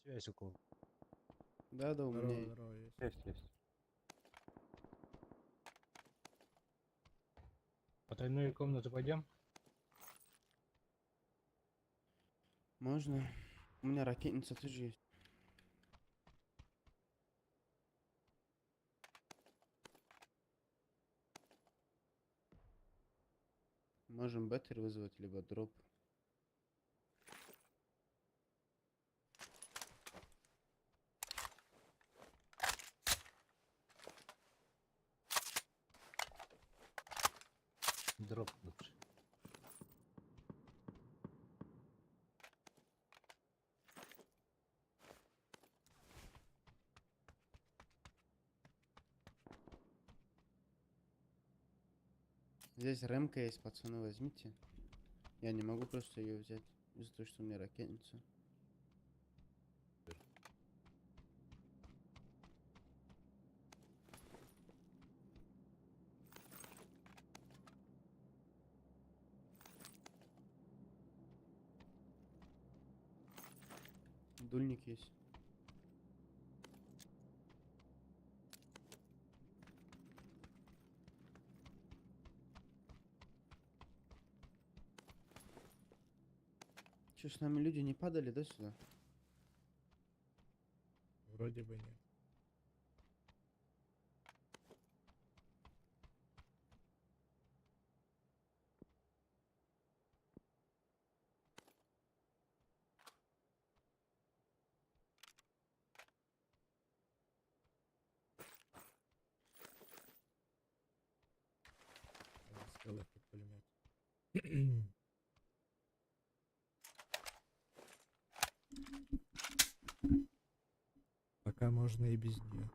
Связь у кого? Да, у Здорово, меня. здорово, есть. Есть, есть. Потайную комнату пойдем? Можно? У меня ракетница тоже есть. Можем беттер вызвать, либо дроп. Дроп лучше. Здесь ремка есть, пацаны, возьмите. Я не могу просто ее взять, из-за того, что у меня ракетница. Дульник есть. Че, с нами люди не падали, да, сюда? Вроде бы нет. Скелетный пулемет. Пока можно и без нее.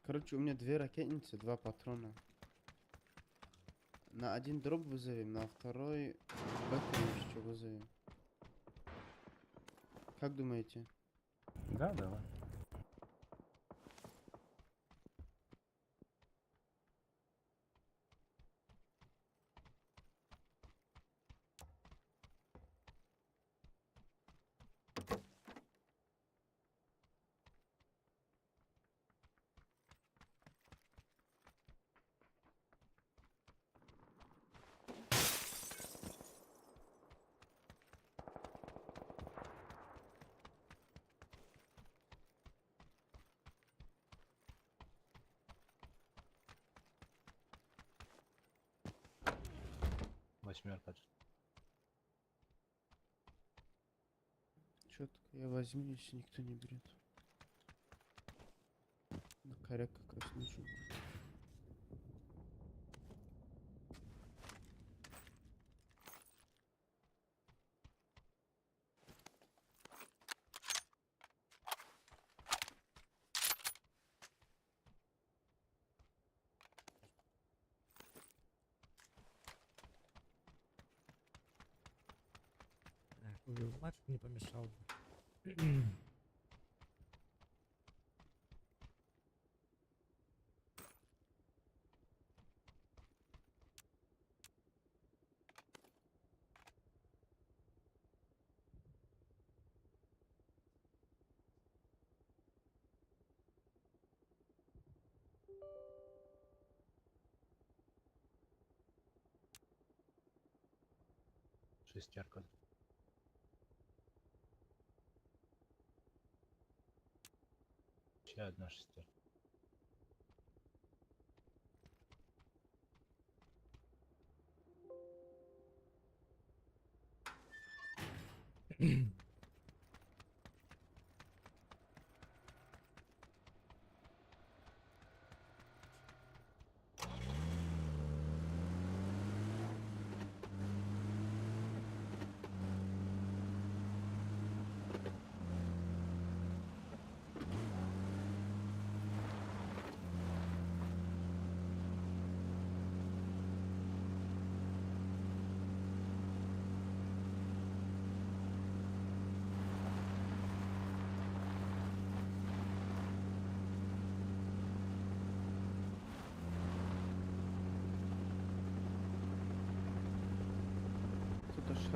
Короче, у меня две ракетницы, два патрона. На один дроп вызовем, на второй беттер еще вызовем. Как думаете? Да, давай. Восьмерка. Четко я возьму, если никто не берет. На коряк как раз нужен. Мальчик не помешал бы. Шестерка. Еще одна шестерка.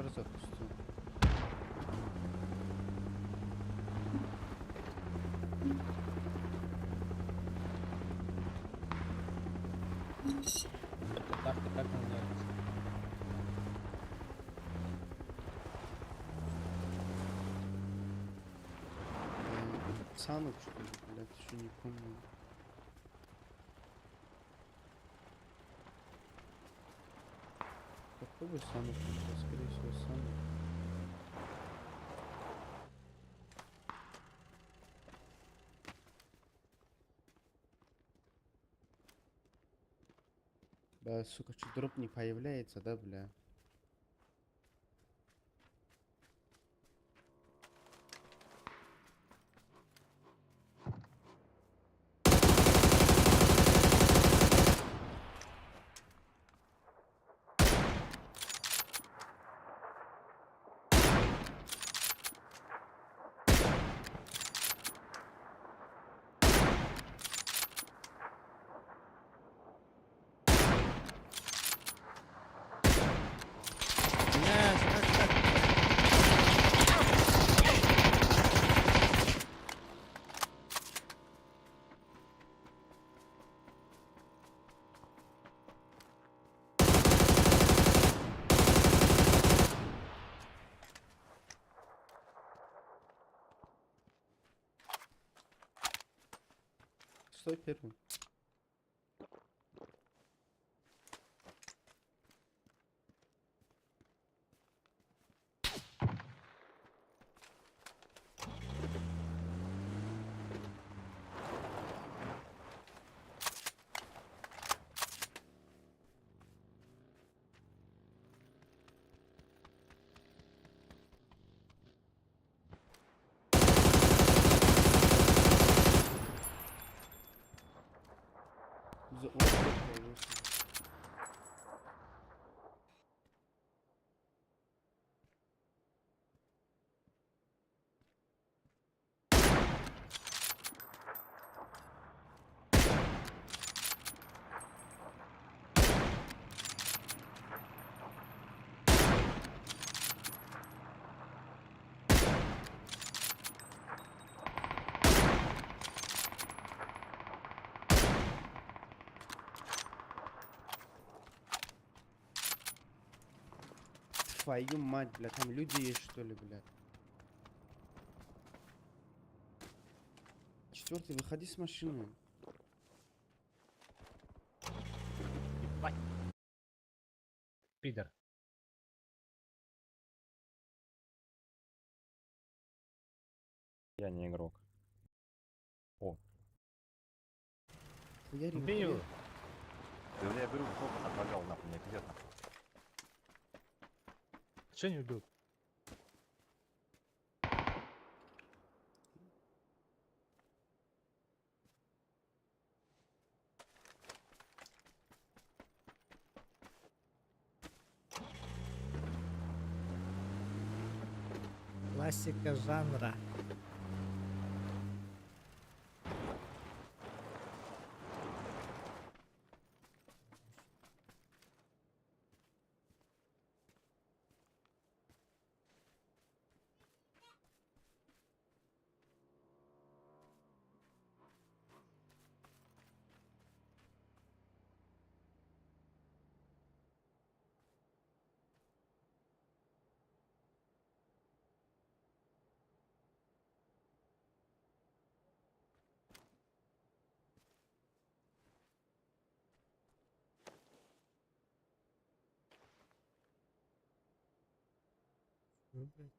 Скар запустил. Это карта как называется? Санок, что ли, блядь, еще не помню. Попробуй Санок, скорее всего, Санок. Да, сука, что дроп не появляется, да, бля? Блядь, как так? Стой первым. За... О, дроп появился. Твою мать, бля, там люди есть, что ли, бля? Четвертый, выходи с машины. Ебать. Пидор. Я не игрок. О. Хуярь, Убей его. Да я беру, сколько отправлял нахуй, мне пиздец. Че не убил? Классика жанра. Чё, блядь?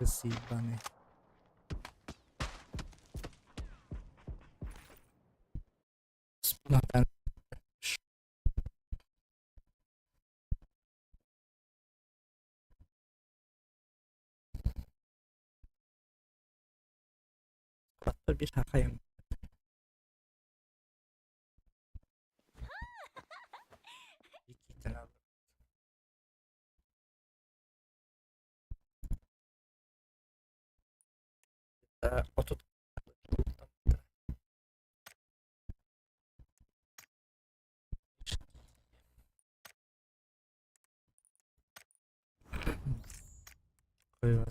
Крысы ебаные. Спина. Биир хахайым. Иккитин алdım. 30 Koyuyor.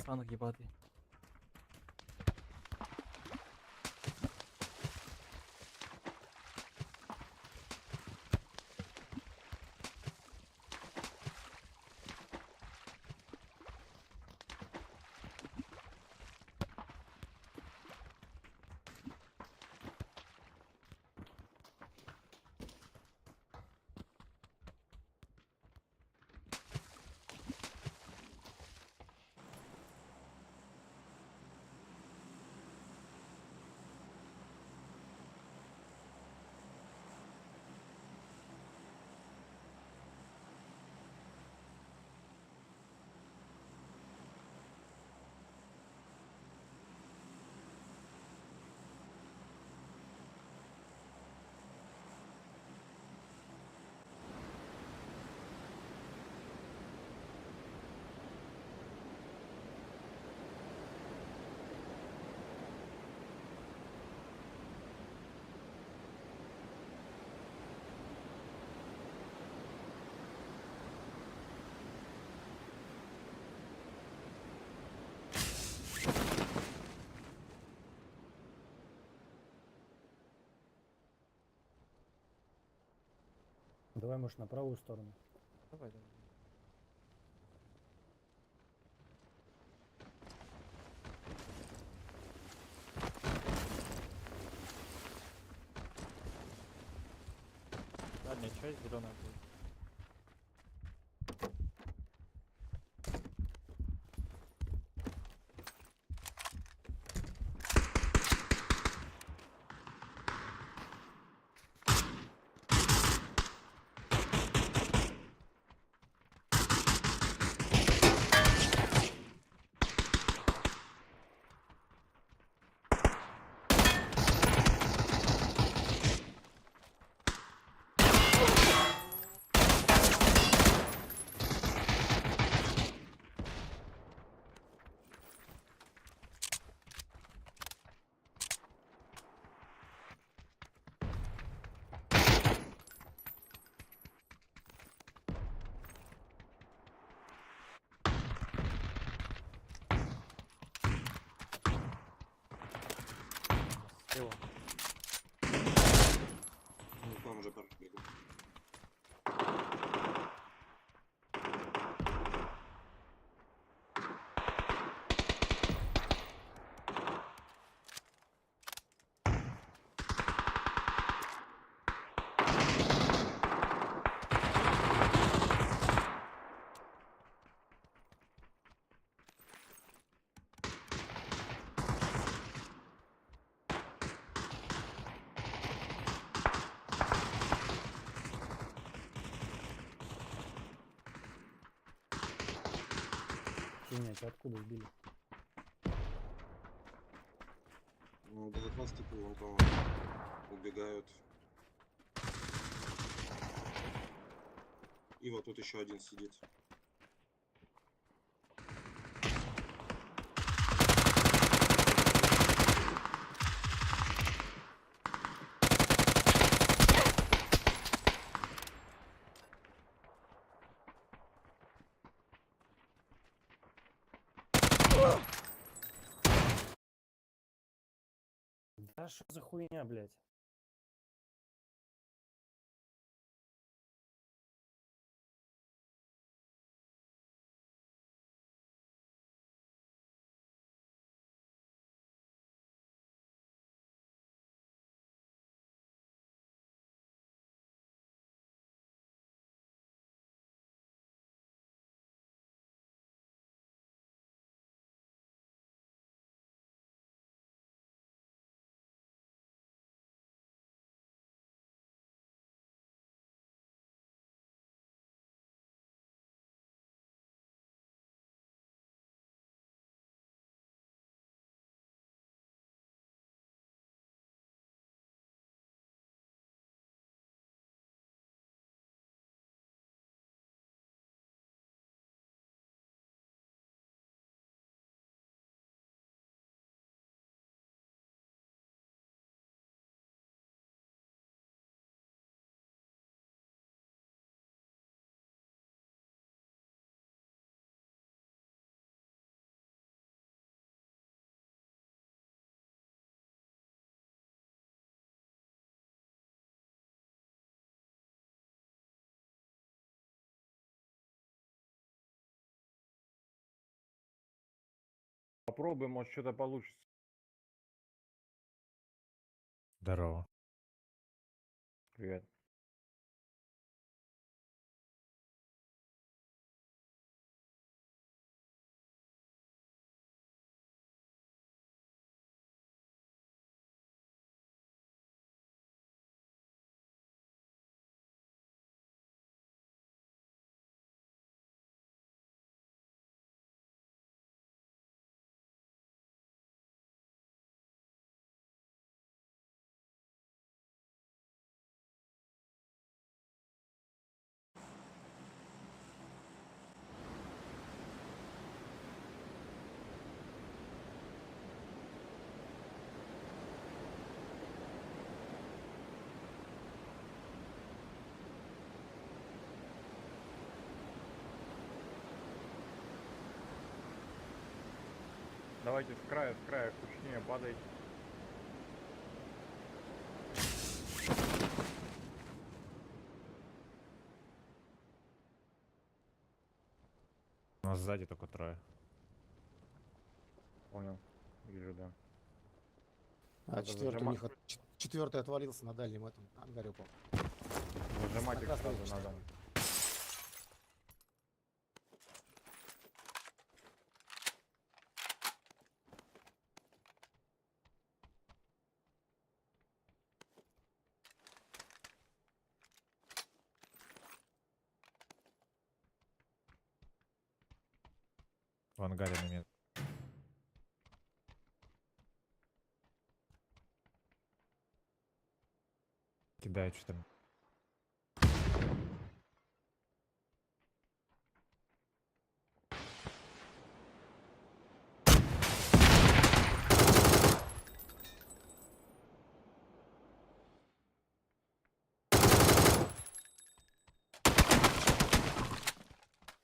Сраных ебатый. Давай, может, на правую сторону. Давай, давай. Задняя часть зеленая будет. Слева. Ну, к нам уже бегут. Синяя, тебя откуда сбили? Ну, да от вас типа вон там убегают. И вот тут еще один сидит. Да что за хуйня, блядь? Попробуем, может, что-то получится. Здорово. Привет. Давайте с края кучнее падайте. У нас сзади только трое. Понял. Вижу, да. А Надо четвертый у зажима- них четвертый отвалился на дальнем этом ангаре упал. Зажимать На их красной сразу точке. надо. В ангаре на меня. Кидаю что-то.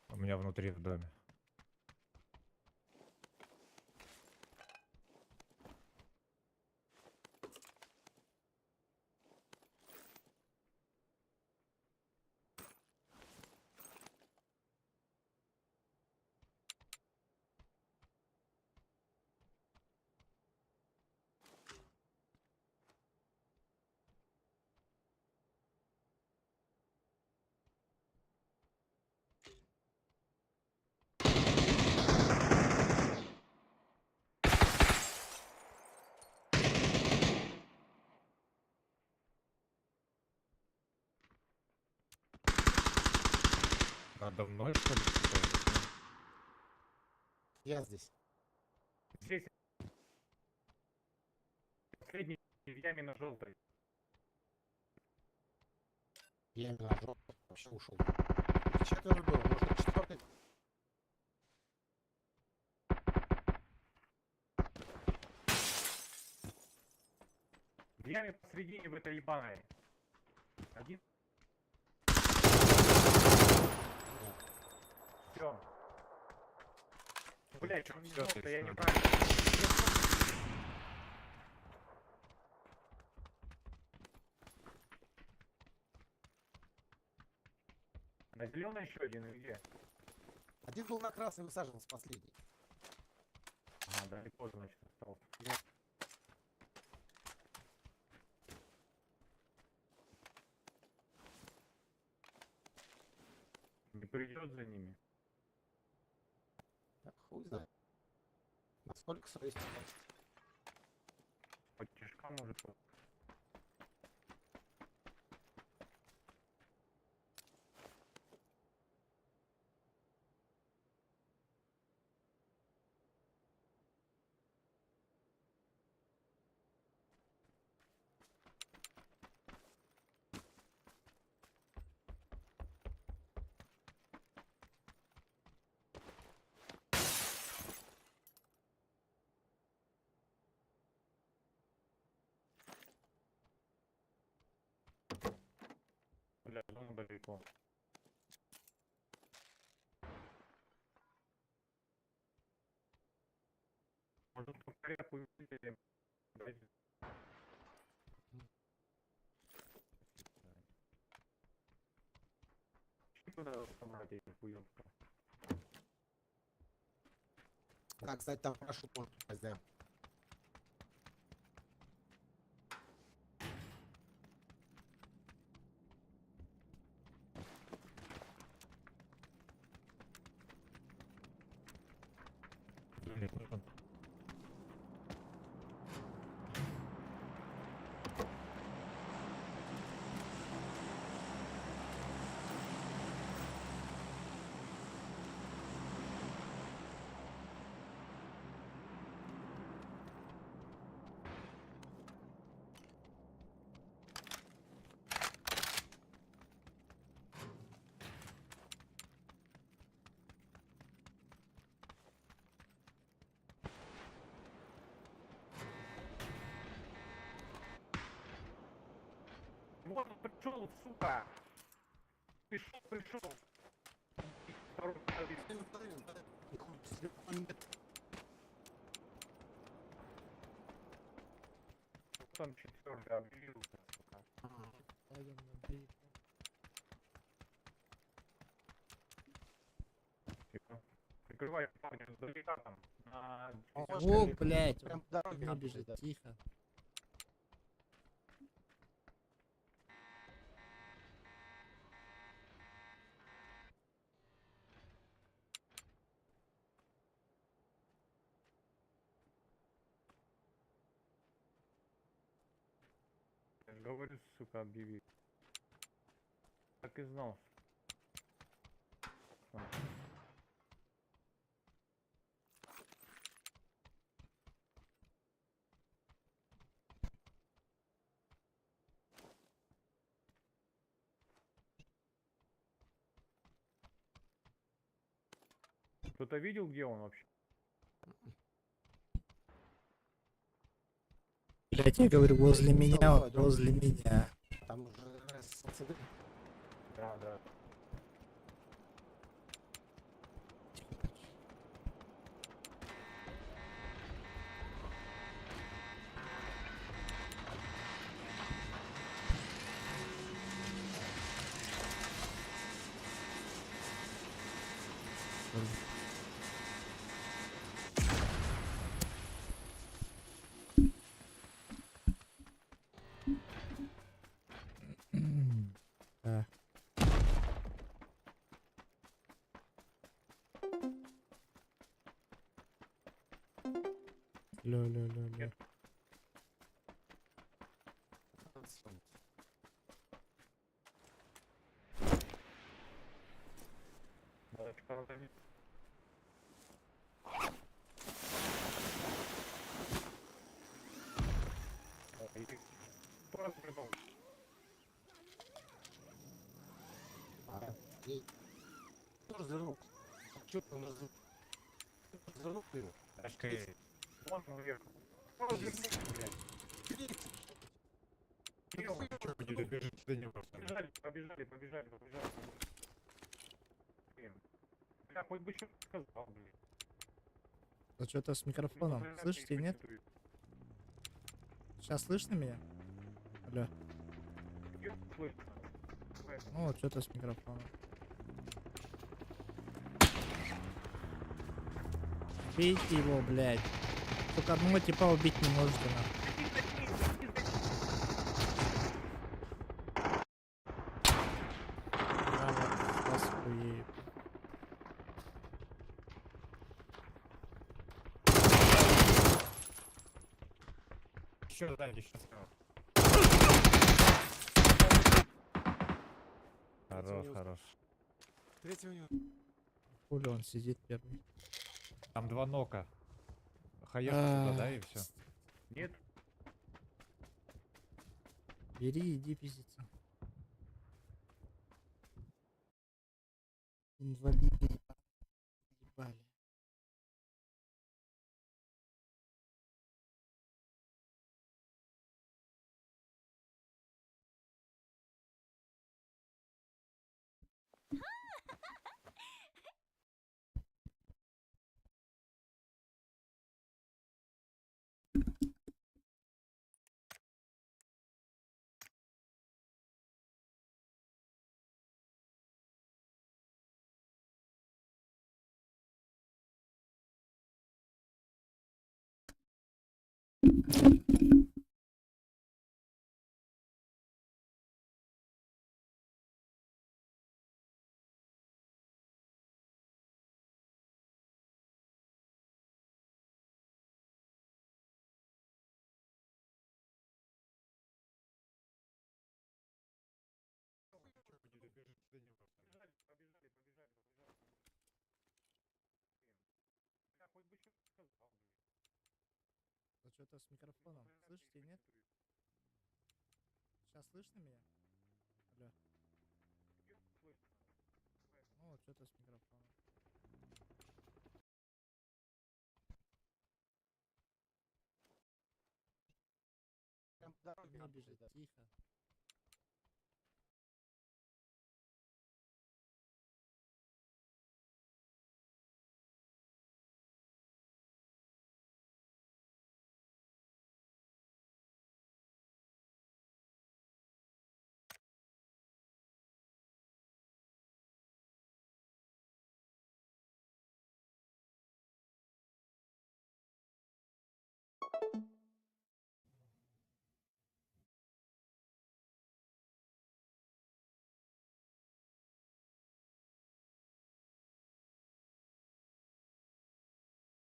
У меня внутри в доме. Надо мной, что ли? что-то? Я здесь. Здесь последний в яме на желтой. Я именно жопу вообще ушел. Четверо было, может четвертый. В яме посредине в этой ебаной. Один. Все. Блять, он не Всё, желтый, я ты неправильно. На зеленый еще один или где? Один был на красный, высаживался последний. Ага, далеко, значит, остался. Да. Не придет за ними. Так, хуй знает. Насколько совести хватит. Хоть тяжка может. Бля, зона далеко. Может, по порядку или- блядь. Чё надо собрать этих уёбков? Да, кстати, там парашют может упасть, да. Блин, нужен. Вон он пришел, сука! Пришел, пришел. Второй Там четвертый объявился, сука. Тихо. Прикрывай парня издалека там. На... О, блядь, Прям он дороги не бежит, да. тихо. Я же говорю, сука, объяви. Так и знал. что- Кто-то видел, где он вообще? Блядь, я говорю, возле Ну, меня, давай, он давай. возле меня. Там уже СЦД. Да, да. Да. Лё, лё, лё, лё. Да, что-то не- И- Кто развернул? А, ей. Кто развернул? Чё ты он развернул? Развернул ты его? Тачка Вон он уехал. Кто развернул, блядь? Где он? бежит до него. Побежали, побежали, побежали, побежали. Блин. Бля, хоть бы что сказал, блин. А что-то с микрофоном. Блин, Слышите, нет? Сейчас слышно меня? Алло. Где слышно? Ну, вот что-то с микрофоном. Бейте его, блядь. Только одного типа убить не можете, нахуй. Да, вот, вас хуею. Еще сзади, еще справа. Хорош, хорош. Третий у него. Хули он сидит первый. Там два нока. Хаешку сюда, да, и все. Нет, Бери, иди пиздиться. Инвалиды ебали. Побежали, побежали, побежали, побежали. Бля, хоть бы что сказал, блядь. Что-то с микрофоном. Слышите, нет? Сейчас слышно меня? Алло. Ну, вот что-то с микрофоном. Не бежит, тихо.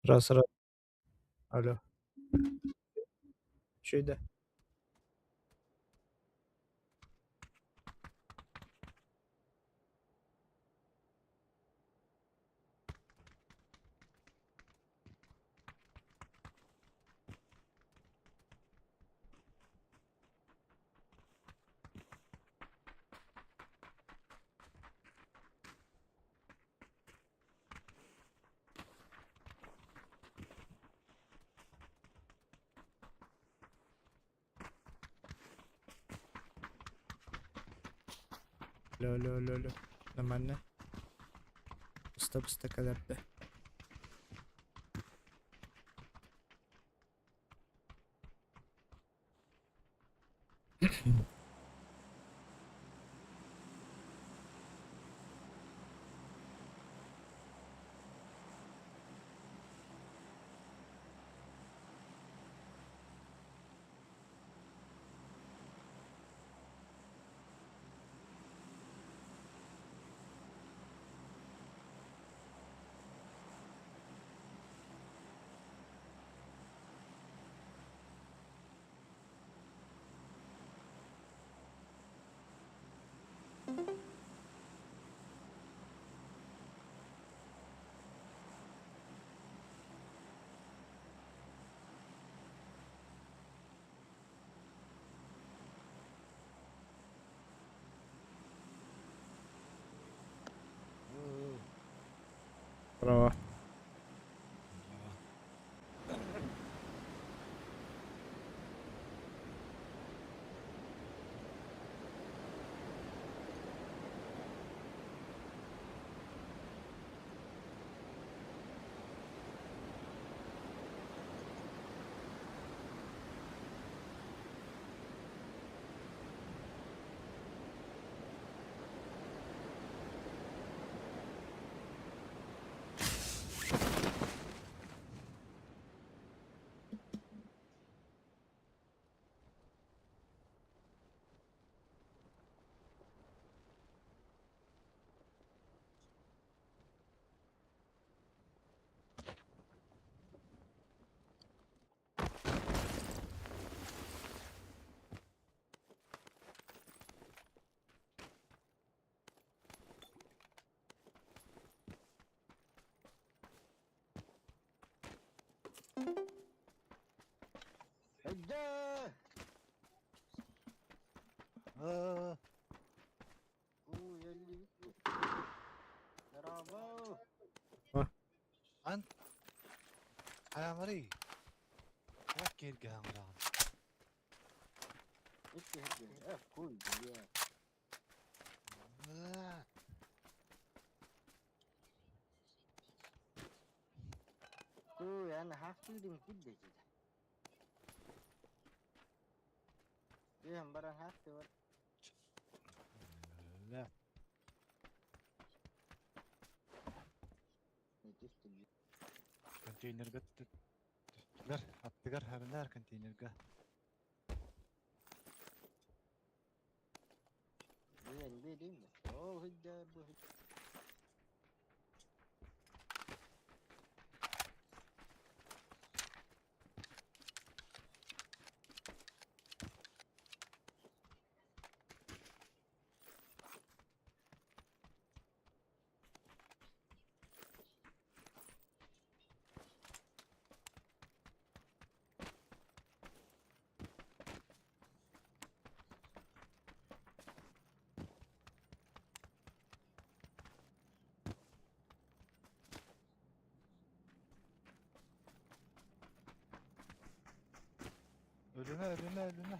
Раз, раз. Алло. Че да? Алло, алло, алло, алло. Нормально. Стоп, стоп, Право. Хаямри. Киргамран. Контейнерге түстүлэр аттыгар. Аттыгар хабынаар контейнерга. Өлүмэ, өлүмэ, өлүмэ.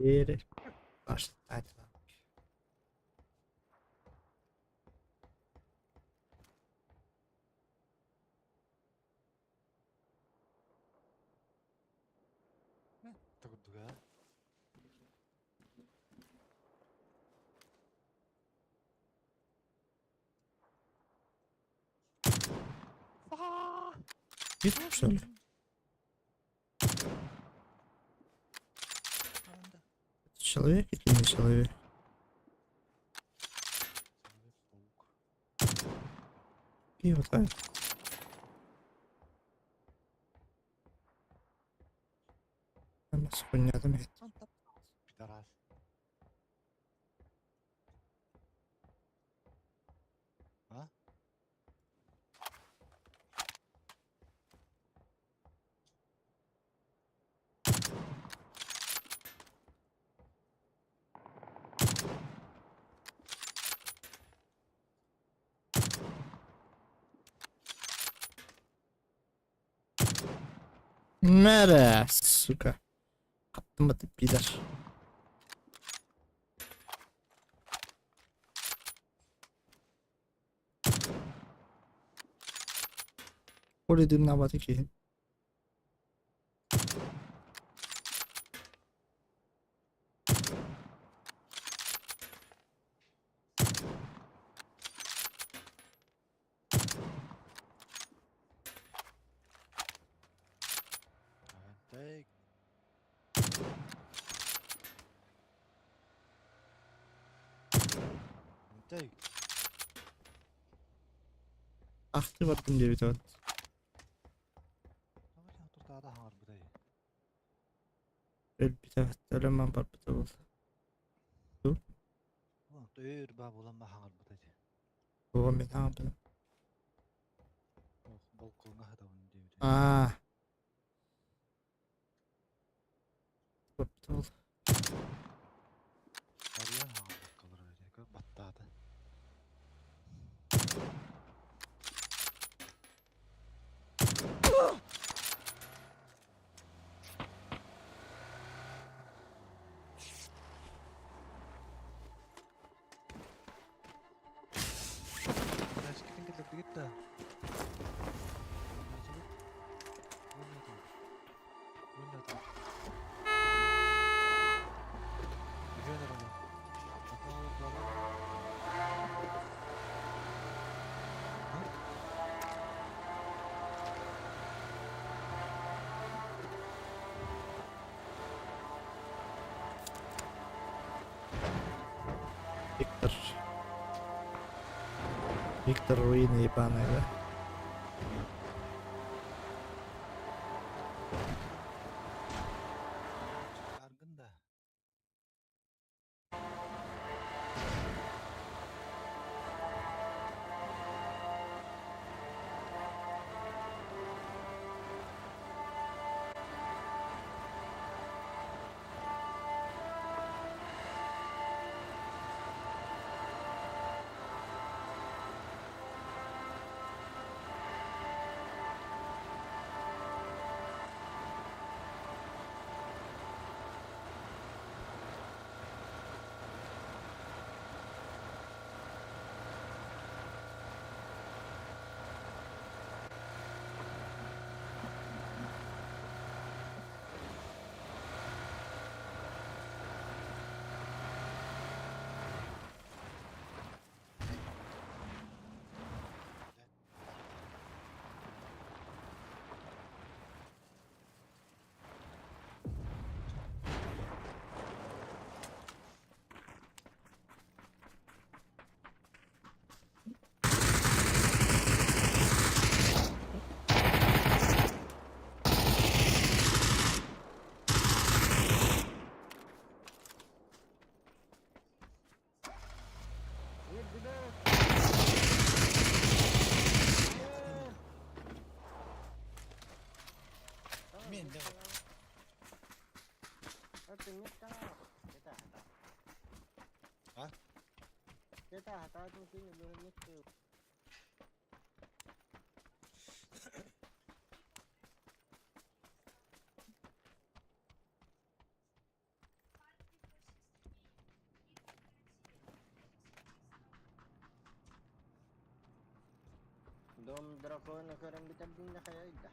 Теперь Аж так. Турдуга. Видно, что ли? Это человек или не человек? Человек-паук. И вот так. Там хуйня там есть. Пидорас. А? Мере, сука. Каптым ты, пидор. Коля дымнаабата киһи. Take. Take. Ахты бардым диэбит эбит. Өлбүт эбит, өлөн барбыта буолла. Туга мен хаҥарбытым. Аа. Барбыта буолла. Виктор. Виктор руины ебаные, да? Дом дракона көрөн бүтэрдиҥ да хайайда.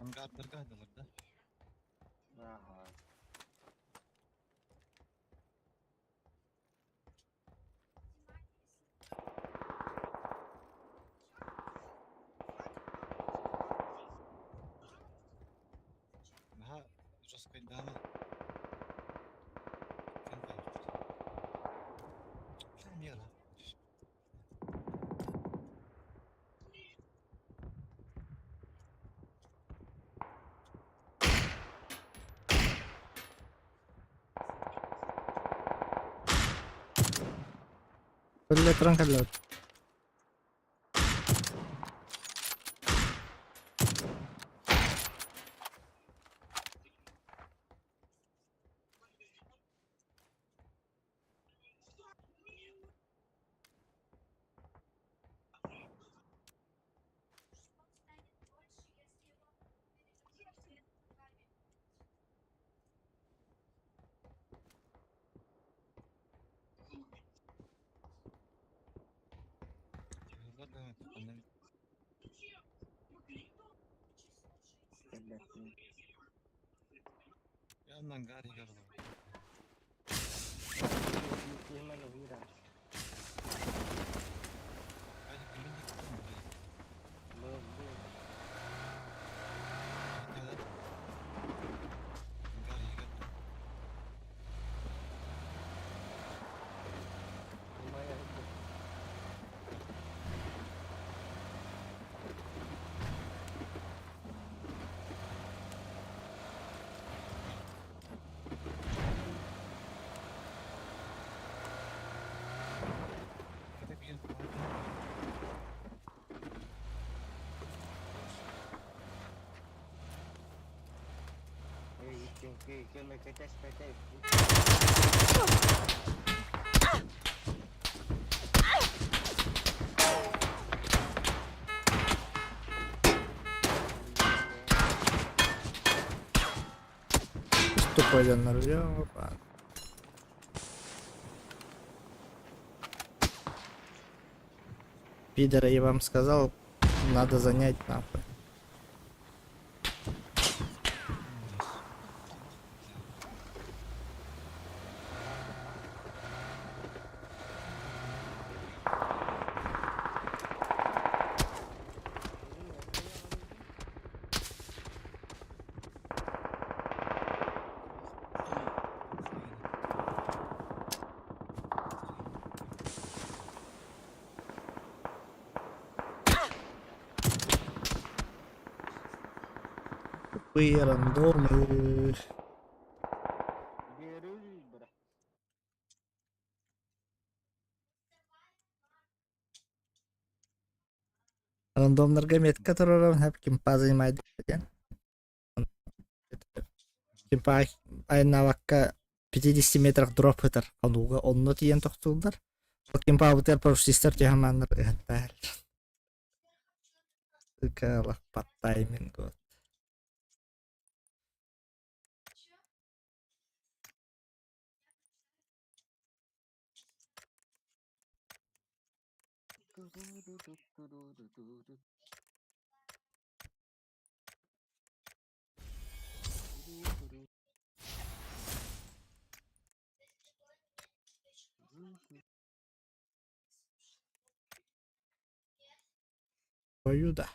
Ангардарга да? Ага. Наһаа жесткайдаама. Биллэ туран кэллэ. Тупой дьоннор опа. Пидор, я вам сказал, надо занять нахуй. Тупые рандомы. Рандомнарга метка турарым хеп кимпа занимает диэн. Кимпа айнавакка 50 метрах дроп ытар. Онуга онно тиийэн тохтууллар. Ол кимпаабытыгар парашютистар түһэн мааннар ыһаттаһар. Ыкаалах по таймингу. Твою да.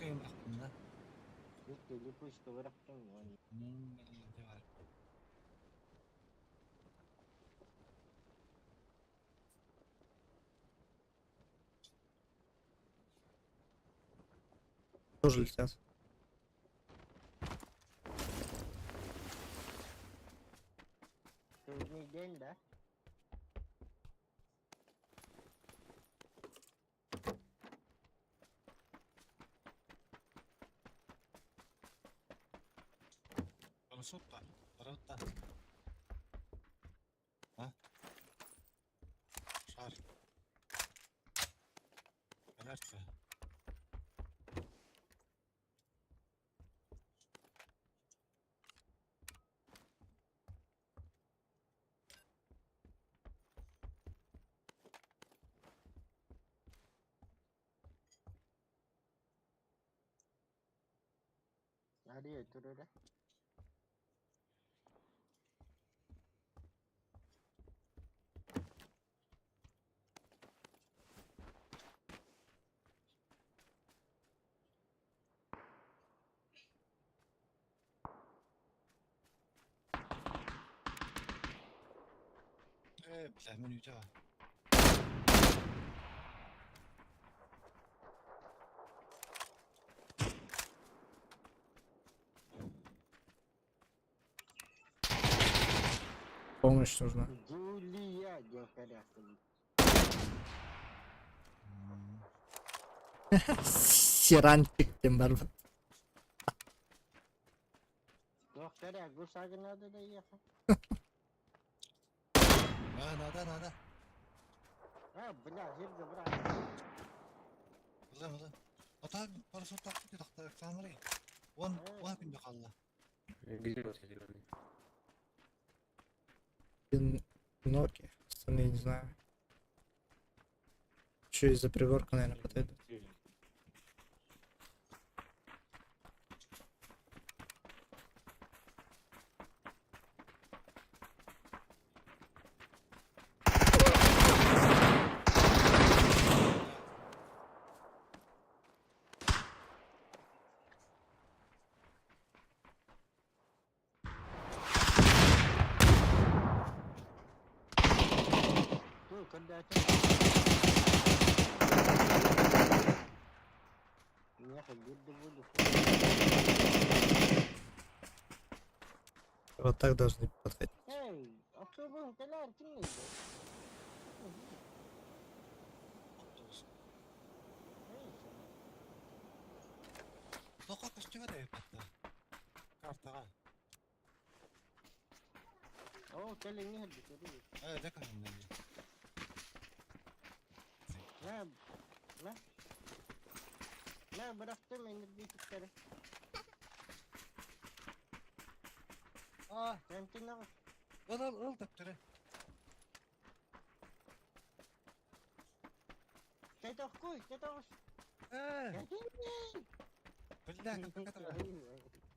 Бырахтым да. Липучка бырахтым. Тоже летят. Сегодня день, да? Парашютта. Парашютта. А? Шар. Алерта. Hadi turura. Бля, мен үйде бар. Помощь нужна. Джулия диэн көрөөхтүн. Сиранчик тем бар. Туох көрөөх бу сагынады да иэхэ. А, надо, надо. А, бля, жерге быраак. Ылым, ылым. Ата парашют тахты тахта камеры. Он, он күндө қалды. Где у тебя зеленый? Ноки. Остальные не знаю. Еще из-за пригорка, наверное, подойдут. Ту көрдөтүм. Миэхэ биирдэ буду. Вот так должны подходить. Эй, автобус кэлэр кимний? Автобус. Тоқа көстүгө да өпөттө. Картаға. Оо, кэлин иһэрди көрүү. Э, дәкә хәмдә. На, на. На, бырахтым энергетиктеры. А, Кемтин аҕыс. ыл ыл ыл төптөрө. Кэтохкуй, кэтоҕус. Э, бля, как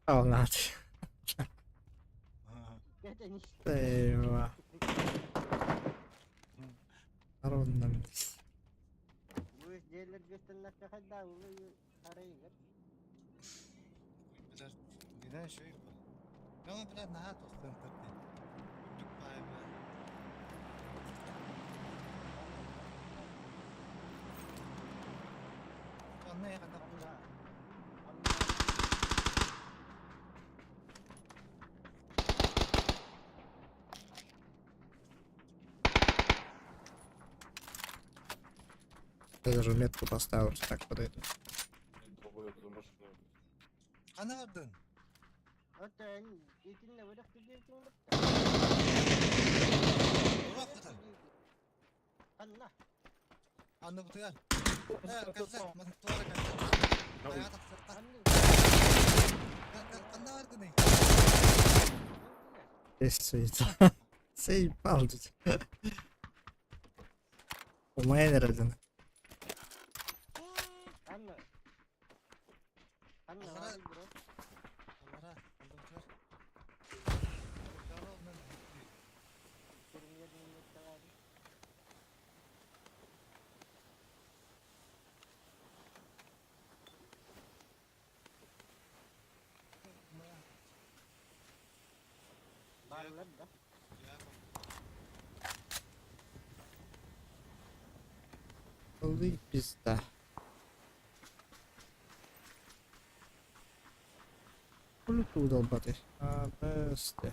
А, надо. Кэтэнис. Эйва. Народном. Бу дьиэлэр бестеннакка хайда улуу харайгар. Бля, гинэ шөй. Яна бля наһаа тостон төрдө. Түк бай бля. Онна яга Амма. Я даже метку поставил, что так подойдут. Долбоёб за машиной. Ана бардын. Оттон итиннэ бырахты диэтиҥ бытта. Урак кыта. Ханна. Аны бутыгар. Э, кәлсә, мын туара кәлсә. Аяга тахсырта. Ханна. Канда бардын? Здесь суета. Заебал тут. У майнера один. Ханна. Ханна Аллара. баар бро. Аллара, анда бутыгар. Премьер-министр баар. Ыллый пизда. Хули ты удолбатый? А, Б, С, Д.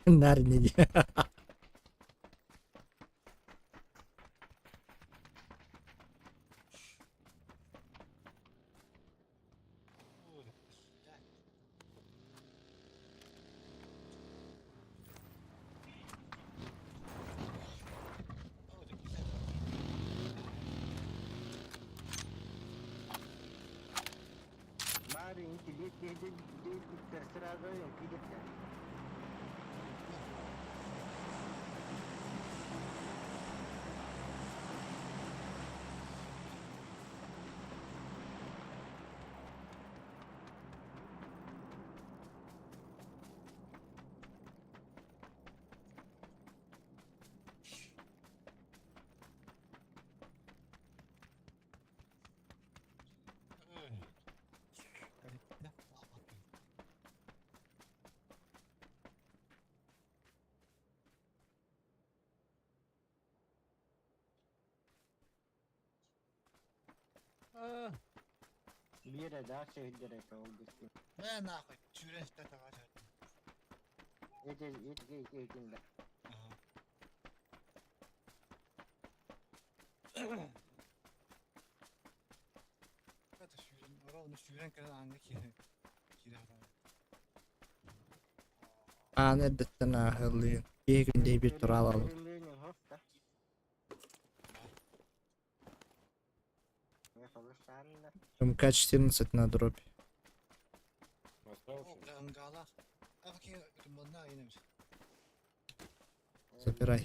Нарни дии. Аан эрдэттэн ааһыллыын, киһи күндэй биир тураалалын. МК-14 на дропе. Забирай.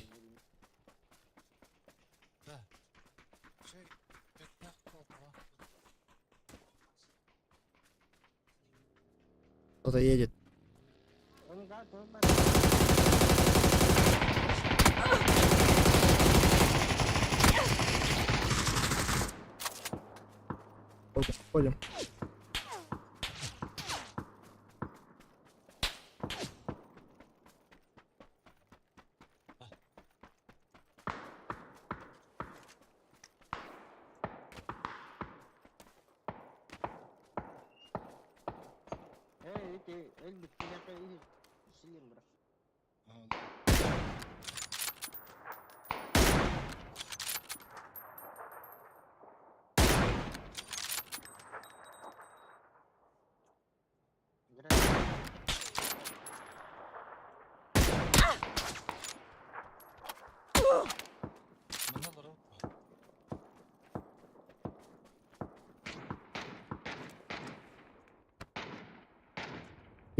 Кто-то едет. Ходим.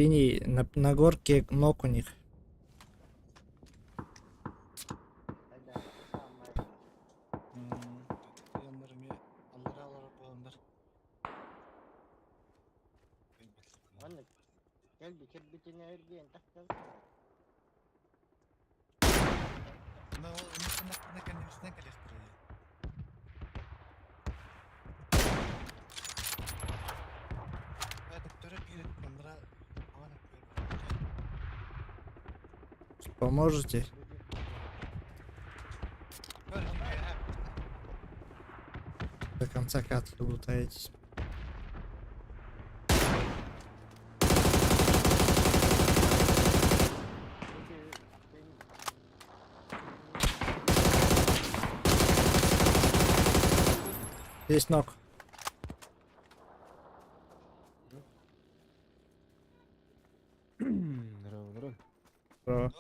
Синий, на горке ног у них. Yanlar эмиэ аллара аллара буоланнар. Мына ол эмиэ кэннибитинэн кэлиэхтэрэ. Төттөрү биир маннара аҕан Поможете? До конца катки лутаетесь. Здесь ног. Здорово, здорово. Здорово.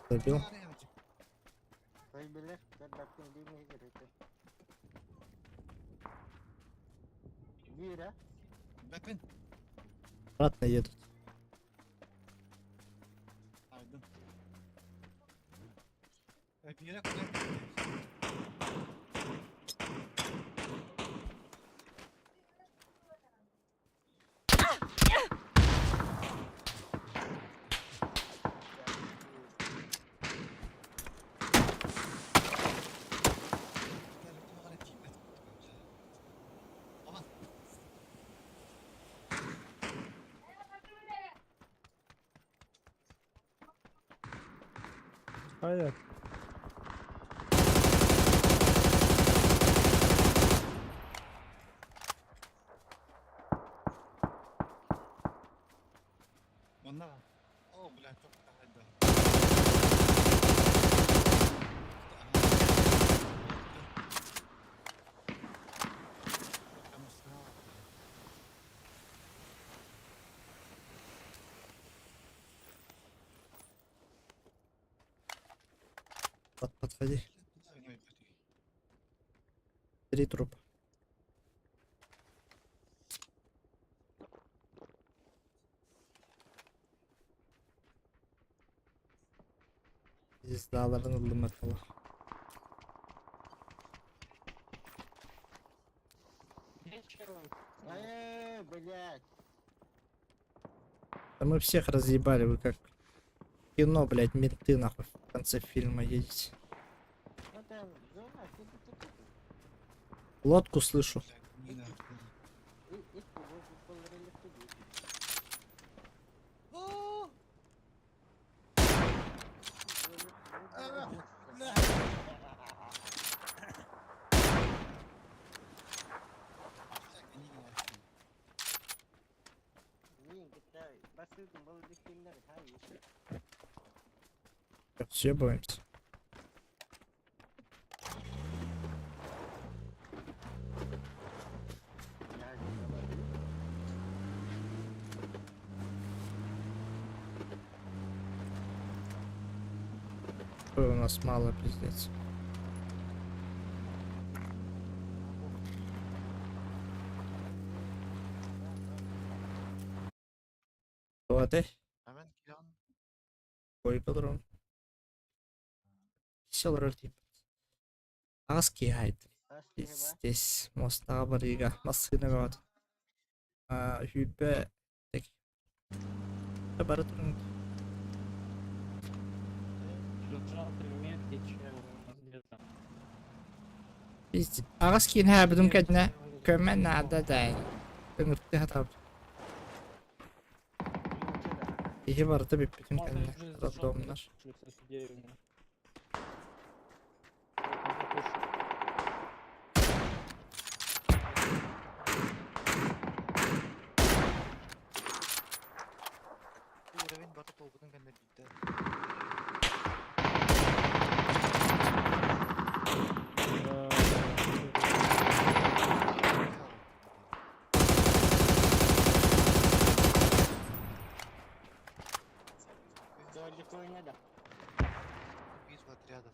Забил. Обратно едут. Понятно. О, блядь, только да. Подходи. Три трупа. Biz dağların ıldım bakalım. Да мы всех разъебали, вы как кино, блядь, менты нахуй в конце фильма едете. Лодку слышу. Съебываемся. Ой, у нас мало, пиздец. Вот, Ой, патрон. Сел роль тип. Аски хайт. Здесь мост барига. Массына вот. А, хүпе. Так. Бара турун. Пиздец. Агаски нэ бедум кэднэ. Көмө надо дай. Ыҥырты хатап. Иһи барыта бүппүтүн кэннэ. Рандомнар. Уровень бата толбутун кэннэ биирдэ. Битва отрядов.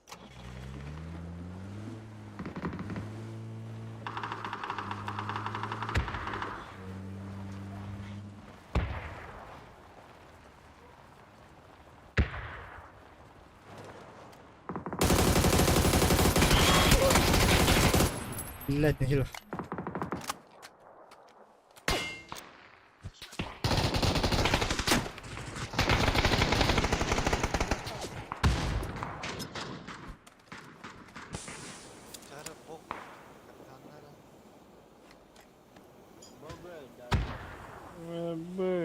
Блядь, нехило. Çare bok. Kapitanlara.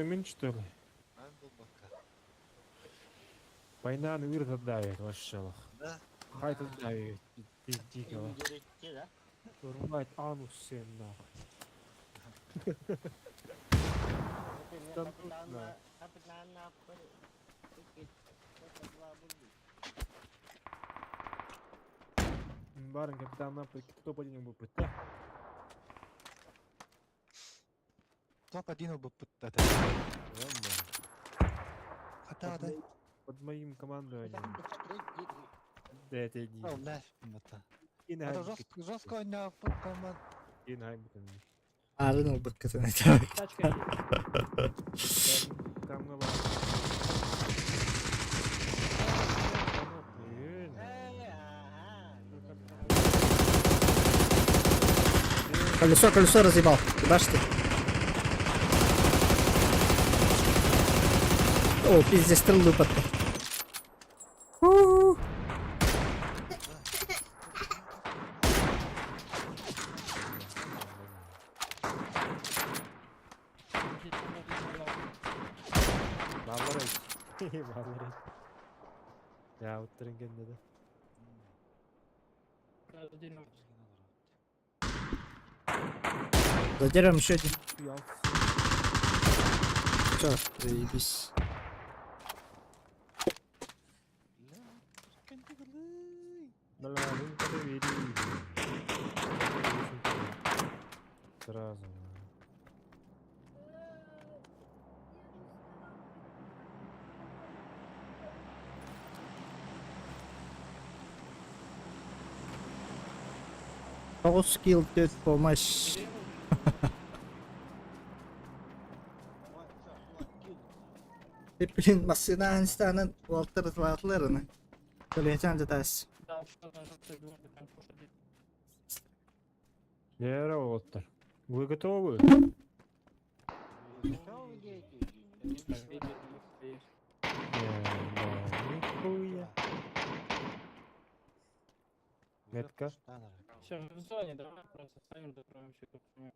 Мин что ли? Ben bu baka. Война на давит, вообще. Да. Хайта давит, дикого. Рвать анус всем нахуй. Там тут, да. Барын капитан нахуй, топ-1 был да? Топ-1 bu pıtta. Hatta Под da. Под моим командованием. Да, это иди. Allah mata. И Hata жестко жестко ойнап команд. Арын ылбыт кытын. Тачка есть. Там голова. Колесо, колесо разъебал. Бачите? О, пиздец, стрел выпадка. У-у-у. Баллар Баллар. Я вот тренген да. За деревом еще один. Все, заебись. Бля, ну подавили. Сразу. Тоғыз килл, төрт помощь. Ты, блин, машина анстанын уалтыр ватларını. Төлетен жатас. Да, что на желтой гвардии, там кушать. Лера, Оттер. Вы готовы? Нихуя. Метка. Все, в зоне, давай просто ставим, закроем всю эту хуйню.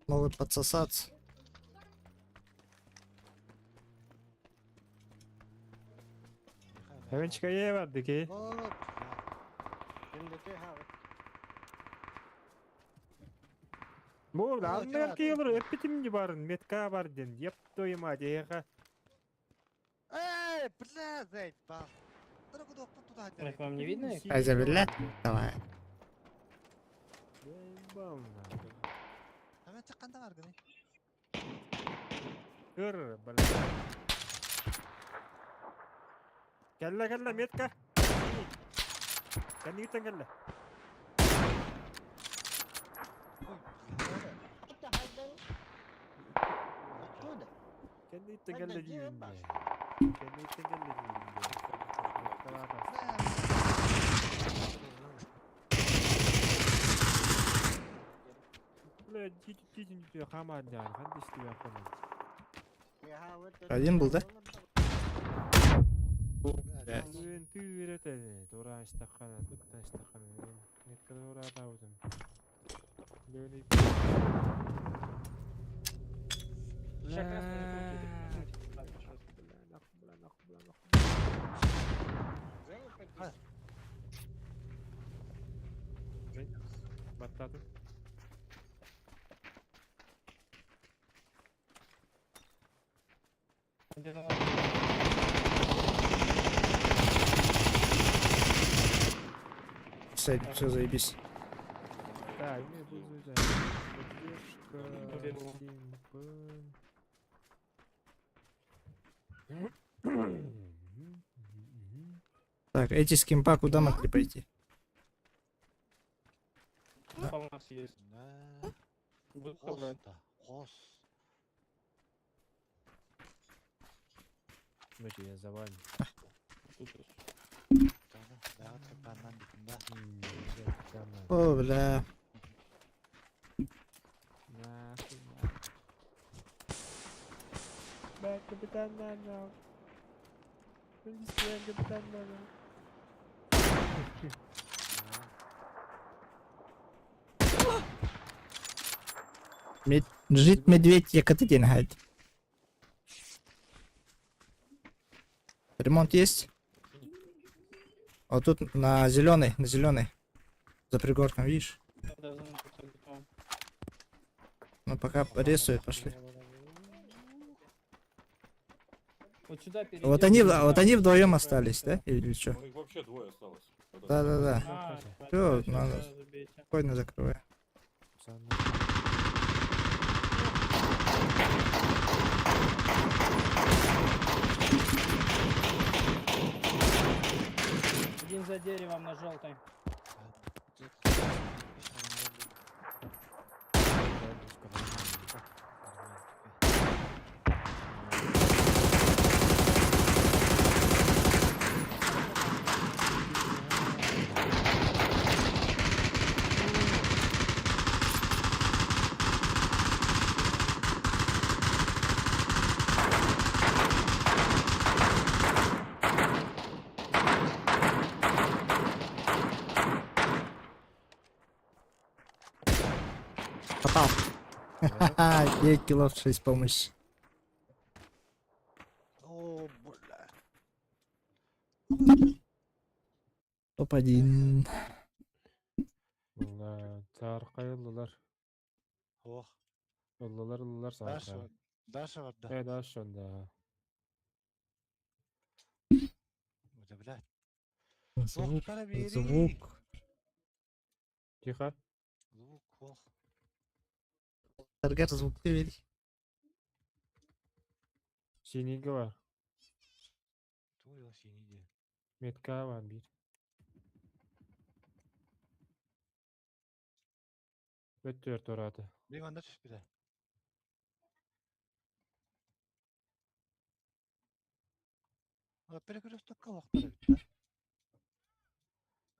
Могут подсосаться. Эвенчика ева, дики. Бу, аннар кийлер, эпитим не барын, метка бар ден. Еп твою мать, эха. Эй, бля, заебал. Дорогу туда. Их вам не видно их? Айза, блядь, давай. Ебал нахуй. Hemen çıkkanda var gene. Кыр, бля. Кэллэ, кэллэ, метка. Кэннигиттэн кэллэ. Кэннигиттэн кэллэ диибин дии. Кэннигиттэн кэллэ диибин дии. Меткалаата. Бля, дити дити хамааднян, хандисти японын. Один был, да? Блядь. Түн түүрэтэ, тура истахана, тутта истахана. Метка тура таутун. Лөни. Сейчас красный закрутит, их сейчас. Бля, нахуй, бля, нахуй, бля, нахуй. Баттатын. Один у Все, все, заебись. Так, мне будет Поддержка. 7П. Так, эти с кемпа куда могли пойти? у нас есть. Да. Выставляй. Хос да, хос. Давайте я за вами. Тут есть. Да, да. О, бля. Бля, капитан нажал. Капитан нажал. Жить медведь, якоты день хайт. Ремонт есть? Вот тут на зеленый, на зеленый. За пригорком, видишь? Ну пока рисует, пошли. Вот сюда Вот они, вот они вдвоем остались, да? Или что? Ну их вообще двое осталось. Да-да-да. Всё, надо. Спокойно закрывай. Один за деревом на желтой. Попал. Ха-ха, 9 килов, 6 помощи. О, бля. Топ-1. Сааркайыллылар. Ох. Ыллылар ыллылар Даша, сааркай. Даша бар да. Э, Даша да. Да, блядь. Звук, Звук, бери. звук. Тихо. Звук, ох. Таргар, звук ты бери. Синиги бар. Туй синий де. Метка бар бир. Өттөр тураты. Бир анда түш бире. А перекрестокка вақтар бит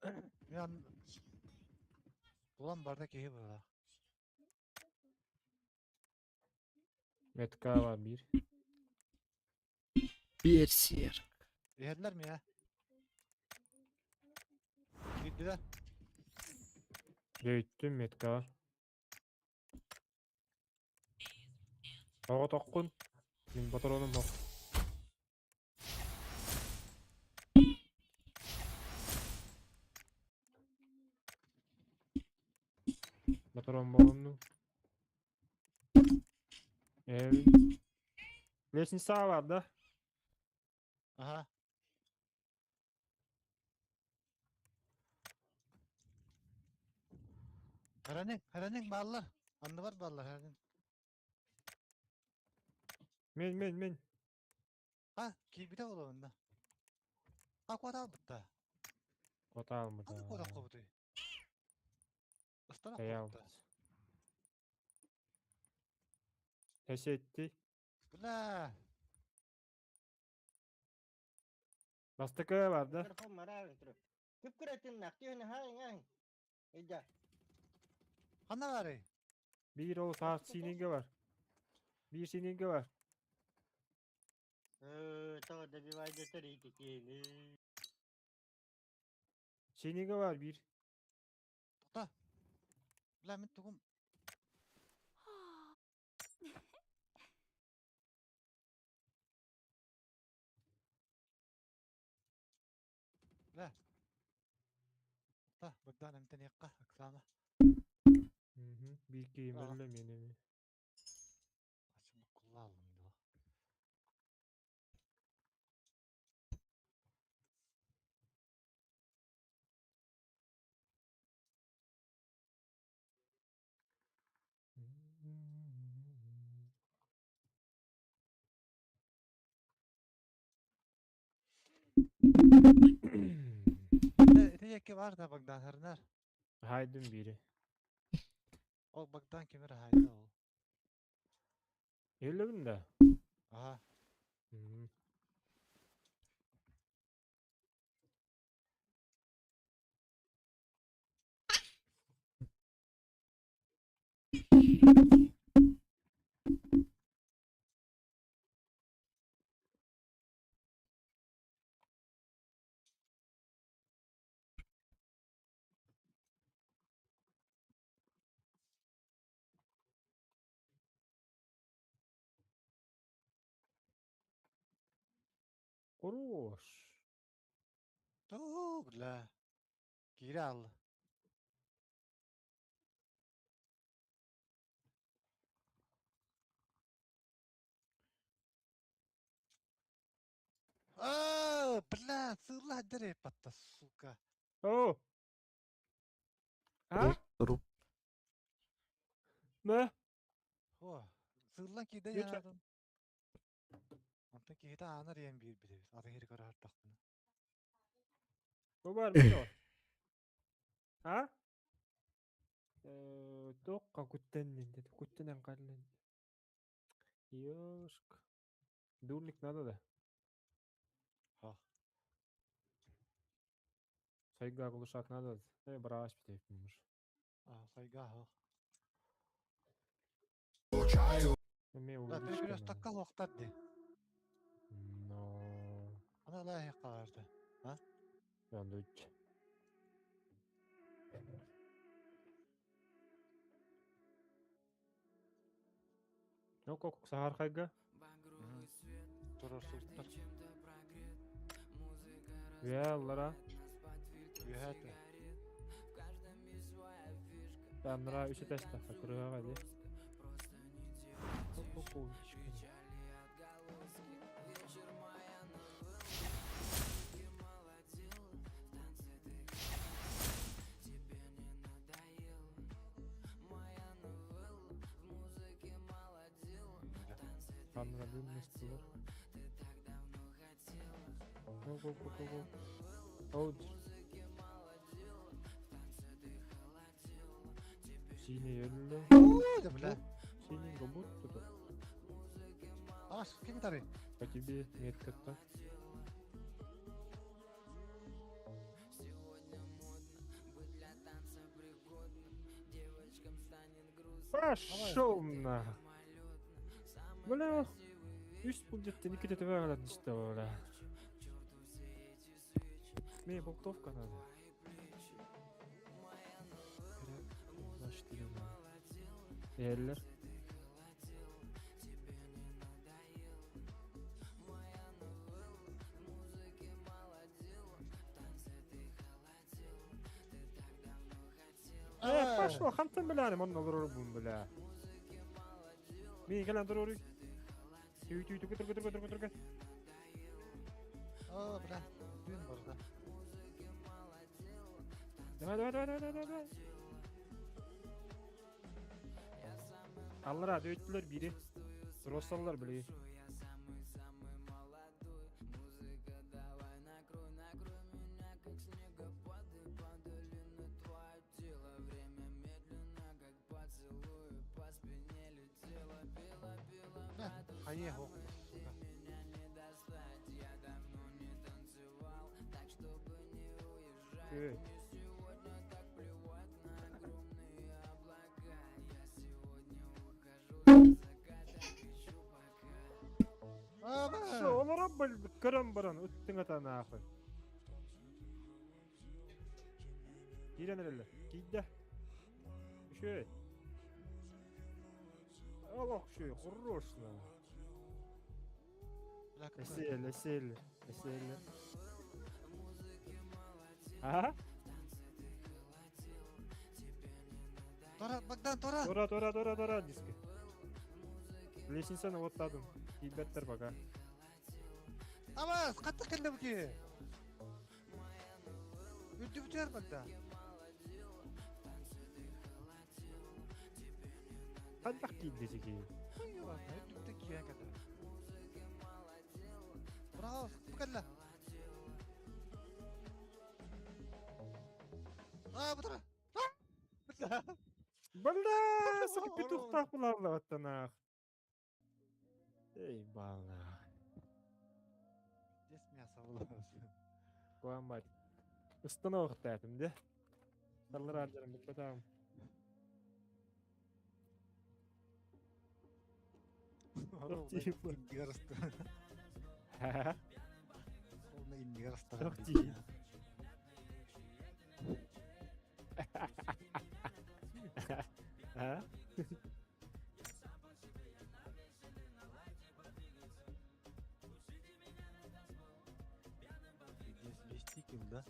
да. Мен Булан барда кеһи була. Метка бар бир. Берсерк. Эһерлер ми я? Гиддилер. Өйттүм метка бар. Ого токкун. Мин патроным бар. Патрон болонну. Эви. Лестница бар да? Аха. Харанын, харанын баллар. Анны бар баллар харанын. Мен, мен, мен. Ha, кийбите болобунда. А куата бутта. Кота алмыда. Аны куата кобутуй. Ыстана Кая кобутта. Эсетти. Бля. Бастыкы бар да? Ханна бары? Бир ол саат синиги бар. Бир синиги бар. Синиги бар бир. Токта. Бля, мен тугум. Бля. Токта, Богдан эмтен якка, Оксана. Бир кийим өллө мен эми. Ачым куллалым да. Ити якки бар да Богдан харнар. Хайдым бири. Ол Богдан кемер хайда ол. Өллөгүн да. Аха. Хорош. Туу, бля. Киирэ хаалла. Аа, бля, сыылла сылдьар сука. О! А? Труп. Да? О, сыыллан киирдэ Юча. янаатын. Онтон киһитэ аана арыйан биэрбит эбит, атын сири көрө сырыттахпына. Бу баар бу. А? Туохха куттаннын деді. Куттанан қаллын. Ёшка. Дурник надо да? Ха. Сайга глушак надо. Браш битеп муж. А, сайга ха. Эме Да, увеличка перекрестокка надо. локтар ди. Но... Ана лайық қаларды. Яндуч. Ну, кок сахар хайга. Турар суттар. Вяллара. Үһәті. Танра үсі тәсті. Кырыға ди. Оп-оп-оп. Танра бөлместілер. Оп-оп-оп-оп. Оуч. Синий өлді. Ой, бля. Синий будто бы. Аш, ким тари? По тебе метка-то. Пошел на. Бля, үс будет ты никогда тебя не что, бля. Мне болтовка надо. 2, 4, надо. Эллер. Пошел, хантан бля, мон олорор бля. Мин кэлэн турору. Түй түй түгө түгө түгө түгө түгө. А, бля. Дүн барда. Давай, давай, давай, давай, давай, давай. Аллара дөйттүлөр бири. Россаллар били. Бля, хайе хоқ, сука. Эй. А, бля. Шо, олора бил көрөн баран үттүң атана ахы. Киирен эреле. Кийде. Үшөй. Алах үшөй, хорош на. Бля, кім Эсел, эсел, эсел. А? Тора, Богдан, тора. Тора, тора, тора, тора, диски. Лестницаны оттадым. Кийбеттер пока. Амас, қатты келді бүке. Үдді бүтер Богдан. Қандақ кийді жеке. Ой, ладно, үдді бүтер киен кәді. Браво, бүкәлі. А, бұтыра. А, бля. Бля, сука, петух так буларлар аттанах. Эй, бала. Здесь мясо было. Куамбат. Установка тәтім де. Таллар аржарым бітпетам. Типа. Ха? Ох, тип. А? Да?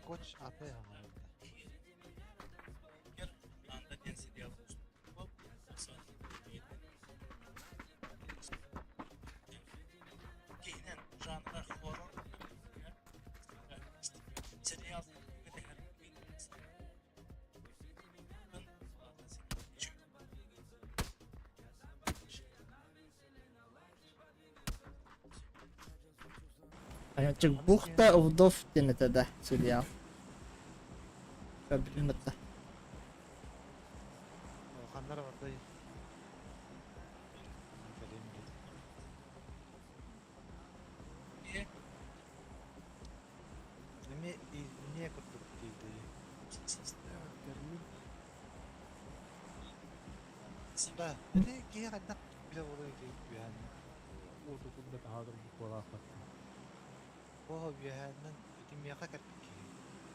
Коч АП Бухта вдов диэн этэ да сериал. Көрбүтүм да. Ханнара бардай. Эми не курдук дейди. Да, эти киһи хайдах билэ олорор үһэн. Уоту курда таһаадыр буолаахпат. Оһо үһэннэн ити миэхэ кэлбит киһи.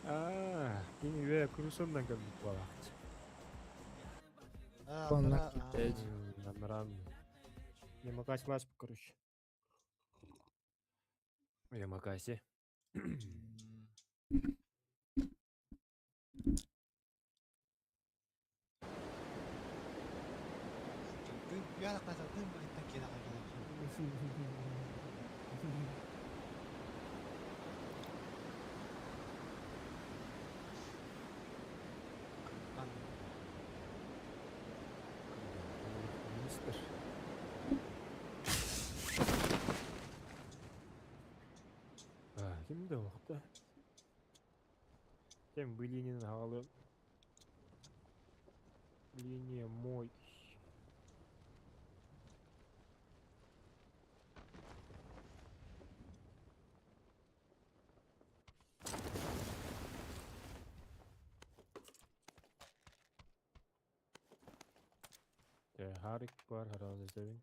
Аа, кини үө курусундан кэлбит буолаахт. Оннук киттээт. Анаран. Ямакаси ласпы, короче. Ямакаси. Мистер. А, ким да уақта. Тем былинин ағалы. Линия мой. Харик бар харазы зевин.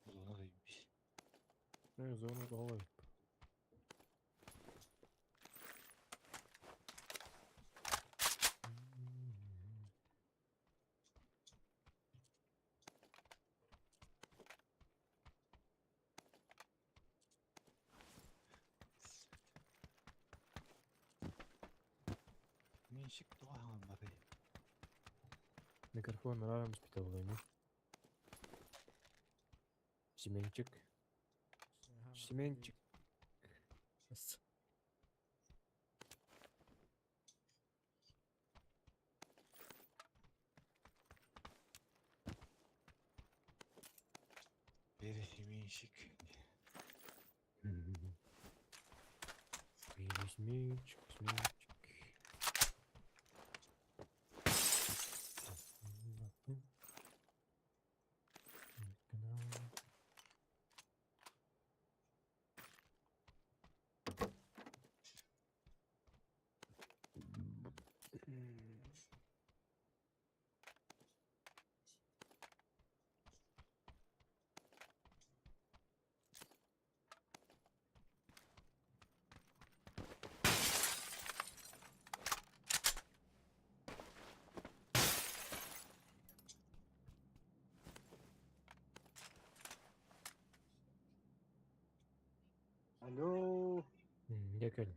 Зона дейбиш. Не, зона долой. Меншик туға бары. Микрофон рарам спиталлайми. Семенчик. Семенчик. Бери Семенчик. Семенчик, Семенчик. Алло. Декель.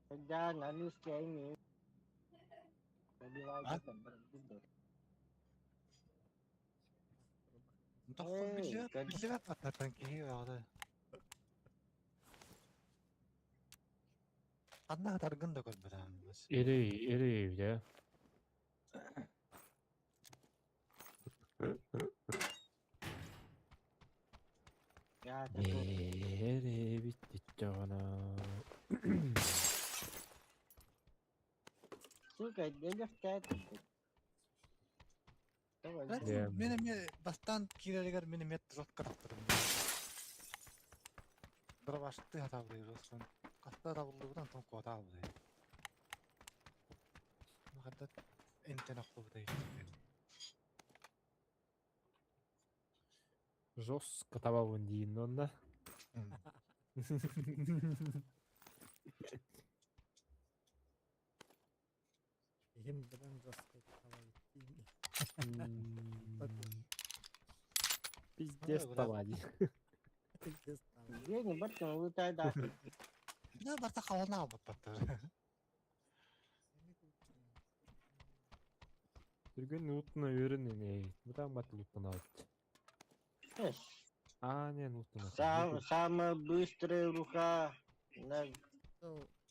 Да, на месте Билбэт аттартан киһи баҕда. Ханна хатаргын да көрбөтөм. Эрей, эрей, да. Я такой. Эрей бүттүттөҕүнэ. Сука, делефтает. Давай. Дем. Мен эмиэ бастаан киирэригэр мин эмиэ жестко тахтарым. Дробашты хатабылыыр осон. Хаста табыллыбытан тон куотаабытай. Хатта энтен охлубутай. Жестко табабын дейін онда. Им бынан жестко табабыт. Пиздец табади. Пиздец табабыт. Где не бартын улытай да. Да, барта хавана албаттар. Түрген лутына өрін не. Бұдан бат лутына алды. А, не, лутына. Самая быстрая рука на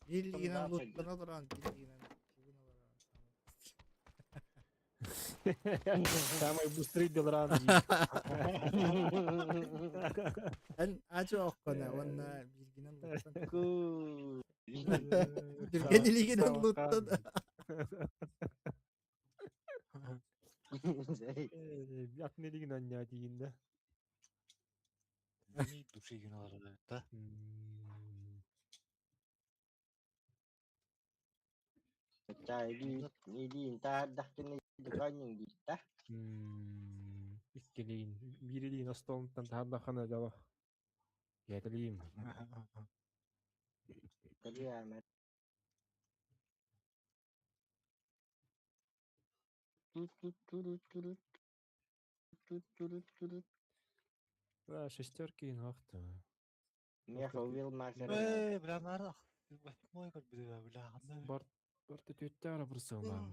Билгинен Там луттана туран, билгинен. Самый быстрый делран. Эн ачы оккона, онна билгинен луттан. Ку. Түрген илигинен луттан. Атын элигин ання дейін да. Ми души геналар да. Та иди, иди, та дахтын дыканын дитта. Иккилиин, бирилиин остолунтан тахардахана жала. Кетилиим. Калиама. Ту-ту-ту-ру-ту-ру. Ту-ту-ру-ту-ру. Да, шестерки инвахта. Меха увел макар. Э, бля, нарах. Восьмой как бы, бля, ханна. Бар, бар төттө бұрсылман.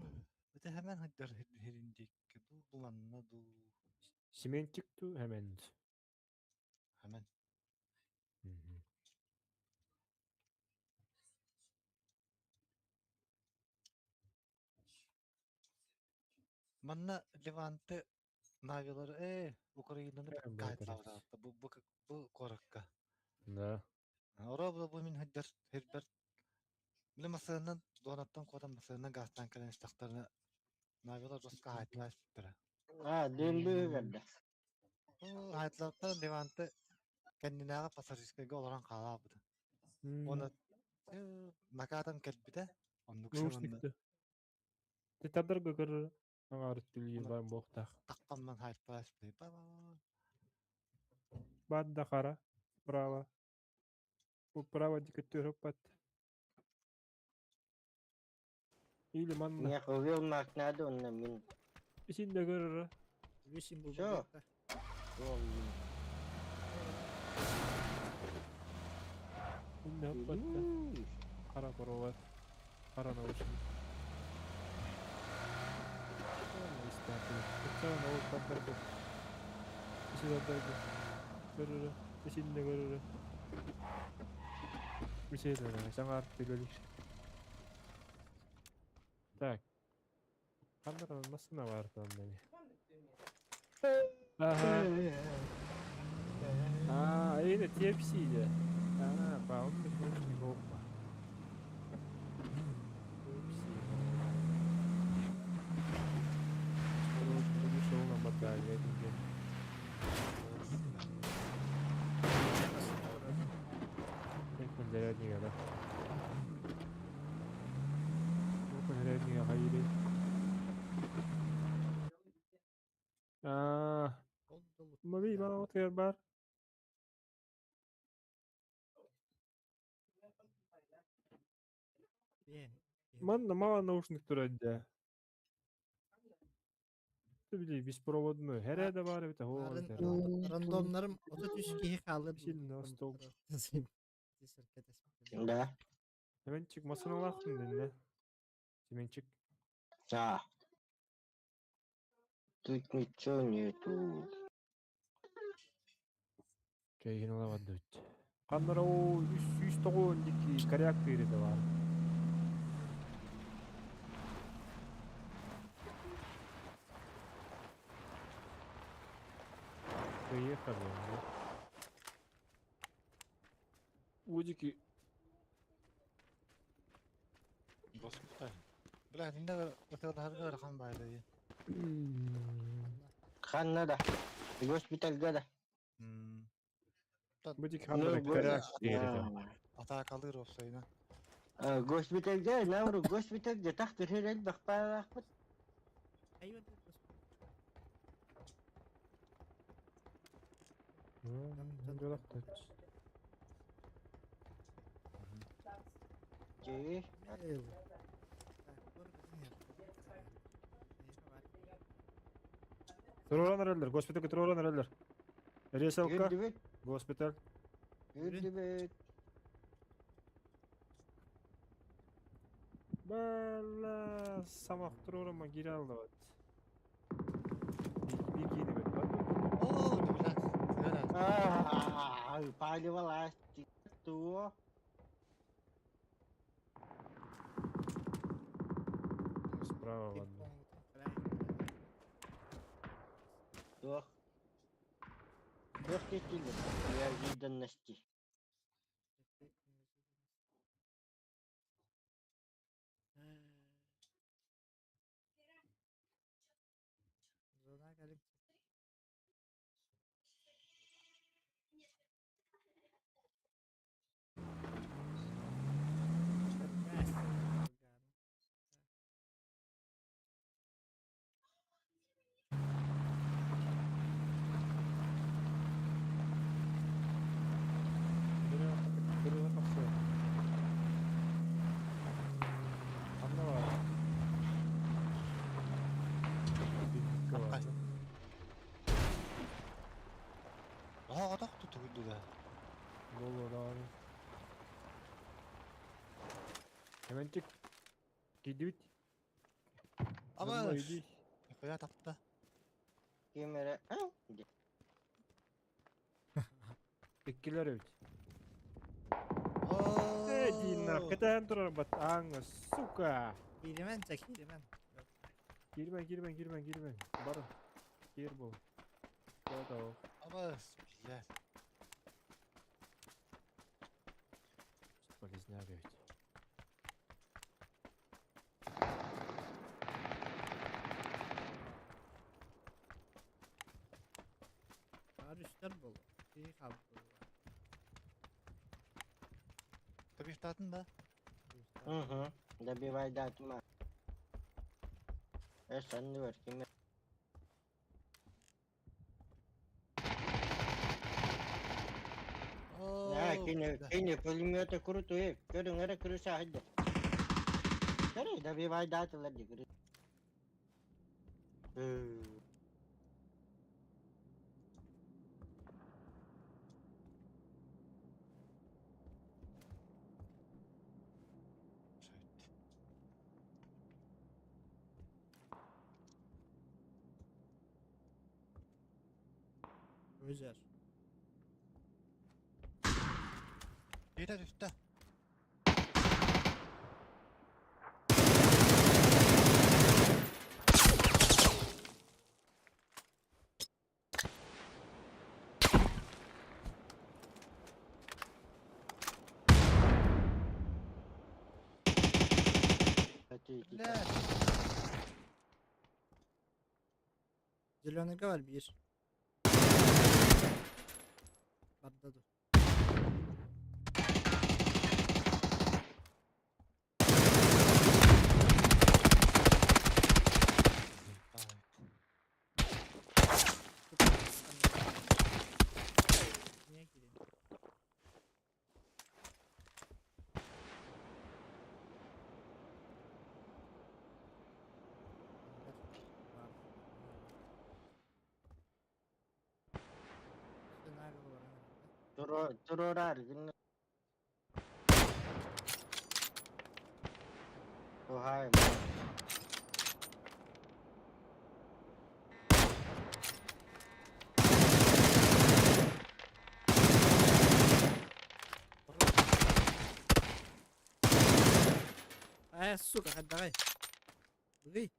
Это hemen хаддар хериндик. Ду буланна ду. Сементик ту hemen. Hemen. Манна Леванты навилар Украинаны Э, кайтлавра. Бу бу бу коракка. Да. Ора бу бу мин хаддар хербер. Биле масанан донаттан кодан масанан гастан кален истактарына навилар жоска хайтлар спиттера. А, дөмбү берди. Хайтлаттан Леванты кендинага пассажирскайга олорон калабыды. Оны накатан келбите. Оннук Наушникті. Ты тадар гөгөр аңар түлі бар боқтақ. Таққанман хайтлар спиттер. Бад да қара. Право. Бу право дикөттөр хоппат. Или манна. Меха увел макнады онна мин. Исин да көрөр. Вишин бул. Всё. Инде хоппат. Қара провод. Қара наушник. Көрөр. Исин да көрөр. Биседе жаңар түлөлүк. Так. Кандыр машина бар там мени. Ага. А, это TFC да. А, па, он наушник опа. TFC. Вышел на батале деген. Ekon заряднига да. Ekon заряднига хайри. А, Мави мана отер бар. Манна мала наушник турады. Ты били беспроводной. Хере да бар бит хо. Рандомнарым 33 киһи хаалыр. Сильно стол. Да. Семенчик масыналахтын динне. Семенчик. Да. Тут ничего нету. Чайгин алабады. Каннара о 309 дики коряк тыйры да бар. Поехали, да. Удики. Госпиталь. Бля, инде ытыалаһарга ыарахан баайда дии. Ханна да. Госпитальга да. Будик ханна коряк диэри. Атаакалыыр уопсайынан. Госпитальга, науру госпитальга тах төрөр элбэх баалаахпыт. Туруран эрэллэр, госпитальга туруран эрэллэр. Ресалка, госпиталь. Үрдүбүт. Бала самах турурама кире алдыбат. Бир киирбит бар. О, блядь. Аа, палевалась. Туо. Справа ладно. Туох. Туох тетилер. Неожиданности. Зона кэлин. Оҕотох тутугуйдуга. Боло Hemencik. Киирдибит. Ама Нихуя тапта. Ким эрэ Иккилэр эбит. Э, Дина, кэтээн турар бат ааҥҥа, сука. Кииримэн, чэ кииримэн. Киирмэн, киирмэн, киирмэн, киирмэн. Бар. Киир бол. Готово. Абас, блядь. Полезняк эбит. Баар үстэр буолуо. Киһи хаалбыт буолуо. Табихтатын да? Угу. Добивай датма. Э, санныбар ким Аа, кини кини пулемета крутой. Көрүҥ эрэ крыша сылдьар. Көрү, добивай датылар дии кры. Өзөр. Биирэ түстэ. Блядь. Зеленыйга бар биир. Барда ду. Niye gireyim? Турорар гына. Туһай. Э, сука, давай. Быгый.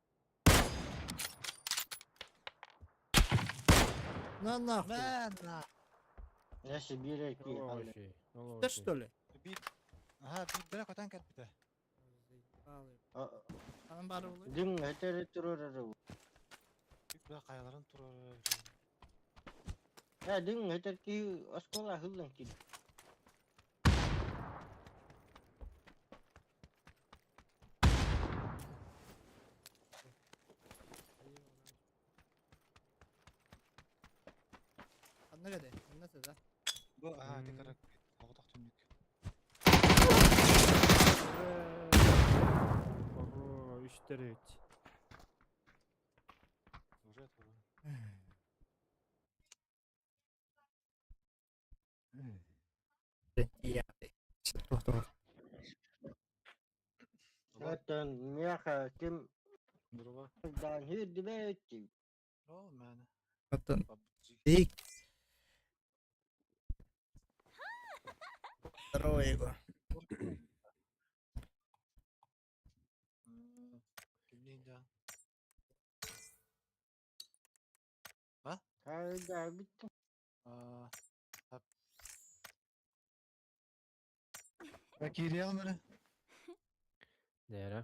На нахуй. Мэ, на. Я Сибири ки. Олочи, Ты олочи. что ли? Биир. Аха, биирдэрэ көтөн кэлбитэ. Заебал. Анан бары булуй. Дим этери туруру. Бля, хайаларын турар. Я дим этер ки оскола хыллан ки. Анна кede? Анна да. Бу, аха, ити кыра оҕотох түннүк. Хоро, үстерит. Уже турар. Я. Что Оттон меха ким Дуруба. дан хүрдүбэт. О, мээнэ. Оттон PUBG. Ик. Здорово, Егор. Кимниин да? Хайда бит. Аа. Кириэл мөрө. Нера.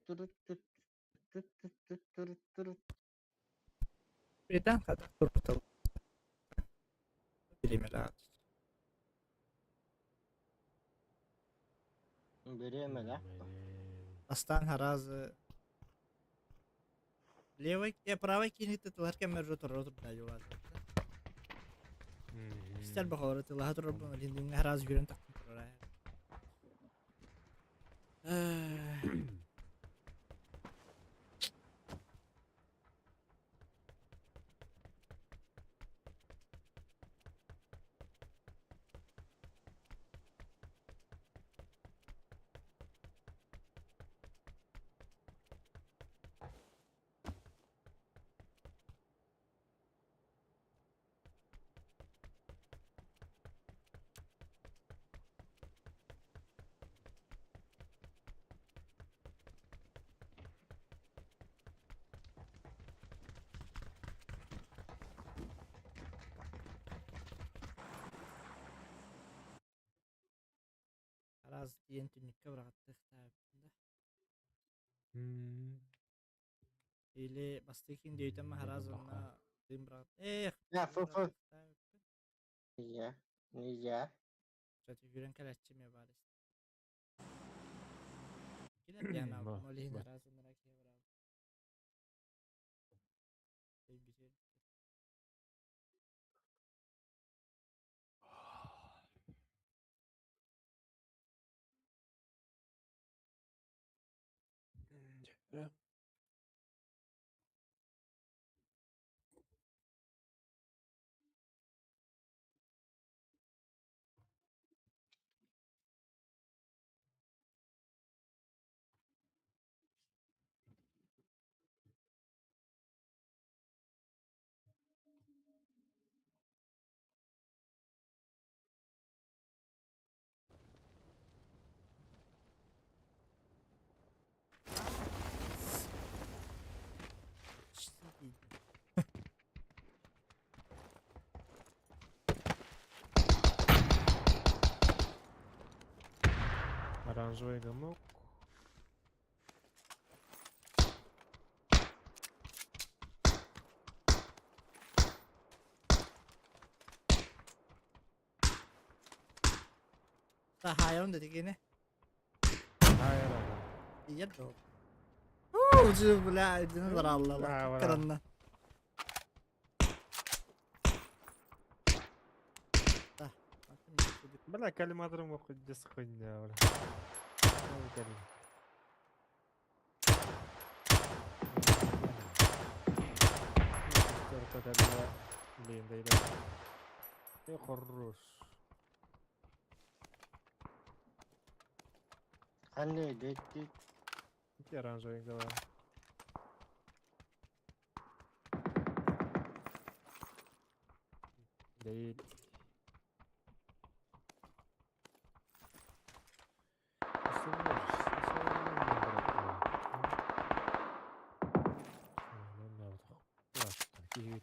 Турут тут тут тут тут турут турут. Birden kadar turbutal. Bilimler. Береме да. Астан харазы. Левый, правый кинет тылар кемер ротор ротор да юлар. Истер бахор тылар ротор линдин хараз жүрен тактым турар. Хараз диэн түннүккэ быраҕаттык таабытында. Или бастыкин дөйтөмө хараз онна дым быраҕат. Эх, Я фу. Я. Нельзя. Кстати, жүрен калаччы ме бар. Килер яна Ба, молин ба. хараз онна ке быраҕат. Эй, битер. Оранжевый гамок. Та хайон дедигине. Хайра. Ийер доо. Уу, жы бля, дин баралла. А, бара. Каранна. Та. Бля, калиматором хоть дес хуйня, бля. Ой, калим. Шестерка, бля. Блин, да и Ты хорош. Ханны дети. Где оранжевый голова? Да и... Киһи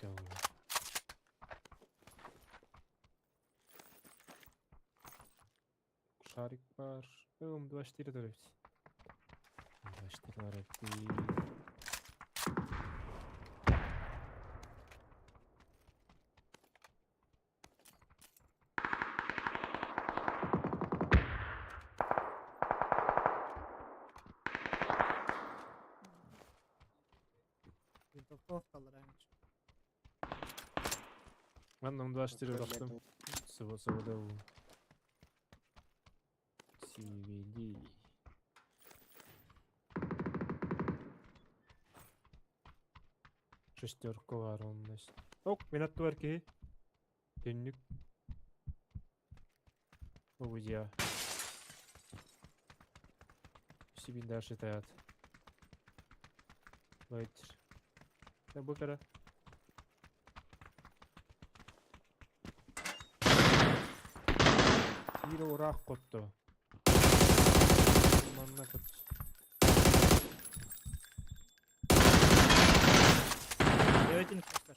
Шарик бар. М24 дөрөбүт. М24 бар эбит. Винтовка раньше. Мен М24 бырахтым. Сыбы да CVD. Шестерка бар онно. Ок, мен аттыбар киһи. Түннүк. Обудья. Сибин дальше таят. Байтер. Я букара. Биир ураах хотто. Манна кот. Девятин костер.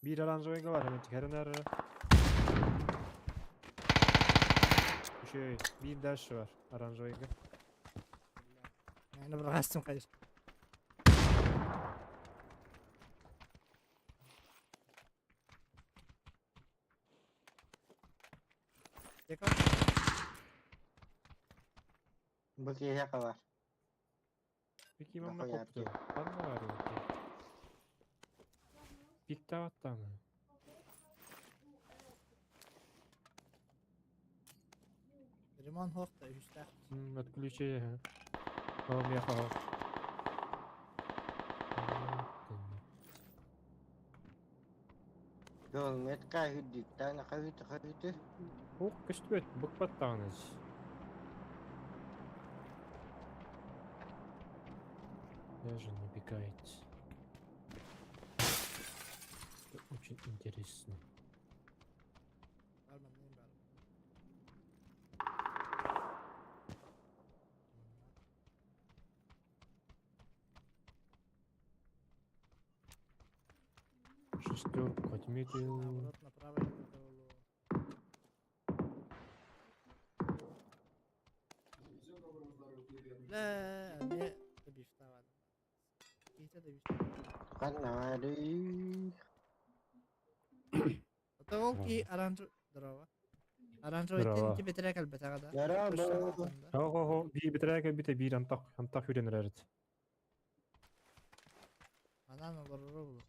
Биир оранжевый бар, hemen çıkarın ara. Şey, bir dash var оранжевый. Мен бырахастым конечно. Дека Бу киһи бар. Peki manna Нахуя koptu. Manna var yok. Bitti hatta mı? Ремон хохта үстә. Отключи. О, меха. Жол метка хүдді, таны қағыты қағыты. Ох, көстүбөт, быкпаттағыныз. Даже не бегает. Это очень интересно. Бар мен бар. Шестерку отметил. Наоборот, направо не Бля, мне добивтавады. Кейте добивтавады. Қаннары. Это волки оранжевый. Здорово. Оранжевый Здорово. тебе трек альбетага, да? Здорово. Хо-хо-хо, бир битрәк бите бир антак антак үйренер әрит. Анан олар булу.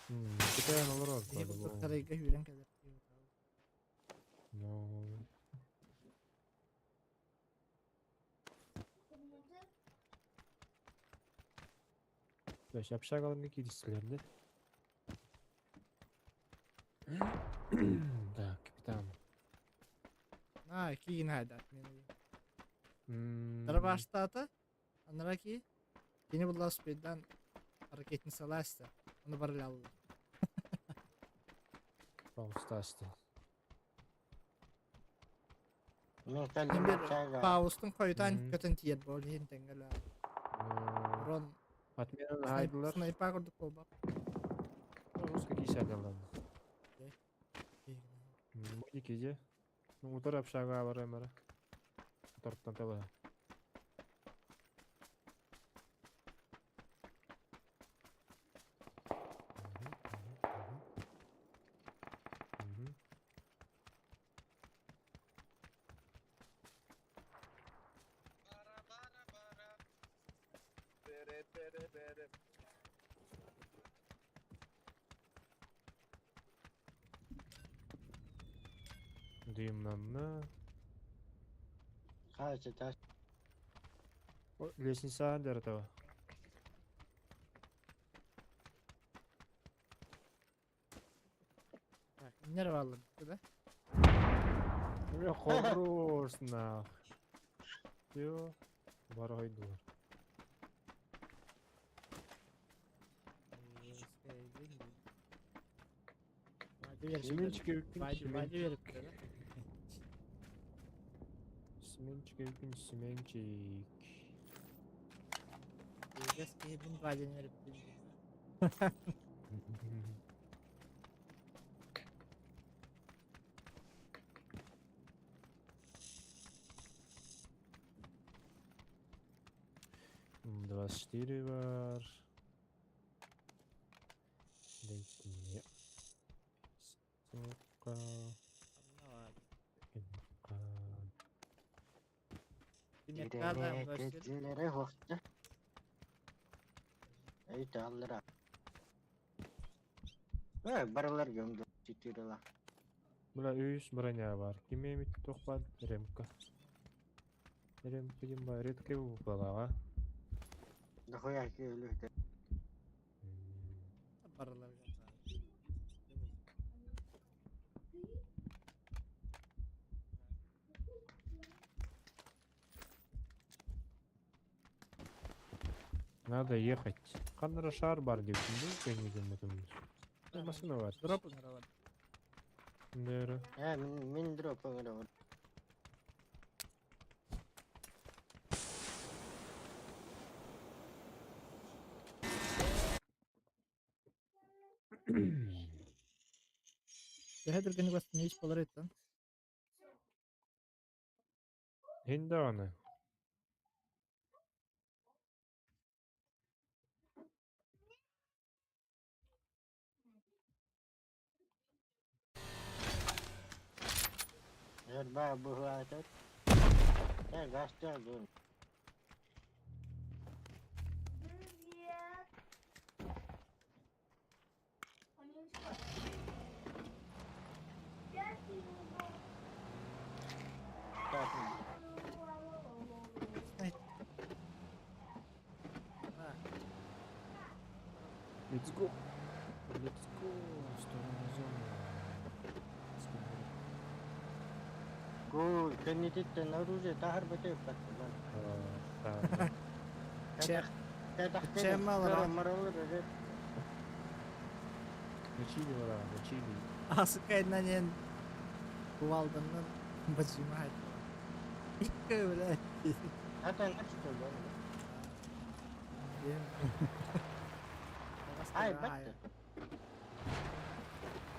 Битен олар Бии бу тарайга хүрен келер. Ну, То есть общага алымга киристилерди. Да, капитан. На, кийин хайда. Мен. М, Дарбаштата. Анараки. Кини булла спиддан ракетница саласта. Оны барлялы. Паустасты. Мен кәлдім чайға. Паустың койтан Мгм. көтен тиет бол хин тенгеле. Рон Отмена хайдылар. снайпа курдук болба. Русский кисәдәләр. Модики же. Ну, утар общага бар эмара. Торттан таба. Дымнанна. Қайсы тас. О, Лестница дер этого. Так, нервалы, да? Бля, хорош нах. Всё. Бар ойдулар. Семенчик Вадю семенчик. верит, да? Семенчик, семенчик. Маладьыас киһибин баадьан үөрэппин дии. 24 бар. Дайте. Сука. Дьиэлэрэ хуохта. Эй тааллара. Э, барылар gömdü. Четыре Бля, үс броня бар. Ким эмит туох бар? Ремка. Ремка диэн бар. Редкий буолаҕа. Дохуя киһи Барылар Надо ехать. Ханнара шар бар деп кэннигин бутум. Машина бар. Дроп ыҥыралар. Нөрө. Э, мин мин дроп ыҥырабын. Төһө түргэнник восстановить болар эттэн? Хин даҕаны. Эрбаа быһаатар. Э, гастар дун. Так, Let's go. Let's go. В сторону зоны. Гол, кэннититтэн оружие таһар бөтө ыппаттылар. Че, чем алара? Маралар эрэ. На чили вара, на чили. Асыкайнанен кувалданнан бажимает. Икки, блядь. Ата что да? Ай, бэтте.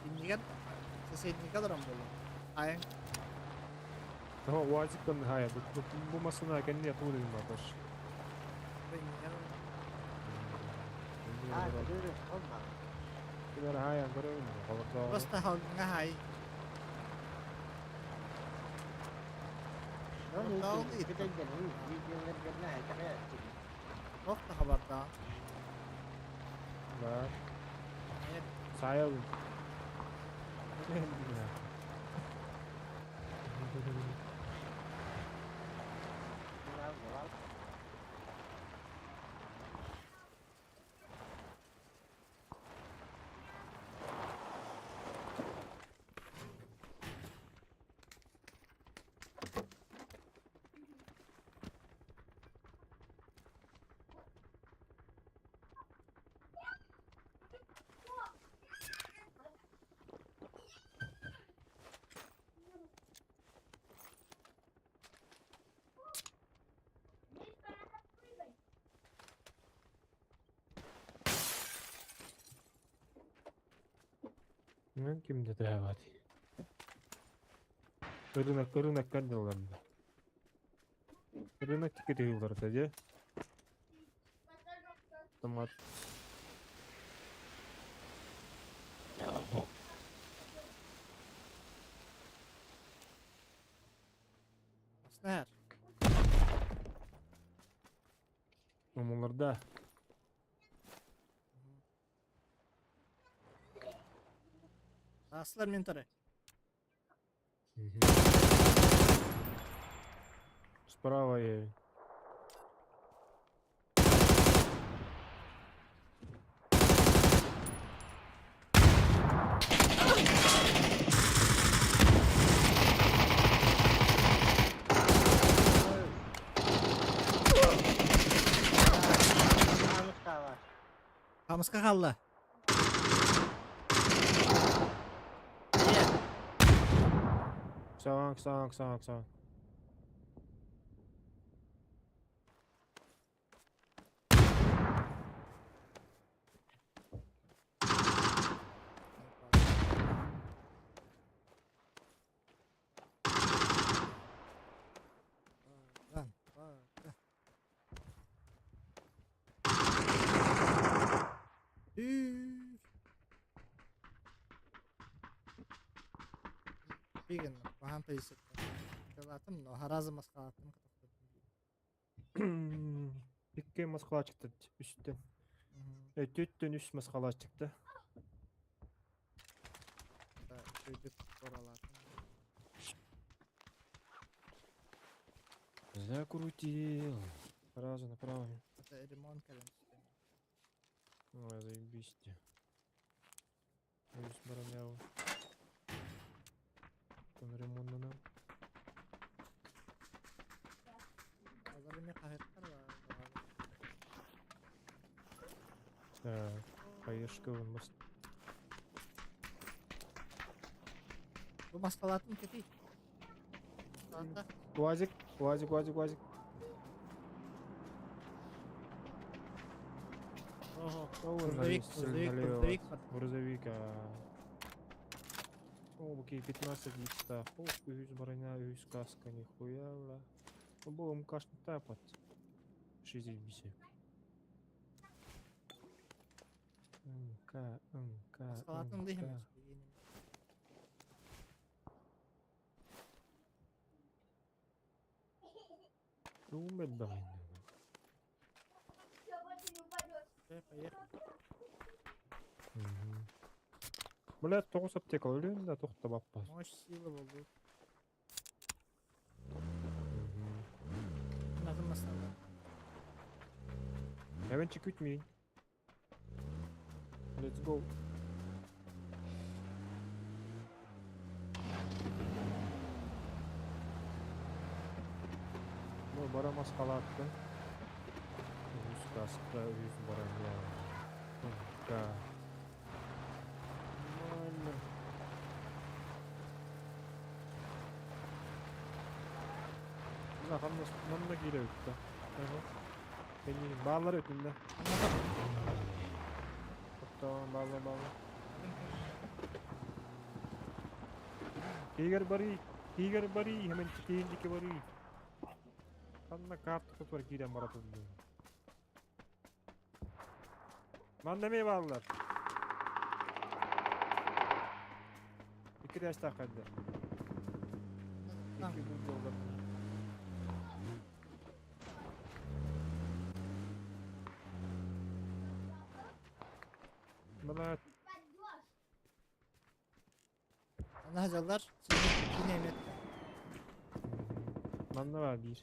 Иннигер соседний кадром было. Ай, О, УАЗиктан хая, бу бу машина кэнни атуулын баташ. иннигер А, көрү, холба. Килер хая көрөбүн, холодоо. просто халга хай. Ну, кытайдан видеолар гэрнэ хайта. Ох та хабарда. Да. Сая. Мен кимде тәбати. Рынок, рынок кандыларында. Рынок тикет юлларда, же? Томат. Снэр. Умуларда. Аслар мен тары. Справа я. Хамыска халла. Саң, саң, саң, саң. Бигин, баһан позиция. Кылаатым, но харазы маскалаатым. Икки москвачыкта үстен. Өттүттөн үс москвачыкта. Өйдүк коралаатым. Закрутил. Сразу направо. Это ремонт кэлэн. Ой, заебись ты. Үс броня. Там ремонт нам. Олар эми хаһыттар бар. Так, хаешка вон мост. Бу маскалаатым кети. Уазик, уазик, уазик, уазик. Ого. О, Грузовик, грузовик, грузовик. Грузовик, а. О, буки 15 листа. О, үс броня, үс каска, нихуя, бля. Ну, был МКшный тапот. 60. МК, МК, Маскалаатым МК. дыхым. Думать давай. Поехали. Бля, тоғыз аптека өлең да тоқтап аппа. Мощь сила болду. Назым масала. Әвенче күтмейін. Let's go. Ну, бара маскалатты. Үз каска, үз броня. МК. Нормально. Мына ханна кире өттü. Ага. Бeni bağlar ötünde. Tamam bağla bağla. Тигр бари, тигр бари, hemen чикейин бари. Ханна карта tutvar кирен бара турду. Ман неме bağlar. İki dash takıldı. İki bu yolda. Bana Ана жалар. Кинемет. Манна var bir.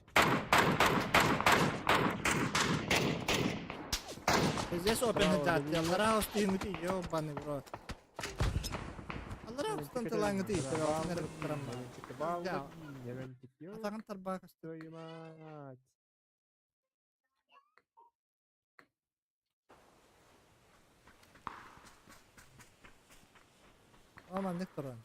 Здесь опен Браво, дат. добили. Аллара остыймыты ёбаный в рот. Аллара устан талаңыты. Атагын тарбак. Твою мать. Аман туран.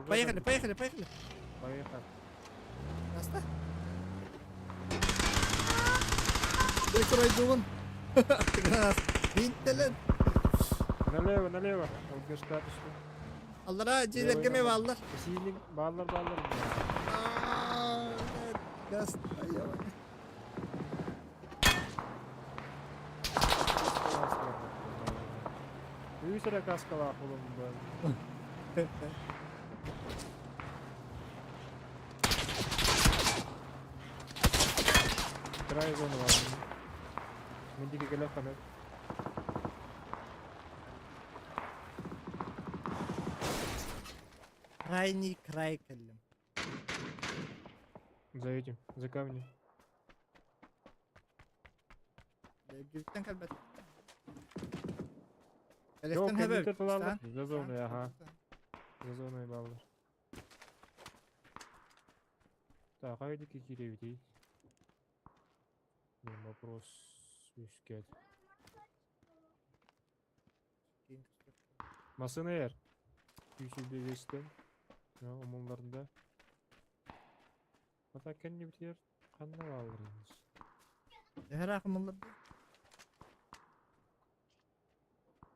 Поехали, поехали, поехали. Поехали. Наста. Прикрой дуван. Бинтелен. Налево, налево. Алгашка түштү. Аллара жилерге ме баллар. Синик баллар баллар. Газ. Үсәрә каскала кулым был. Край зоны бар. Мендеге келе камер. Крайний край келдим. За этим, за камнем. Бүттен калбат. Yok, Электен хэбэ. компьютер баллар. За зоной, ага. За зоной баллар. Так, а эдики киревдей. Вопрос үскет. Масына ер. 155-тен. Омуларында. Ата кенни битер. Канна баллар инде. Эхер акымыллар.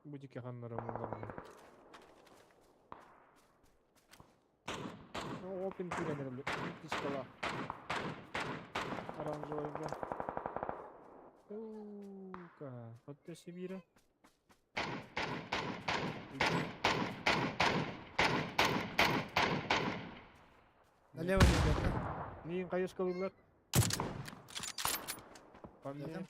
Бу дике ханнар омуларында. Ну, опен киренер Тискала. Оранжевый, да. Сука, вот ты Сибири. Налево ребята. Миин хайыскалыылар. По мне. Рядом.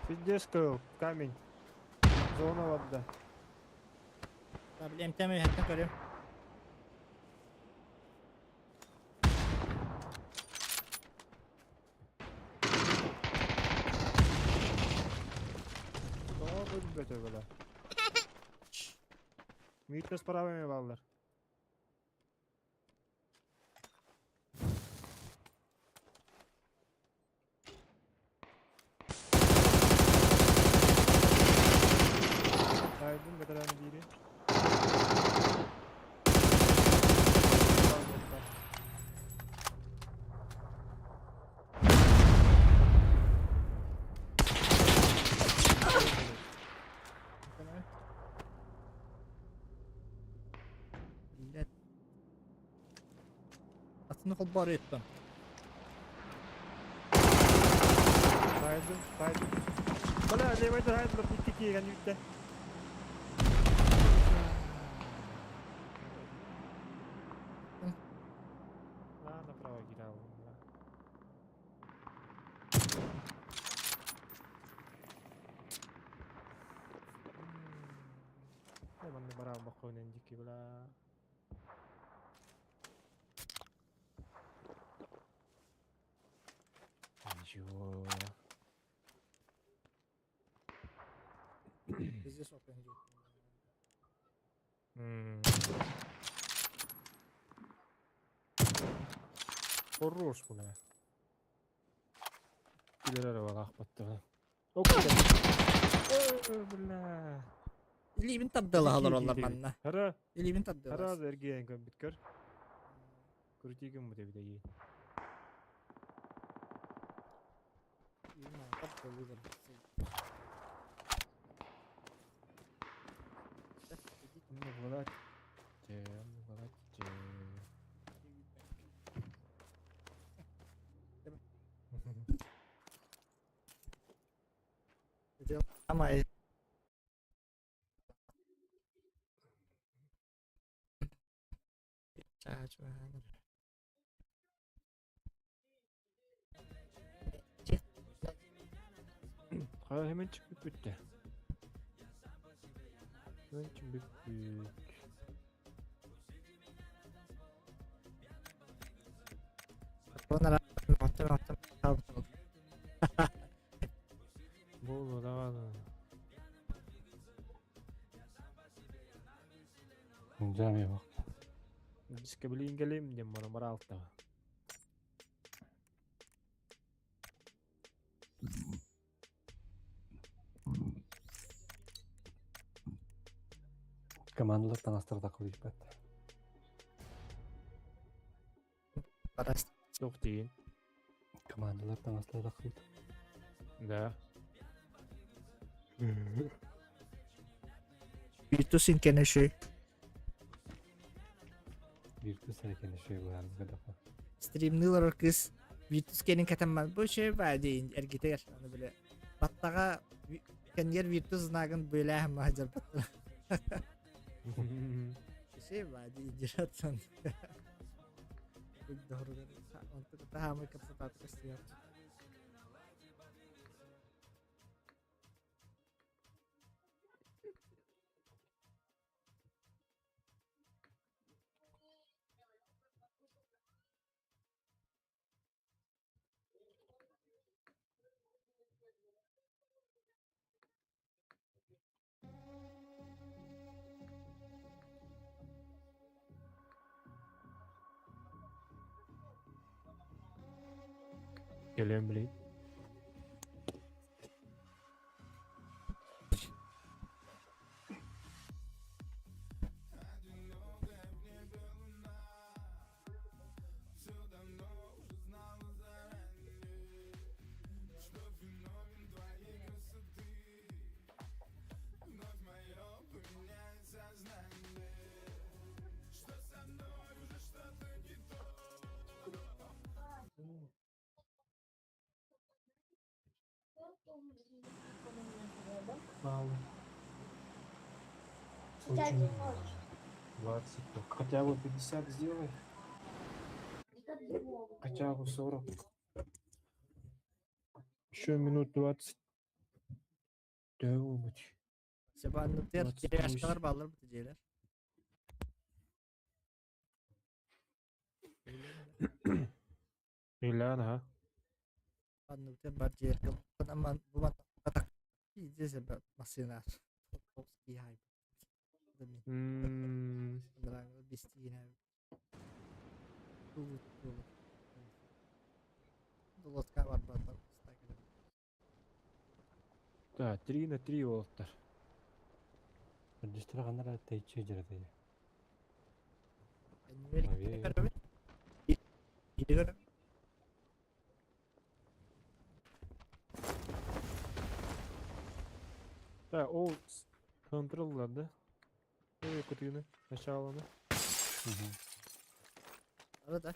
Пиздец, кыл, камень. Зона вода. Да, блин, тем я көрүм. Тоҕо өлбөтө была. Миитте справа баллар. Тайдым бетерәне бири. Блядь. Атын холбор еттім. Тайдым, тайдым. Бля, левый тайдым, икки киген үттэ. На, направо кирал. Не, манны барам бакконен дики бла. Ничего. Пиздец опен Хорош, бля. Килер арабаға ақпатты. Бля. Илибин тардыла алар олар манна. Хара, Илибин тардыла. хара эрген көмбүткөр. Крутигин бу деп дей. Ну булат. Же, булат. Же. Ама Ха hemen çıkıp bitti. Hemen çıkıp bitti. Болу даҕаны. Жами бак. Биске билин келем дем бара бара алтага. Командалар таҥастар такылыйбат. Параст. Суох тиин. Командалар таҥастар такылыйт. Да. Virtus инкенеши. Virtus эркенеши буан гадафа. Стримнылар кыз Virtus кенин катамман бу шей ба дейин эргитер аны биле. Баттага кенер Virtus знагын бөлә мажар батта. Шей ба дейин жиратсан. Онту таһамы капсатат костюм. Келем билин. Мало. Очень мало. 20 только. Хотя бы 50 сделай. Хотя бы 40. Еще минут 20. Быть. Себанныктер 28. деревяшкалар баллар бу дьиэлэр. Илян, ага. Анныктер бар дьиэлэргэ аман бу манна Иде себе машина. Топский хайп. Бистиин Лотка бар бар. Да, 3 на 3 олтар. Үрдүстэр ханнара тэйчи дьэрэтэ. Да, ол контроллар, да? Ой, кутыны, начало, Да.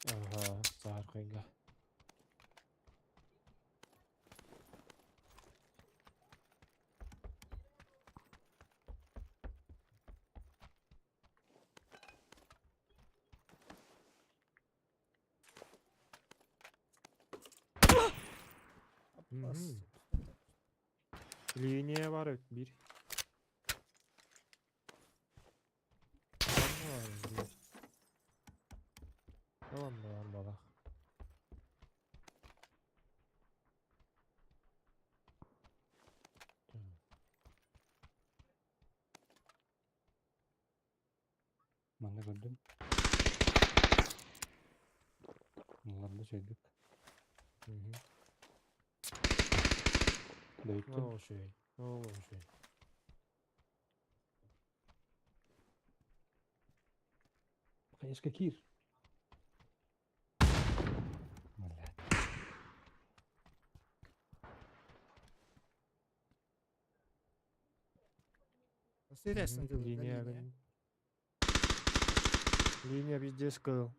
Ага, сааркайга. Мгм. Линия бар bir. Tamam var bir. Tamam tamam bala. Манна көрдүм. Буларда сөйдүк. Мгм. Дөйттүм. Ол şey. Ол şey. Конечно, кир. Блядь. Интересно Мгм, Линия. Линия. Линия везде сказал.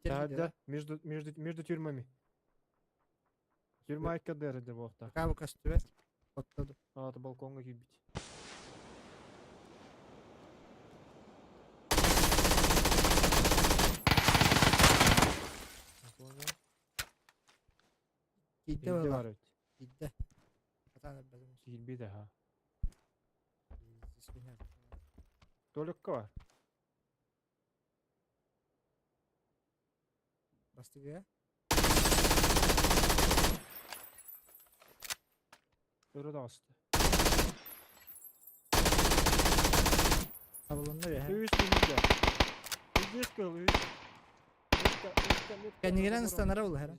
Да, да, между, между, между тюрьмами. Тюрьма КДР деп оқта. Пока костюмет. Оттоду. А, это балконга кибить. Понял. Кийде Кийде бар. бар өт. Кийде. Атан базым. Кийбейді, ха. Толикка бар. Бастыгы. Өрі да асты. Табылынды бе. Үш минутта. Здесь кыл, үш. Метка, метка, метка. Кәнигерен станара ул хәр.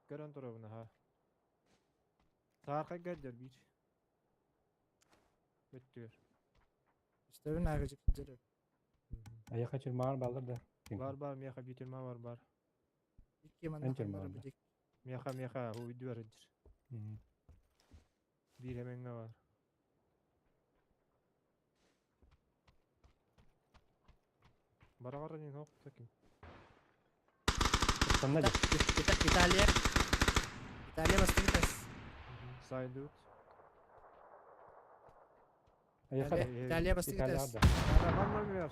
Көрөн турабын, ха. Саарка гаджер бир. Өттүр. Үстәбин агыжык жүрөп. Аяка чырмаар балдар да. Бар бар, меха бир тюрьма бар бар. Икки манна Эн тюрьма бар бар, да. бу Меха меха, үйдү бар эдир. Бир эменге бар. Барагара не нок таким. Санна да. Италия. Италия бастыгы тас. Сайдут. Аяка Италия Италия бастыгы Италия тас. да. Бар номер.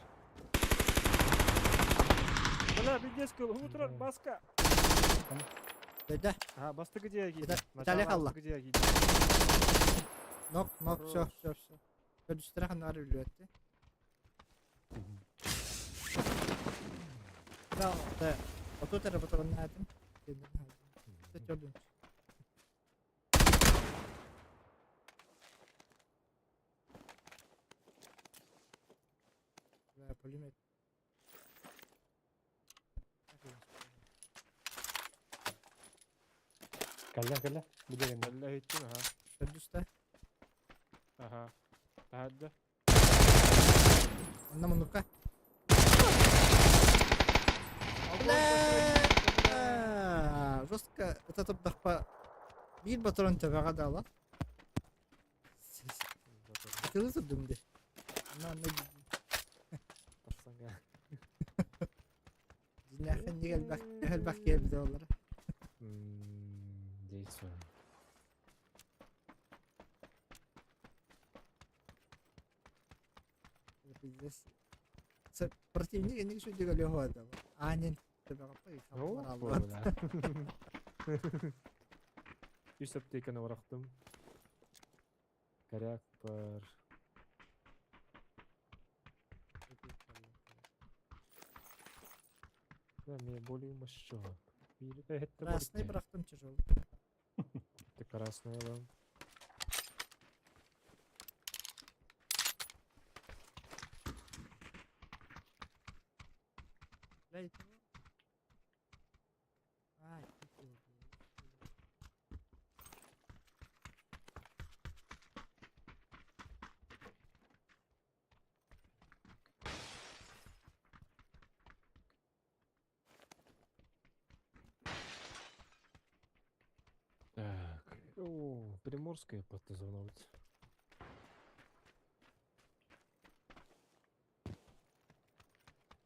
Бля, пиздец, кыл, утро, баска. Да. Ага, басты где я Италия қалла. Где я Нок, нок, все, все, все. Көрүстөрө ханнар үлүөттү. Да, да. Отут работал на этом. Төтөрдүм. Бля, пулемет. Калла калла. Бу деген. Бля, иттим, ага. Көрдүстө. Ага. Тахадда. Анна мунука. Бля! Жестко это топтахпа бир батырон төбөҕө даала. Тылы турдум де. Анна анна Тахсанга. динәхен нигел бак хел бак кебде олар. Здесь. Противник инник сүдүгө лөхөдө. Аанин төбөҕө О, аллар. бля. Үс аптеканы бырахтым. Коряк бар. Да, мне более мощно. Красный бырахтым тяжелый. Это красная вам. Бля, это А, тихо. Так. О, Приморская подтазоновать.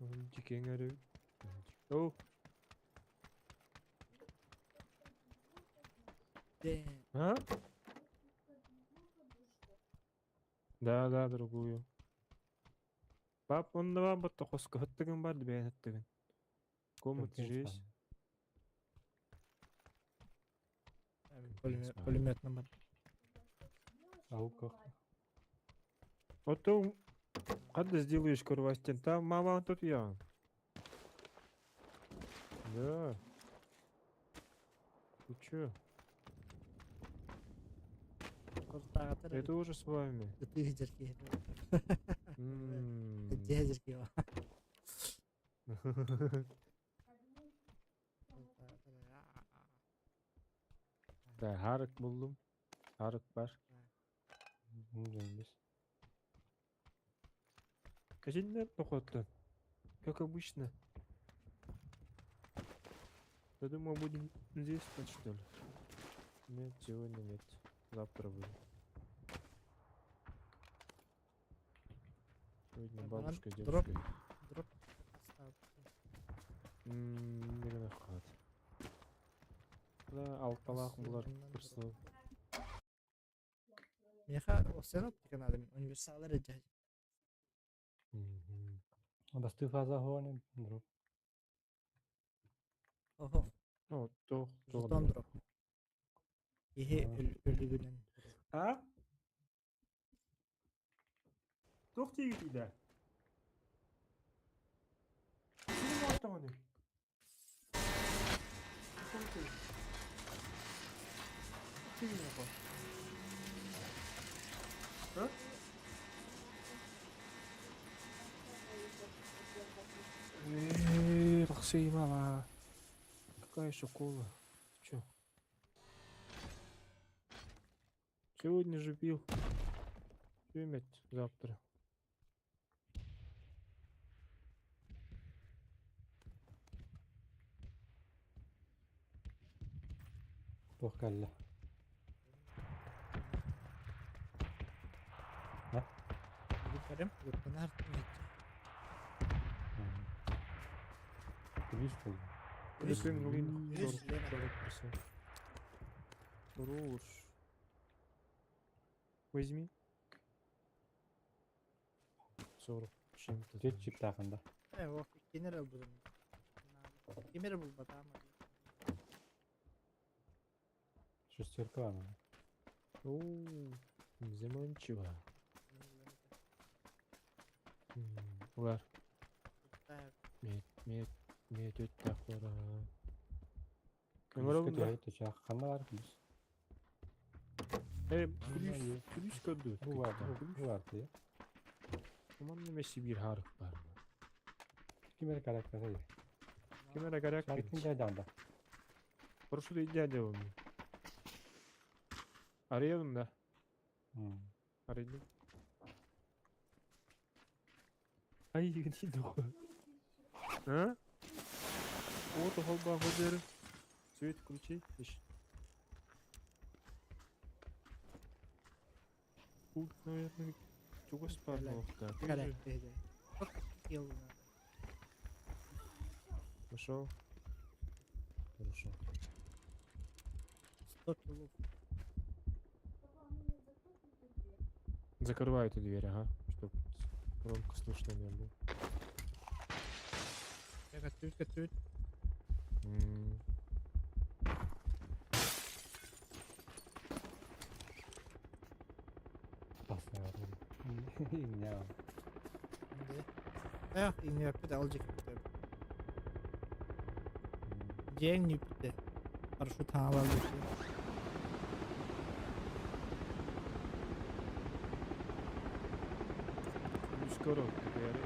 Дикеңері. О, а? Да, да, другую. Пап, он два батта хоска хаттыгын бар бәйін хаттыгын. Комната же есть. Пулемет номер. Аука. Потом, когда сделаешь курвастен, там мама тут я. Да. Ты чё? Я тоже с вами. Ты дерки. М. Дерки. Да, харык булдум. Харык бар. Біз. Козельный походу. Как обычно. Я думал, будем здесь спать, что ли? Нет, сегодня нет. Завтра будем. Сегодня Так, бабушка с дроп. дедушкой. Дроп поставь. Не хат. Да, алталах булар курсы. Меха осен оптика надо, универсал реджай. Басты фаза хоны дроп. Ого. Ну, то, то. Жетон дроп. Ихе өлүгүнэн. А? Туох тиигитиде? Ким аттаҕыный? А? Эээ, тахсыймала. Какая шокола? Чё? Сегодня же пил. Пимет завтра. Туох кэллэ. Көрем, көрем Плюс болду. Үлүкөн ылын Үс, Лена. Хорош. Возьми. 40 чем-то. Төрт чип таахында. Э, о, кенер булдum. Кемер булбатам. Шестерка ана. О, заманчиво. Улар. Мет, мет, мет өттө акбара. Плюска түһэй төчөөх. Ханна бар плюс. Э, плюс, плюс көдү. Бу бар, бу бар тие. Аман неме Сибирь харык бар. Кимер карак касай. Кимер гарак Шаркын жайданда. Прошу дядя он. Арыйын да. Арыйын. Ай, где дохуй? А? Вот холба выдеры. Свет включи. Ищ. Пульт, наверное, чего спарнул так. Нашел. Хорошо. 100 килов. Закрываю эту дверь, ага, чтоб Громко слышно не было. Көттүбүт көттүбүт. Иҥнээ. Эх, иҥнэппит ол дьикпит. Дьиэҥ нүппүтэ. Парашют хаалар Скоро теперь.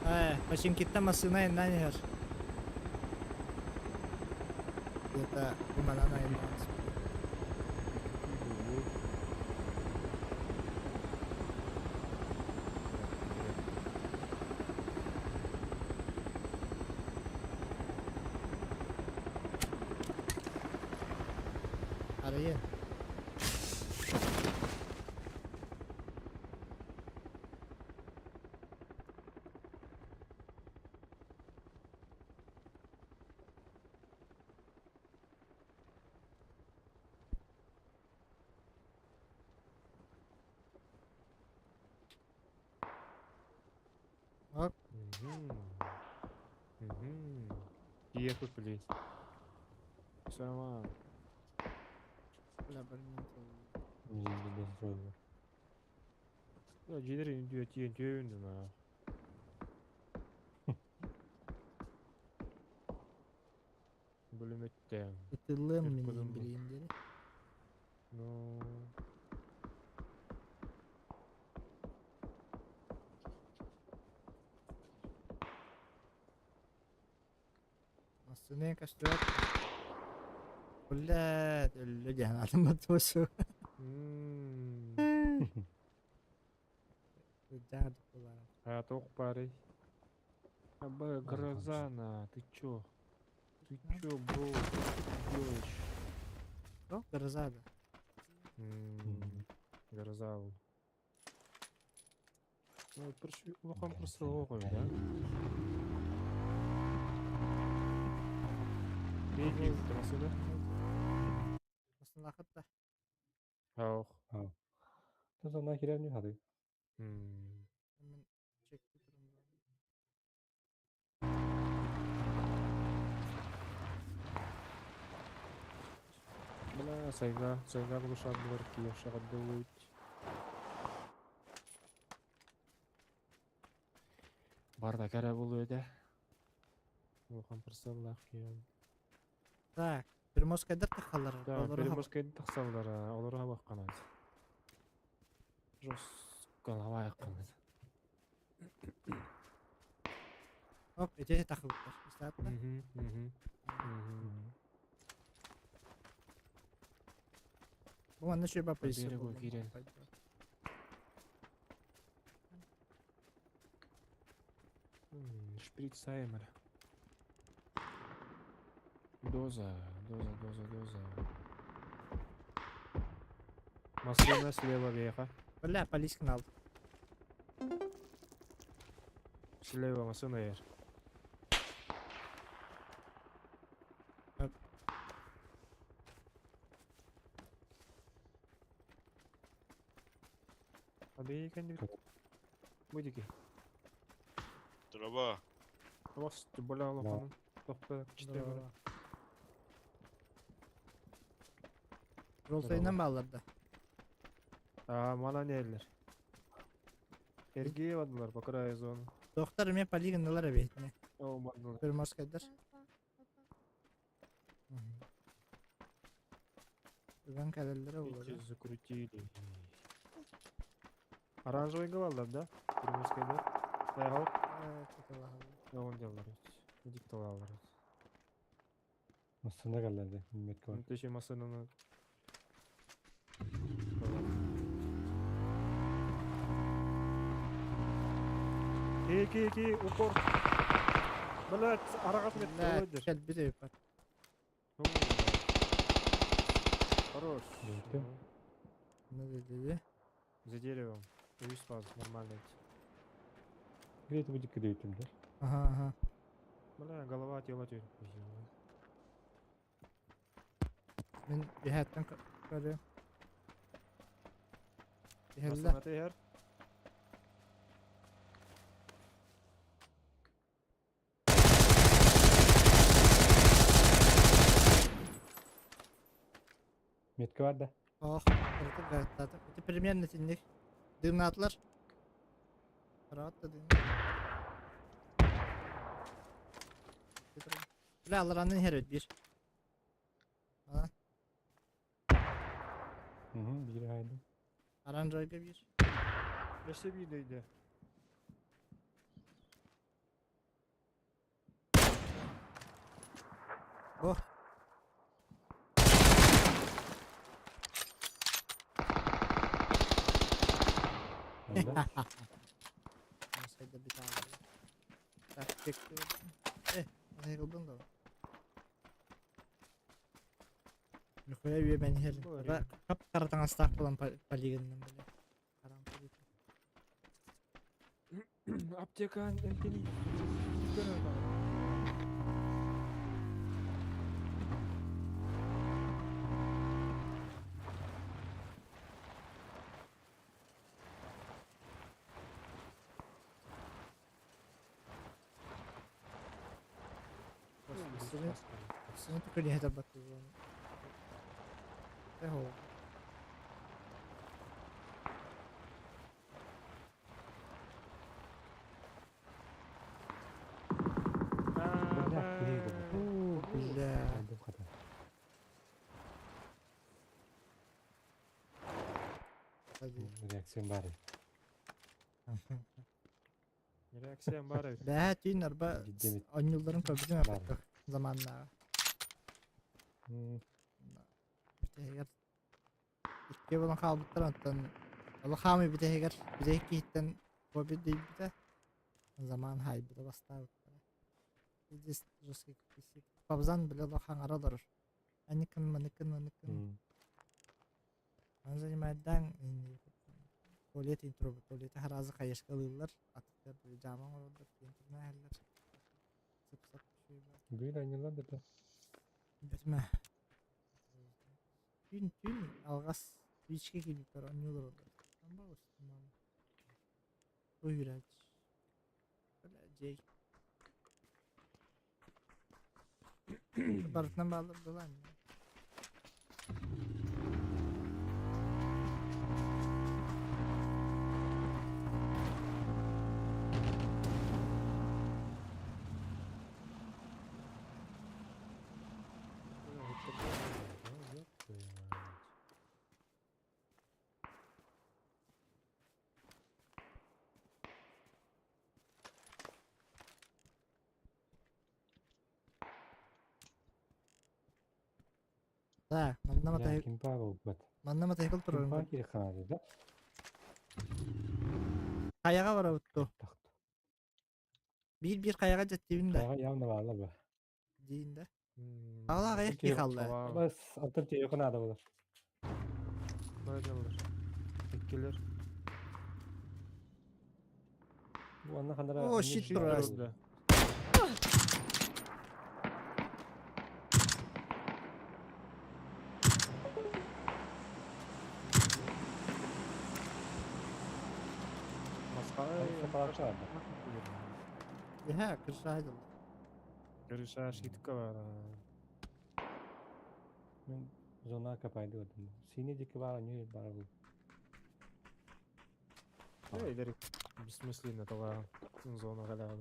Э, Починкиттан массыына айаннаан иһэр. Где-то куманан айаннаан испит. Арыйын. Оп. Угу. Угу. Ехать, блядь. Сама. Бля, блин. Дьиэлэр үндүө тиийэн түөйүн на. Бөлүмөттен. Ытылым Өп мин кодум бу. билиим диэри. Ну. Массыына көстүбэт. Блядь, өллө диэн атыммат туосу. Дьаа дукулаа. А тоқ парый. Аба, гроза ты чё? Ты чё, бро? Что делаешь? О, гроза да. Гроза. ол. Ну, улахан просто оҕой, да? Бейги машина. Массыына хатта. Ох. Тозона кирем не хады. Мен чекти турум. Бля, сайга, сайга глушат дворки, шагадылуть. Барда кәрә булу эде. Улахан прысаллах киен. Так, Приморскайдар тахаллар. Да, Приморскайда тахсаллар, олар хабак канат. Жестко лавай канат. Оп, эти тахылыктар. Истатта. Мгм, мгм. Мгм. Бу манна шөбө По полиция берегу болду. кирен. Шприц Саймер. Доза, доза, доза, доза. Машина слева веха. Бля, полис канал. Слева машина ер. Оп. Абей кәнде. Будики. Траба. Вас бля лоханым. Тохта кичте бар. Жол сайынан балларда. А, мана нелер. Эргие бадылар по краю зоны. Доктор мен полигонлар эбетне. О, бадылар. Приморскайдар. Үгән кәләлләре булыр. Эти закрутили. Оранжевый гололар, да? Приморская, да? Аял. Да, он делал. Диктовал. Массына каллады. Метко. Ну, ты машинаны. Ки, ки, ки, упор. Блять, арагат Бля, метте. кәл бит өйпәт. Хорош. Дойду. Ну, да. За деревом. Үс фаз, нормально. Где это будет кидать, да? Ага. Бля, голова, тело теперь. Мин биһэттэн көрүө. Иһэллэ. Басына тыһар. Метка бар да. Ох, кырытып гайттады. Это примерно тинник. Дымнатылар. Rahat da дым. Бля, аларанын her bir. Ана, Угу, биир хайды. аран жойга bir. Өссө биир дөйдө. О. Анда. Сайда bir tane. Так, чекти. Э, айрылдың да. Нихуя бе мен хер. Бу Кап каратаң астақ болан полигоннан бля. Карам полигон. Аптека эмтени. Көрө Сен сен түкүле хәтер бат. Эхо. Бля, кирей У, бля. Хайды хата. Реакциям бар. Реакциям бар. Бә, түйін арба Гидемит. онюлдарын көбүтүн Бар. аппак заманна. М, Битегер. Икке болан халбыттар онтон Ола хамы битегер битег киттен кобит дейбите. Заман хайбыта бастабыттар. Здесь жесткий кисик. Пабзан биле лохан аралар. Аникын маныкын маныкын. м. Он занимает дан туалет интро туалет харазы кайышкалыйлар. Атыктар жаман оролдор интернет Сып сап Бир айнылар да. Бетме. Түн түн алгас бичке кийип аннюлар олар. Амба устумам. Уйрач. Бля, жей. Барытынан балыр долан. Ёб твою мать. Да, манна Бля, матай ким Павел бат. манна матай кыл Ким турар. Павел ханады да? Каяга барабытту. Тахт. Бир бир каяга жеттибин да. Каяга явно баалар ба. Дейин да. Ала каяк ки халла. Бас алтын түйе кынады булар. Бардылар. Иккилер. Бу анна хандара. О, щит турар. Да. Шоколадчы бар. Яха, кырша айдыл. Крыша шитка бар. Мен зона капайды өтім. Сине дики бар, не бар бу. Эй, дерек бессмысленно това зона халява.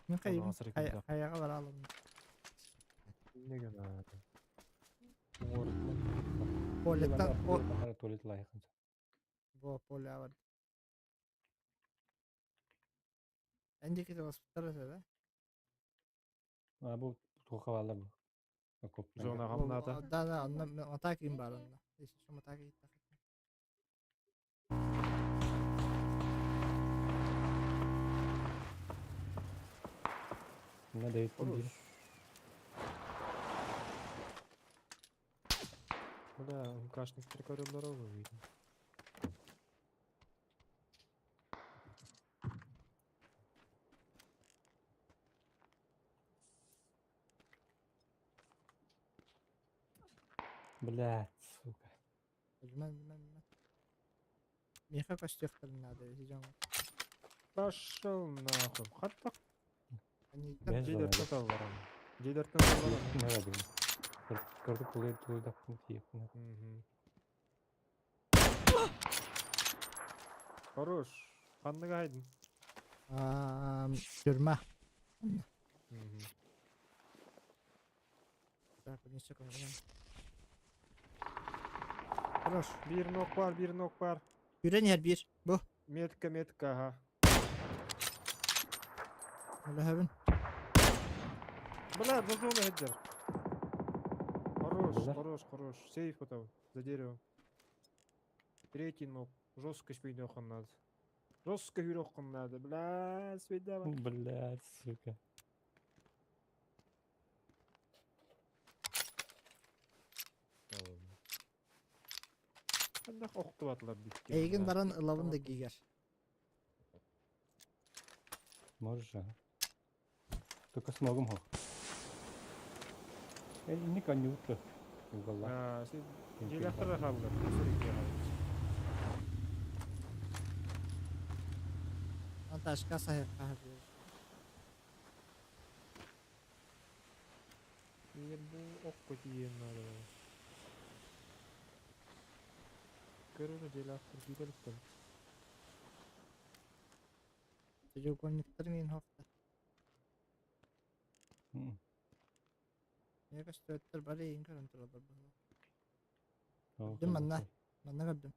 Мен Оны асырып кетті. каяга бара алам. Неге надо? Туалеттен о Туалет лайықын. бо поле бар. Эндики де басыптар да. А бу тоқа балар бу. Окоп. Зона гамната. Да, да, онна атаки им бар онна. Если что, атаки итак. Мына дейт бир. Бля, МКшниктар көрөллөр ол видно. Блядь, сука. Өлүмэн, өлүмэн, өлүмэн. Миэхэ көстүөхтэрин наада ити дьоҥҥо. Пошел нахуй. Хатта Аньыыттан Без дьиэлэртэн зона. талларам. Дьиэлэртэн талларам. Не один. Көрдүк тулуй тулуйдаппын тиийэппин. Мгм. Хорош. Ханныга айдын? Ам, тюрьма. Мгм. Так, принесу көргөн. Хорош. Биир нок бар, биир нок бар. Үрэн иһэр биир. Бу. Метка, метка, ага. Өлөһөбүн. Бля, за зону хеджер. Хорош, Бля. хорош, хорош. Сейф потом, за деревом. Третий ног. Жестко спидёхан надо. Жестко юрёхан надо. Бля, свидава. Блядь, сука. Ханнах охтубатылар бикки. Эйигин баран ылабын да гигер. Можешь, ага. Только смогом хох. Эй, инник анютла. Угола. А, сен желяқтарға қалдыр. Анташка саһыахха сөп. Егер бу окко тиийэн надо. Көрөр желяқтар кийтеліктер. Треугольниктар миин хофта. М. Миэхэ көстөөттөр бары эйигин көрөн тураллар быһыылаах. Ол Көрдүм манна. окей. Манна көрдүм.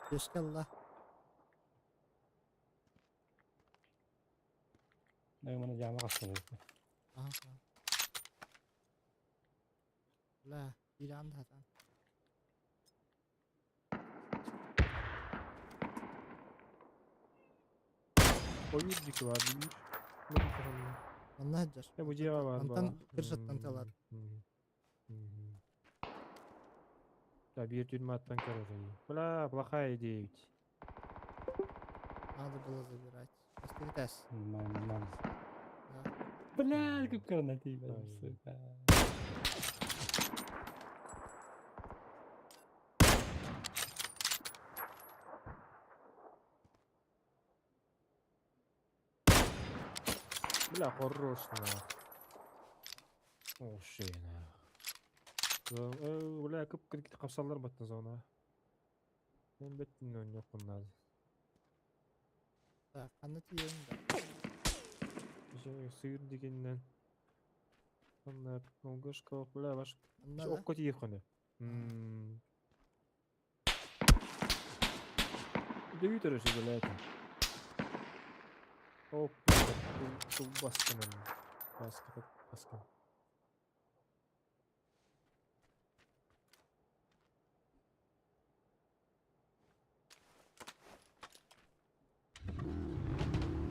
Түөскэ ылла. Э, маны жаама қастыр. Аха. Бля, биир да хатан. Ойур дики бар, биир. Мын тұрғын. Манна сылдьар. Э, бу дьиэҕэ баар Мантан баар. крышаттан талар. Мгм. Мгм. Да, биир тюрьматтан көрөр. Бля, плохая идея ведь. Надо было забирать. Бастакы тэс. Нормально, нормально. Да. Блядь, как гранаты, Ай. сука. Бля, хорош нах. О, шей нах. Э, бля, көп кіргіт қапсалар баттын зона. Мен беттін ойнақпын надо. Так, ханна тиийэн да. Сыыр дегеннен. Онна олгашка, бля, баш. Манна да. Окко тиек қоны. Дөйү төрөсү бля это. Оп, баскан. Баска, баскан.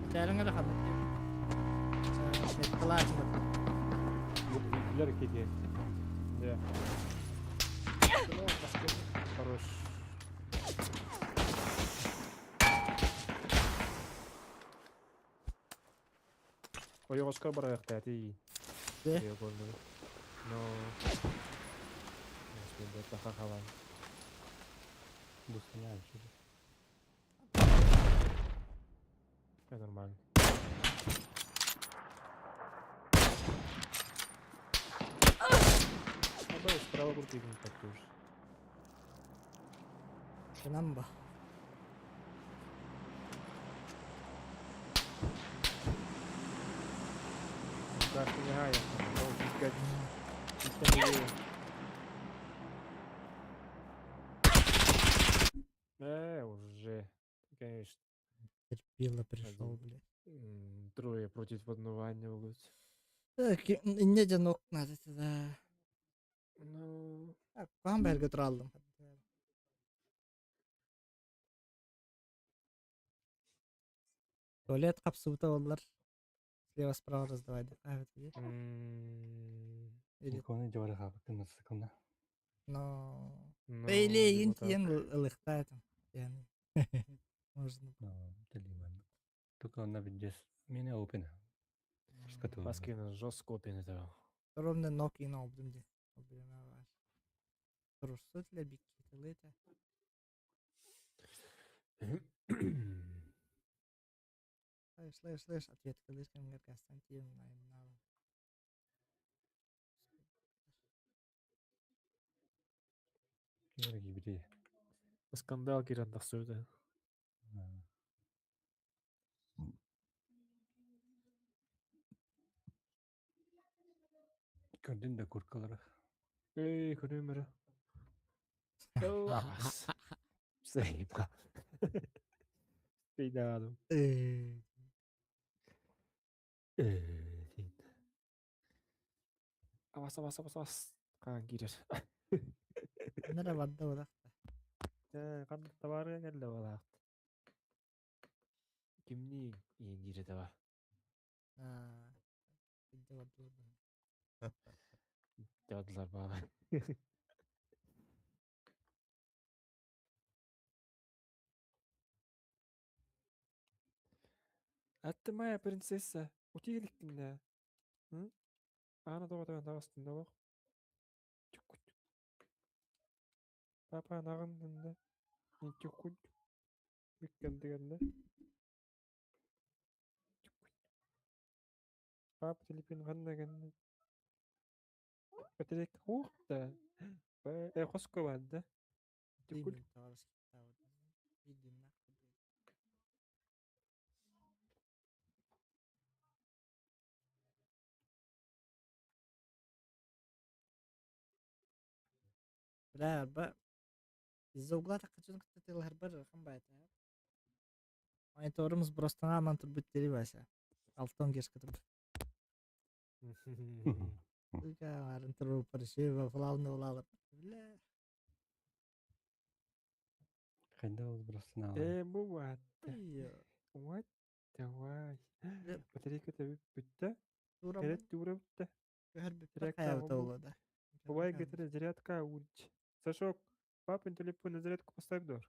Этээриҥ эрэ ханна тиийэн. Меткалаачы. Билер кеди. Да. Хорош. Ой, Оскар барайықта, әти. Де? Но... Мен таха қалам. Бусаня еще. Я нормально. А да, справа крутик не так тоже. Гынан ба. Так, не гая. Ол пикать. Э, уже. Конечно. Терпила пришел, Один. блядь. Трое против одного не могут. Так, инне дьон надо да. Ну, Так, хаһан бэһэргэ тураллым. Туалет хапсыбыта боллар. Слева справа раздавай. А, вот видишь? м, Или Никоны дьабары хаапыккын матасыкылна. Но... Ну, Бэйлиэйин либо так. тиийэн ылыхтаатым. Диэн. Можно. Телиман. Только она видес. Меня open. Баскина жестко опен этого. Ровно Nokia обдум ди. Обдума var. Турсут ле биккитылыта. Слышь, слышь, слышь, ответка лишь кемгер Константин наимнала. Кире гибри. Скандал кирен тахсыбыта. Көрдүн да куркалары. Эй, көрүмөрө. Ас. Сейпа. Пейдадым. Э, Абас, абас, абас, абас. Каан кирер. Нара барда барахта. Э, кан товары келле балаакт. Кимни иен кире таба. А, Идде барда. Дадылар баала. Атты моя принцесса. Утиликкин М? Ана тоҕо таҕыстын да олох. Чуккут. Папа анаҕын Чуккут. Бүккендигэннэ. Папа телефон ханна гэннэ. Батарейка ух да. Э хоско баада. Чуккут. Бля, арба из-за угла так хочу кытты хар байта. Мониторымыз просто аман турбут дери баса. Алтон кеш кытып. Арын туру паршива флауны улалар. Бля. Хайда ол просто на. Э бу what? Ой. What? Давай. Бля. Батарейка да бүтті. Тура Эрет тура бүтті. Көһөр бүппэ Зарядка хаябыта обу. буолла да. Бывай гетер зарядка улч. Сашок, папин телефон на зарядку поставь дор.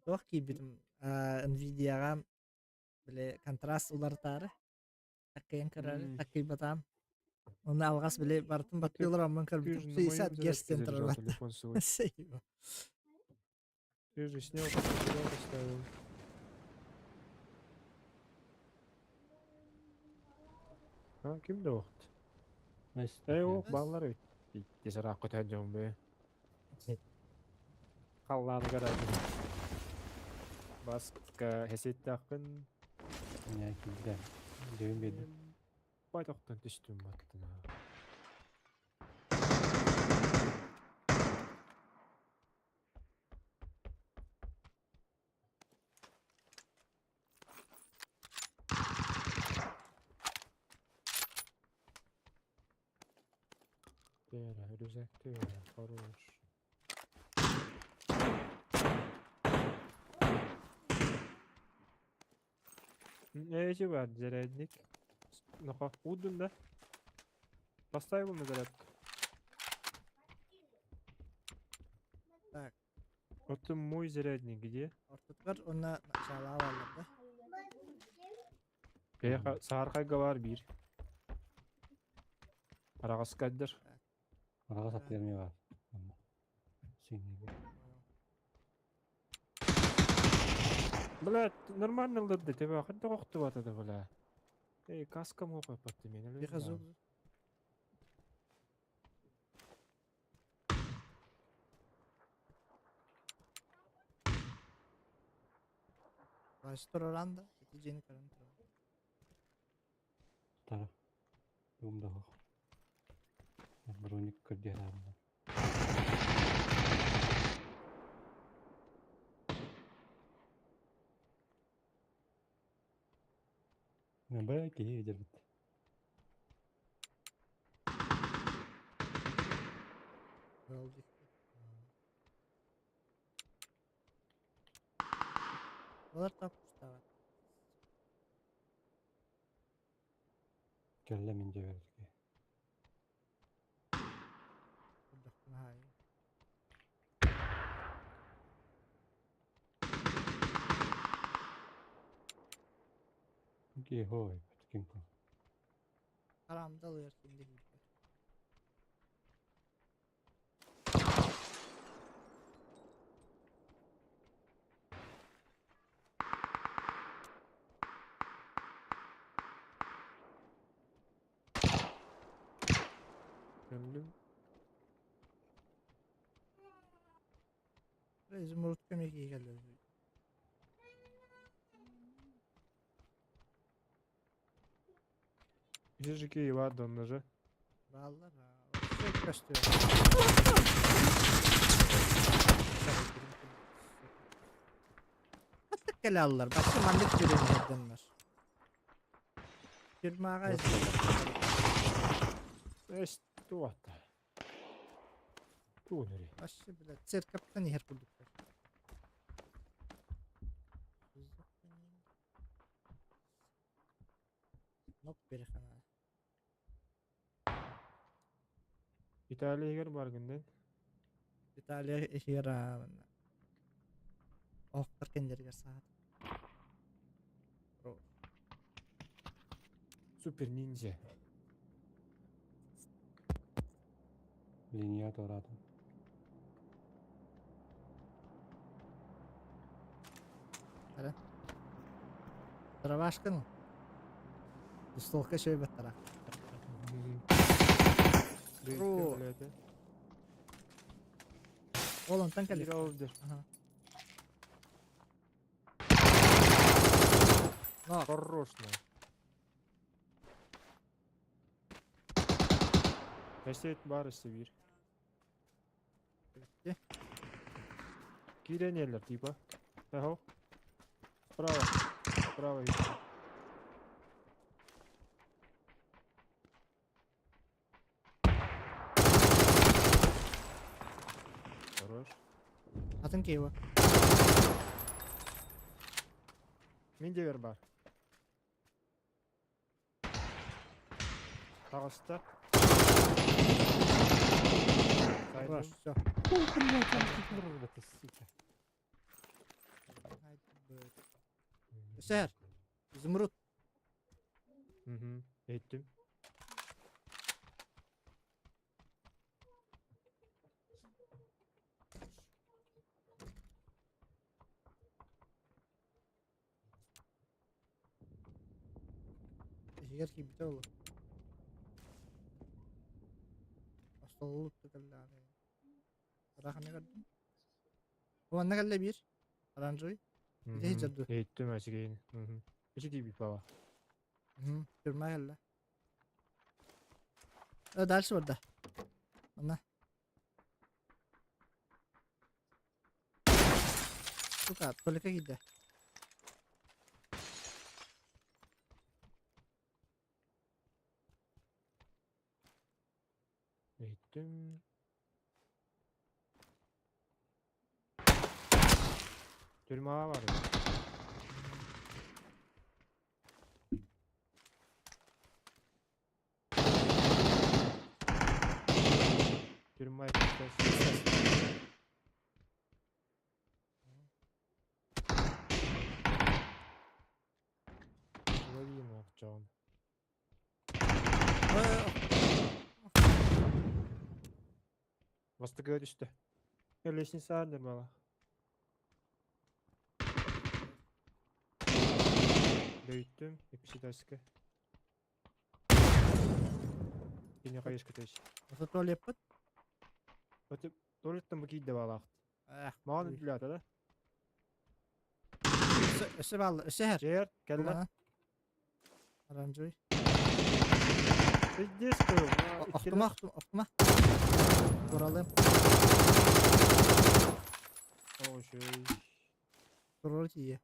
Туох киирбитим Nvidia-ҕа били контраст уларытаары таккыйан көрөр таккыйбатаам. Онно алҕас били барытын баттыылар онмун Ты көрбүтүм же на 60 моем герц зарядке диэн заряжал турар телефон свой. Сейба. Ты же снял, потом поставил. А, ким да вакыт? Эй, о, баллар бит. Тезірак көтөн жон бе. Халланы карады. Баска хесеттақын. Не килде. Дебин беди. Байтоқтан түстүм баттына. Тера, рюкзак тера, хорош. Эти бар, зарядник. Ноха, удун да? Поставил на зарядку. Так. Вот мой зарядник где? Ортотугар онно начала баллар да. Беха, саархайга бар бир. Арағаскаддыр. Араға саттырмай бар. Сиңеге. Бля, нормально лдырды, тебе ханта коқту батады, бля. Эй, каскам оқып батты мен. Беха зуб. Баш тураран да, ити жени көрөн турар. Тара. Думда хох. Броник көрдө хабы. Мен бая кеһи дербит. Болдик. Олар таппыштабат. Кэллэ мин деберге. Киһи ким кыл. Харамда алыар ким де киирбэт. Öldüm. Изумруд көмө киһи кэллэ. Жижики Иван же. Бааллар. Сөп көстүө. Хаттык кэлэ аллар. Бачча маннык түрүннэрдэннэр. Фирмаҕа Эс туата. Туунери. Бачча билэ церковтан иһэр курдуктар. Нок берехана. Италия егер бар гынден. Италия иһигэр оохтор кендеригэр саат. Супер ниндзя. Линия туораатым. Дровашкан. Столка шөй баттара. Ру. Ол онтон кэлэр. Ага. Но. Хорошно. Эсет бар бир. Битти. Киренелер типа. Ага. Справа. Справа еще. Хорош. Атын киева. Мен де бар. Тағыста. Хорош, все. Сука. Сэр. Изумруд. Угу. Еттим. Иһигэр киирбитэ буолуо. Остололут кэллэҕэ. Араханы көрдүм. Уонна кэллэ биир. Оранжевый. Ити дьарду. Еттим әчігейін. Ичи тиби пала. Тюрьма кэллэ. Э, дальше барда. Манна. Сука, только киирдэ. Еттим. Тюрьма бар. Тюрьма Лови нах, Джон. Бастыгы түстэ. Лестница нормала. Дөйттүм, эписитаска. Кине кайышка төш. Осы туалет Өтіп, туалеттен bu кийде балақты. Эх, Маған үділі да? Өсө баллы, өсө хер. Жер, кәлі. Оранжевый. Пиздец қою. Охтума, охтума, охтума. Туралым. Ой, Туралы тиие.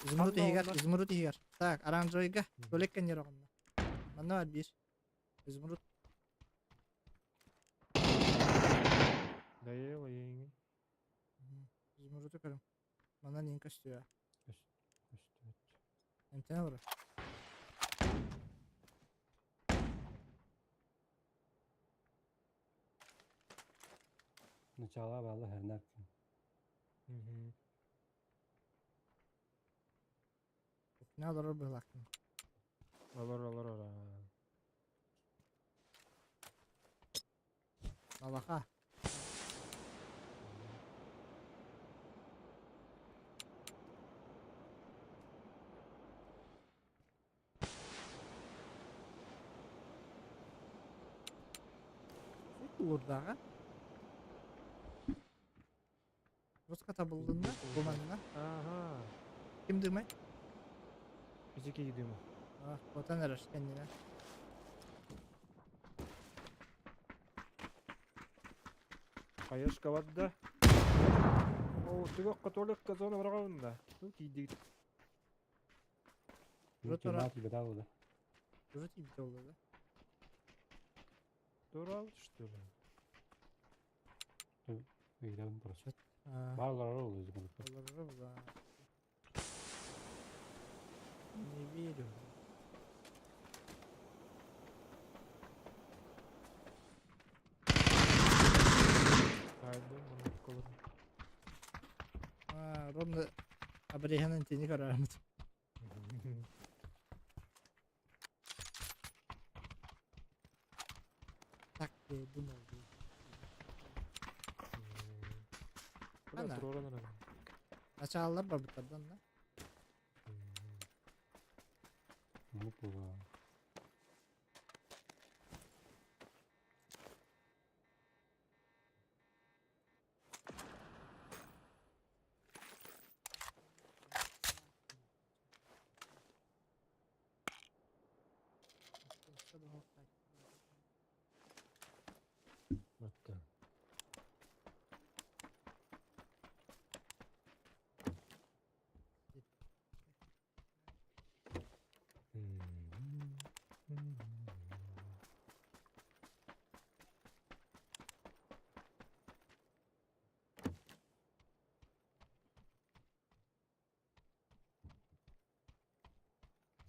Изумруд иһигэр, изумруд иһигэр. Так, оранжевыйга туалет кэннер оҕонно. Манна бар биир. Изумруд. Дайыл, еңі. Изумруду көрүм. Манна нин көстүө. Көстүбүт. Эмтene бара. Начала баала хернар. Угу. Не олорор быһылаахпын. Олор, олор, олор. Алаха. Улурдаҕа. Руска табыллынна, бу манна. Ага. Ким дымай? Бизики дымы. А, отан эрэр кэннинэ. Хаешка барда. О, түгэх католик зона бараҕын да. Ну, тиийдигит. Ротора. Тимат беда да. Уже тиийбитэ буолла да. Дурал, что ли? Ыйдан просто. А, Баалар ол өзү. олорор була. Не верю. Хайдым, мұны колор. А, ровно абреханын тени карармыт. Так я и думал. Бля, Ана. туроран ара. Началалар барбыттардан да. Ну була. Батта.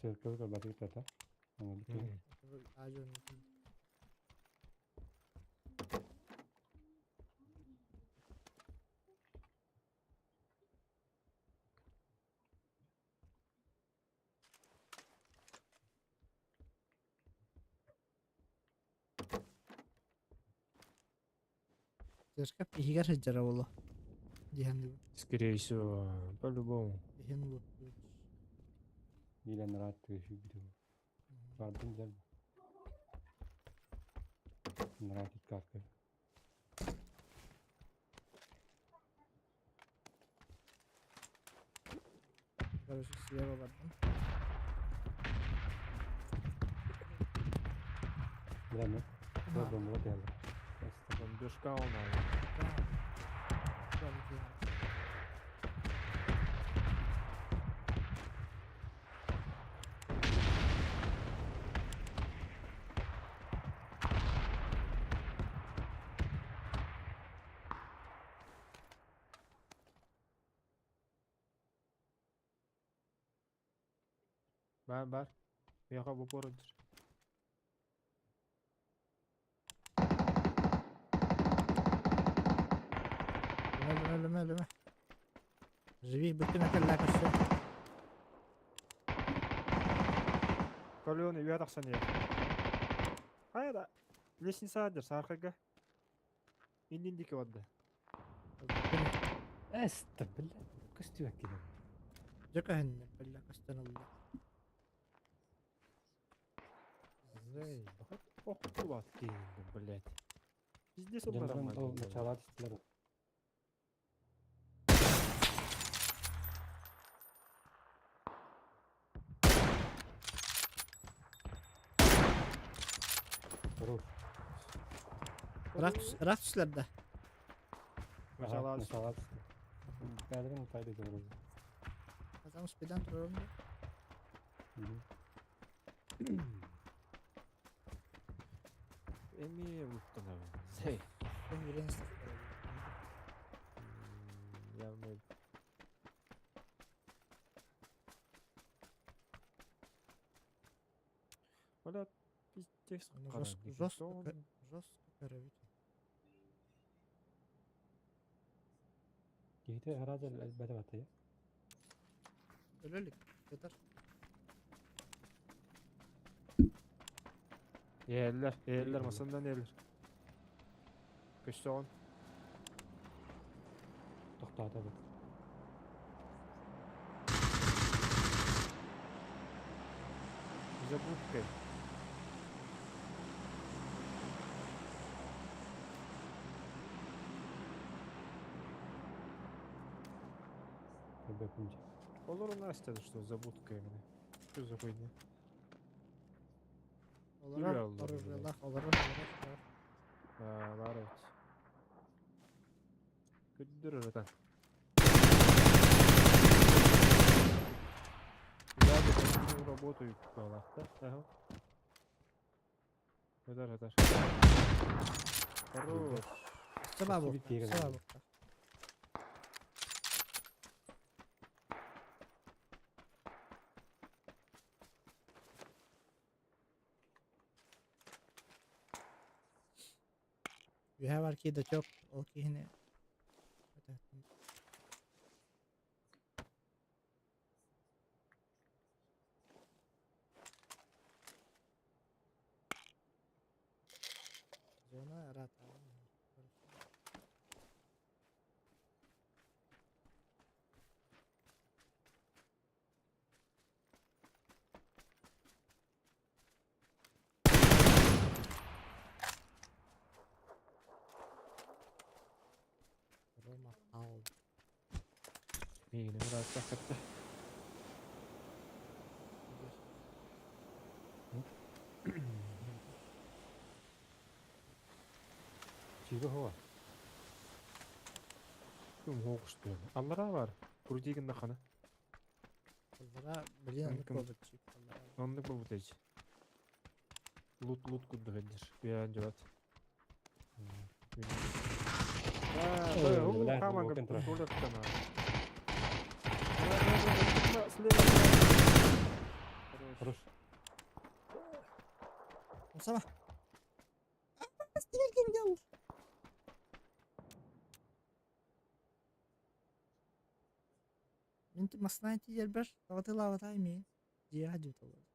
Церковь батык тата. Ажон. Церковь иһигэр сылдьара буолуо. Диһэн Скорее всего, по-любому. диһэн лут. Илен рад тышы биту. Бардын жал. Нрат каска. Короче, слева бардым. Билеме. Ага. Бомба дел. Бомбежка у нас. Да. Да, Бар, бар. Яха бу порыдыр. Өлүмэ, өлүмэ, өлүмэ. Живи, бүттүм экеллää көссө. Колёны үйә тақсан я. Хайда. Лестница дер сарқыга. Индин дике барды. Эстэ бля. Көстү кире. Жөкөһүннэ, бля, көстөн олла. Зей, бахат охтулат кейинде, блядь. Пиздец Жандырын нормально. ол начала тистилер. Хорош. Рах түслер да. Начала Начала Бәдірін пайда көрді. Потому спидан турарым да. Эми уттана. Зей. Мен билен Явно. Бля, пиздец. Ну, жестко, жестко, жестко коровите. Киһити араас элбэтэ батыйа. Өлөлүк. Көтөр. Иһэллэр, иһэллэр, массыынанан иһэллэр. Көстөҕүн. Тохтоото эбит. За будкой. Көрбөппүн дьэ. Олор Настя, что за будкой именно? Что за хуйня? Олорор, Үлэ олорор, олорор, олорор, олорор, олорор. Аа, баар эбит. Көрдөр ырытан. Да, да, работают да? Ага. Ытар, ытар. Хорош. Саба Спасибо, буолла, Кирилл. саба буолла. Үһэ бар киһи дочок, ол киһини Зона ыраатаҕын. Рома Паул. Миигин ырааттаххытта. Чига хоа. Кым хоҕустуйа. Аллараа бар. Крутигин нахана. Аллара, блин, оннук Кым. буолбут чип. Аллара. Оннук буолбут эдь. Лут лут курдук эддер. Бэйэн дьыбат. Ой, бля, Хаман глубокий трап. Хорош. Хорош. Сама. Стигер кем Мин масна тиербер, таватылаватай мин. Дия дюталар.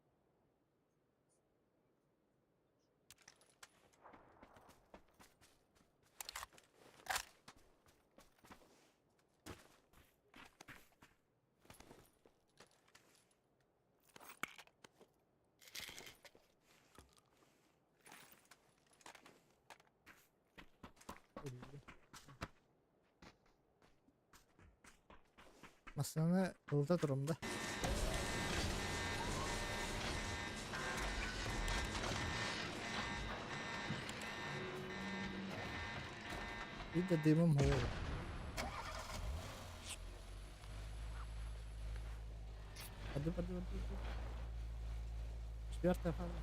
Массыына ылта турумда. Bir de дымым хоро. Пойду, пойду, пойду. Четвертая фаза.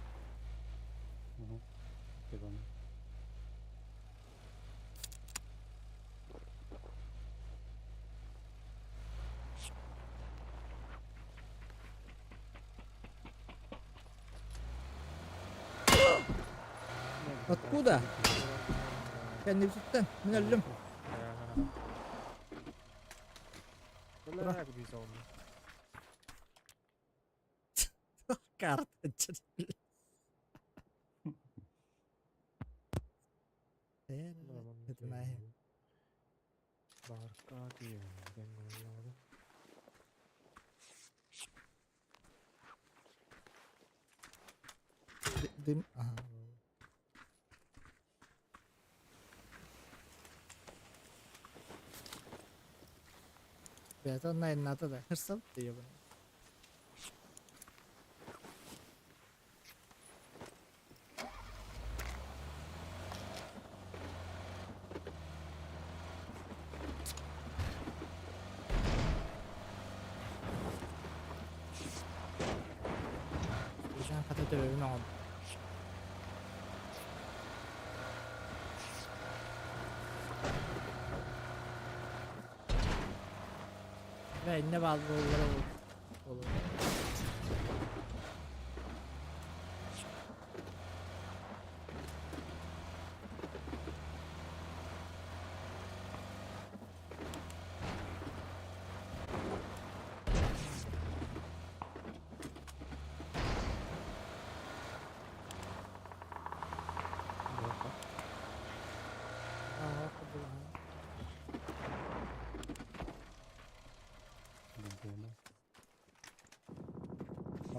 Угу. Кебан. Откуда? Кэннибититтэн. Мин өллүм. Бля, бизон. Карта. Это наһи. Барка диэн диэн Дым. Ага. Бэйэтэ онно да. Хырсал ебаный. Жан хата төбөбүн оҥон. Бля, инне баал буоллара ол.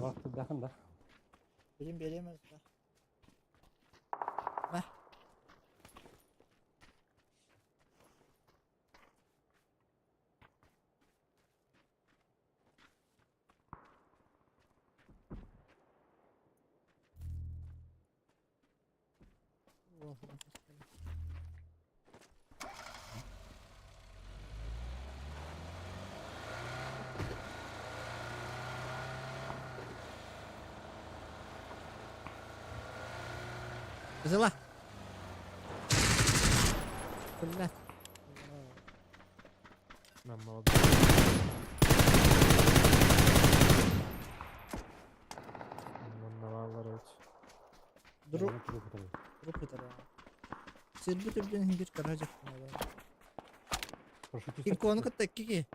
Табахтырдаахын да. Билин биэриэм да. Мэ. Взяла. Блядь. Нам молодой. Манналалар эбит. Друг. Друг это. Сирбит үрдүн иһин бир кара дьахтар. Икону кытта икки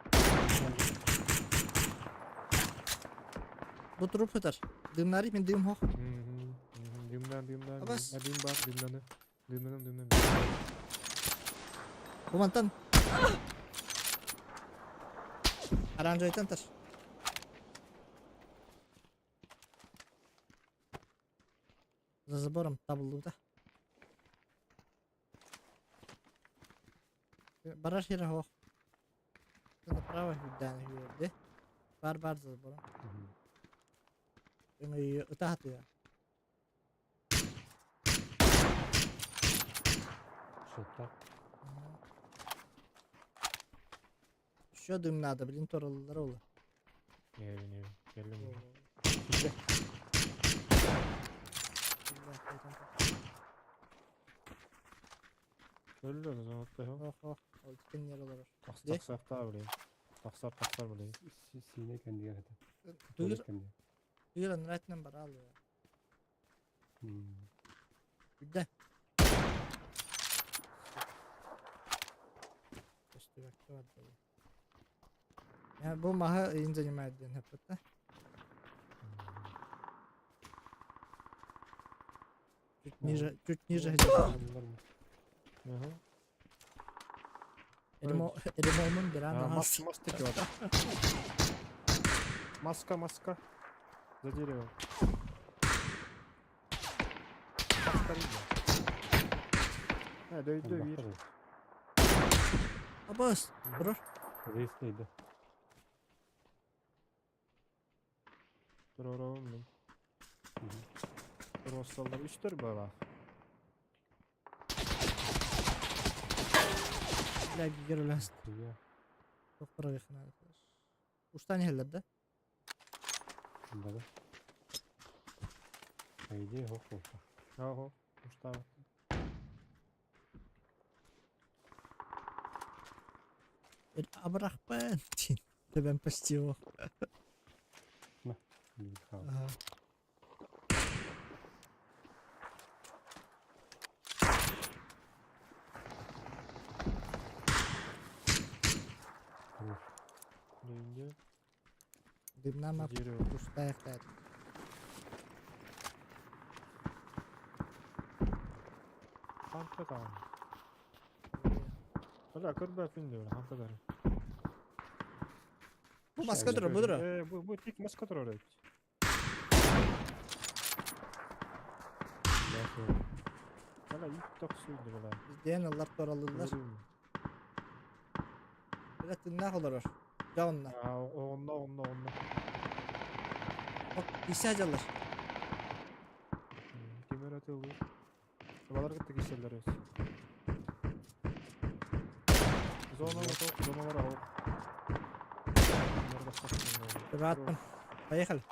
Бу труп сытар. Дымнары мин дым хох. Дымнан, дымнан, Абас. дым бар, дымнаны. Дымнанам, дымнан. Бу мантан. Оранжевыйтан тар. За забором табыллыбыта. Барар сирэ суох. Направо үрдээн үөрдэ. Бар бар за забором. Өҥөйүө ытаһатыа. Шоттар. Еще дым надо, блин, тораллар ол. Не, не, кэллим. Өллө, зонотта хо. Ох, ох, ол киннер олорор. Тахсар блин. Тахсар, тахсар блин. Сине кэннигэр этэ. Тугир, тугир анратынан бараалы. Үрдэ. Көстүбэккэ барда. Бу маһы ыйын занимает диэн хэппит да. Чуть ниже, чуть ниже где-то. Ага. Эремомун биран Мас, мас Маска, маска. За деревом. Маска, дөйдө бир. Абас, турар. Рейстейді. Турором мен. Туроссалдар үстөр бала. Бля, геруласт. Тоқтыры Уштан хеллер да? Да. По идее, хох болса. Ого, ушта. Абрахпен. Тебен почти ох. Ага. Нинде? Дымнама Дерево. пустая. Ханта там. Бля, көрбөпүн деп, ханта бар. Бу маска турар, бу турар. Э, бу бу тик маска турар эбит. Бля, ит токсуйду бля. Бизден аллар туралылар. Бля, тыннах олорор. Жаунна. А, онно, онно, онно. Оп, исе жалар. Кемер атылды. Балар кытты киселер өз. Зоналар тоқ, зоналар ауыр. Раттым. Поехали.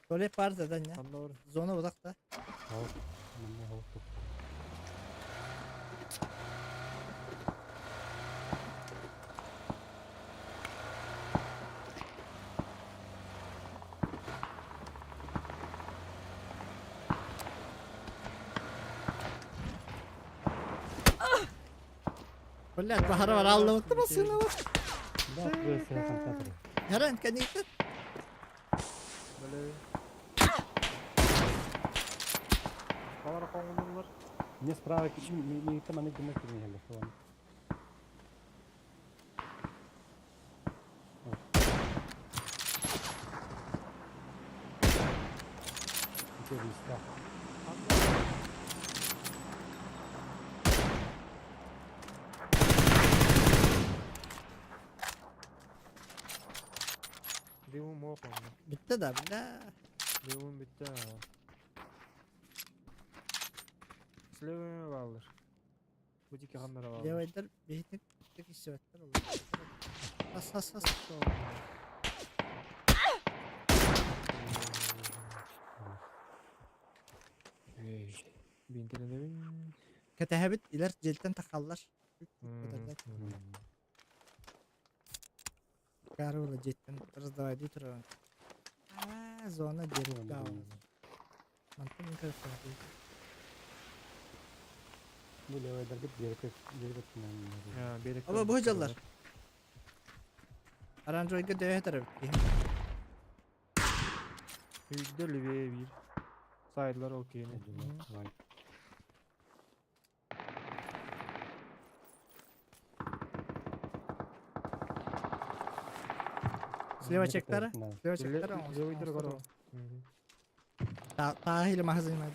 Туалет бар задание. Зона узакта. Ауыр. Мында ауыр тоқ. Блядь, бахара бар алды бутты басына бар. Да, пресс ханта. Яран, конечно. Бля. Балар коңулар. Не справа, ми там аны гына кирмей әле. Террористах. Дымым ох онно. Bitti да, бля. Дымым бүттэ. Слева бааллар. Бу диэки ханнара бааллар. Левайдар биһитин киссибэттэр олор. Ас ас ас. Эй, бинтелэнэбин. Кэтэһэбит илэр дьиэлтэн тахаллар. Кары була дьиэттэн раздавайдыы турар. Аа, зона диэри Мантан мин көрүөхпүн. Бу левайдаргыт биэрэккэ биэрэк өттүнэн. Биэрэккэ. Оба бу дьаллар. Оранжевайга дөйө тарабыт киһи. Үйдө левее биир. Сайдлар ол киһини. Слева чектара. Слева чектара. Левыйдыр бар. Тааһы или маһы занимает.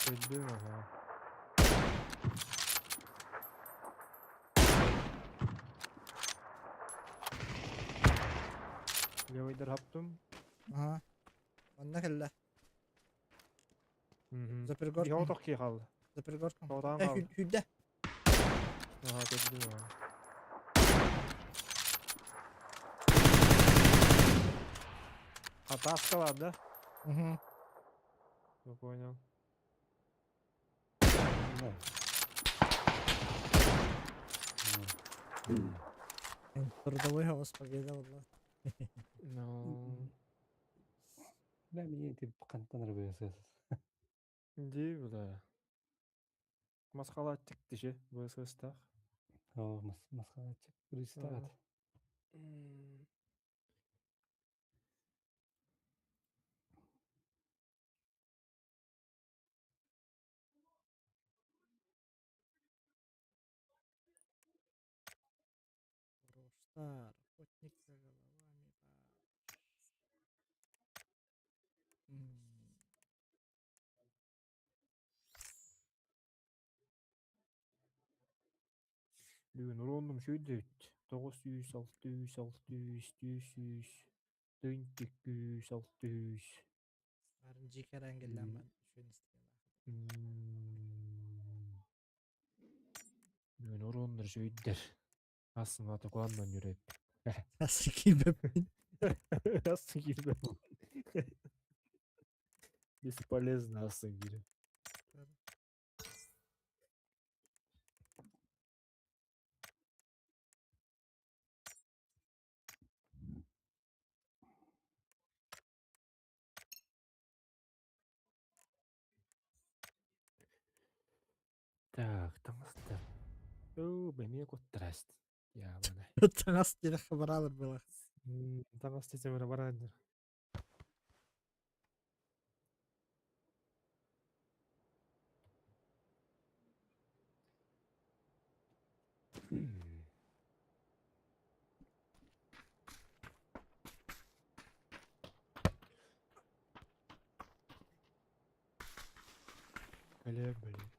Öldüm aha. Левыйдыр хаптым. Ага. Онна кэллэ. За Биһи пригорком. отох кии хаалла. За пригорком. Тоҕотоон Э, хаалла. хүрдэ. Аха, көрдүм аха. Атаска бар, да? Угу. Я понял. Трудовой хаос победа была. Ну, Бля, мне ты кантан РБСС. Ди, бля. Масхалаттик диши, ВСС-тах. О, масхалатчик. Рестарт. Роштар, охотник за головами. М. Бүгүн урундум сүйдөт. 900, 600, 600, 400, 400, 600. Барын жикерен келлем бар. Шөн истеген. Бүгүн урундур сүйдөр. Асын аты куандан жүрөп. Nasıl кийбеппин? Асын кирбеп. Бесполезно асын кирип. Так, тамастар. О, бәмие коттыраст. Я бана. Таңас дире хабар было. Таңас десем барандыр. Бля, блин.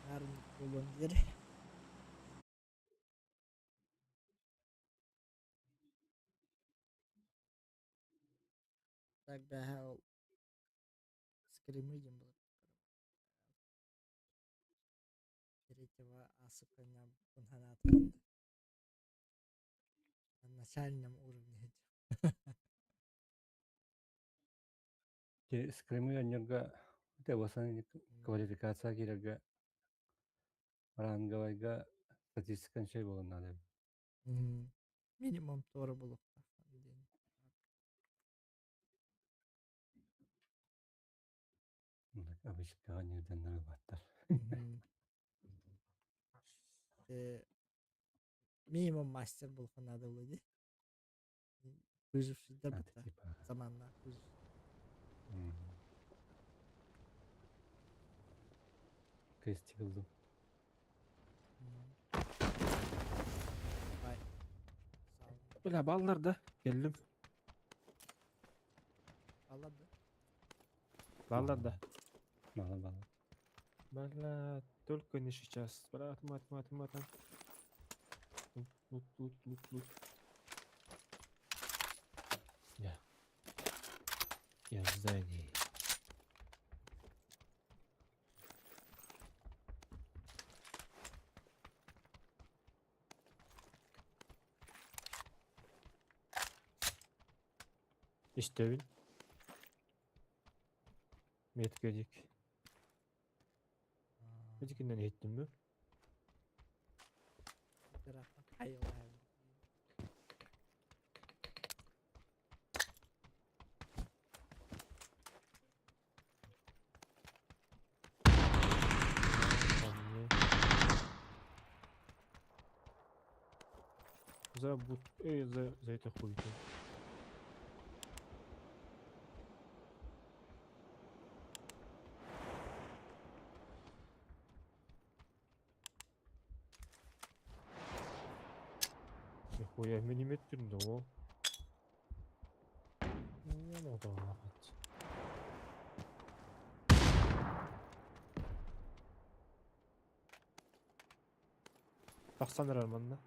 Барын болон дире. Так бэһэ ол скримы диэн буолар. Третьего асыппанньа бунханаатын на начальном уровне. Те скримы анньарга те басан квалификация киирэргэ ранговайга статистикан шей буолан наада эбит. Минимум туора буолуохтаах диэн. Обычкаҕа ньирдэннэр ылбаттар. Минимум мастер буолуохха наада буолуо дии. Выжившийдэр бытта. Заманнаах выживший. Крестик ыллым. Бай. Бля, баллар да. Келдим. Баллар да. Баллар да. Мало баллар. Бля, только не сейчас. Брат, мат, мат, мат. Лут, лут, лут, лут. Я. Я в здании. Истэбин. Метка дик. Эдикинен иһиттим бу. За бут... Эй, за, за это хуй. Нихуя минимет да о. Ну, да, Тахсан эрэр манна.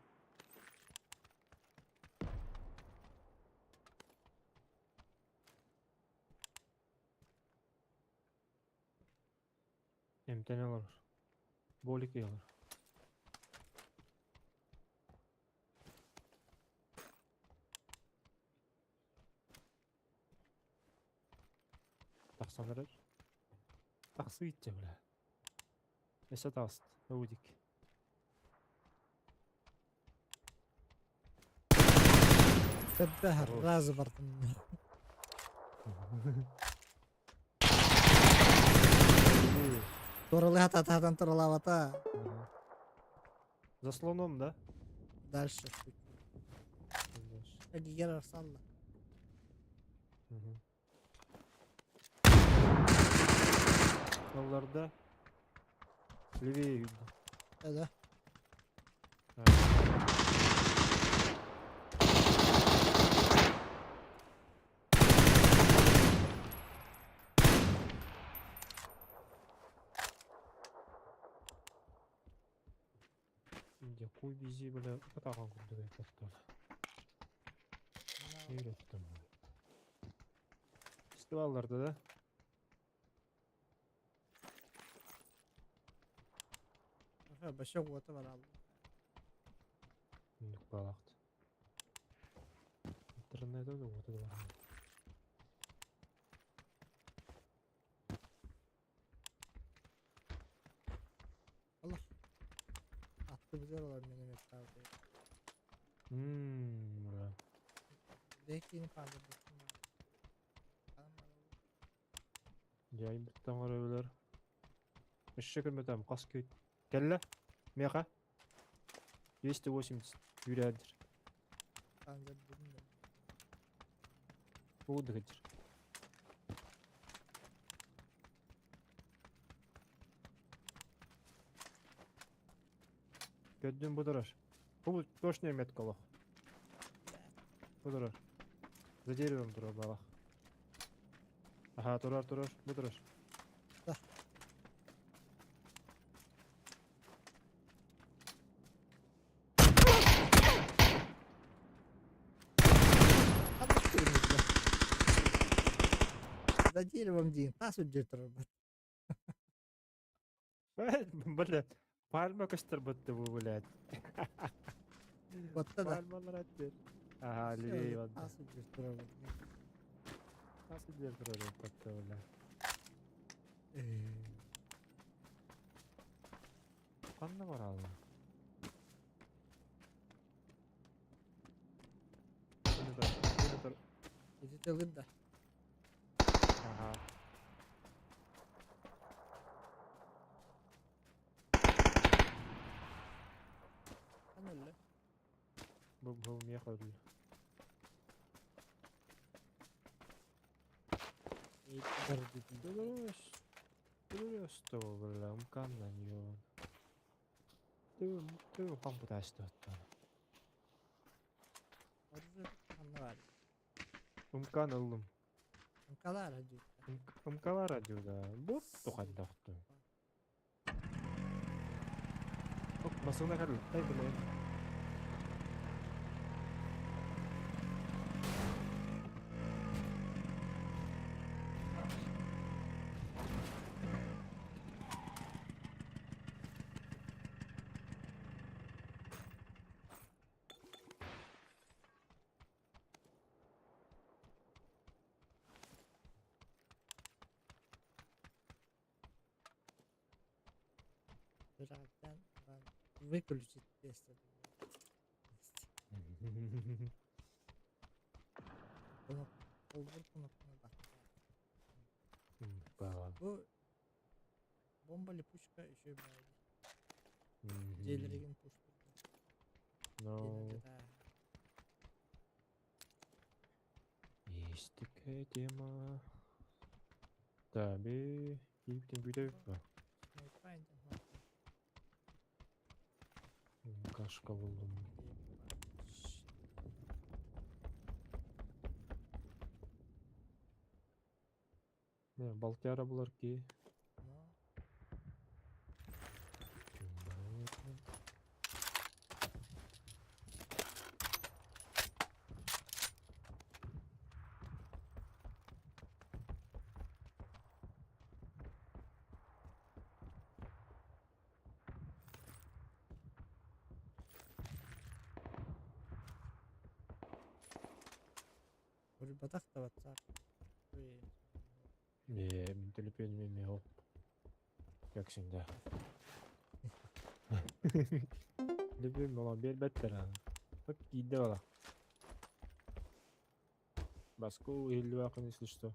Эмтэн олорор. Болик олор. Тахсан эрэр. Тахсыы итчэ бля. Өссө таҕыст. Уудик. Тэббэһэр разы бардым. Туралы хатататан туралаабата. За слоном, да? Дальше. Эгигер арсалла. Ялларда левее видно. Да. Дьэ, куй бизи, бля, катаҕан курдук эппэттэр. Үйрөттüm. Фестивалларда да? Башок уота баралла. Үндүк баалаахт. Интернет да уота да баралла. Аллах. Аттыбытыгар олор минометтаабыт. Ммм, бля. Бэккини хаалларбыттым. Дьайбыттан көрөбүлэр. Өссө көрбөтөм, хас күйт. Кэллэ. Миэхэ. 280 үүрээдир. Уу дыгыдыр. Көрдүм бу турар. Бу точная метка олох. Бу турар. За деревом турар балах. Аха, турар, турар, бу турар. Да. За деревом диин таас үрдүгэр турарбат. Бля, пальма көстөр бытты бу, блядь. Батта да. Пальмалар атты. Ага, левее вот. Таас үрдүгэр турарбат. Таас үрдүгэр турар батта, бля. Ханна баралым? Ити тылын да. Ага. Ханна өллө? Бу миэхэ өллө. Дөрөс бля, умканна ньон. Түү хампутаастуаттан. Оружие ханна бар? Умкан ыллым. Умкалар адьыта. Умкалар адьыда. Бу тухайдахту. Оп, масына кәрл. Ай, бля. Бирактан выключить тесто. Холбур кнопканы баттаа. Бу бомба липучка еще баайы. Дьиэлэригин пушка. Ну. Есть такая тема. Да, би кииптен бүтәбит ба. Кашка булдым. Не, Балтияра булар ки. Батах та WhatsApp. Не, мин телефон мен хоп. Как всегда. Телефон мала бербеттер. Бак кийде бала. Баску илли если что.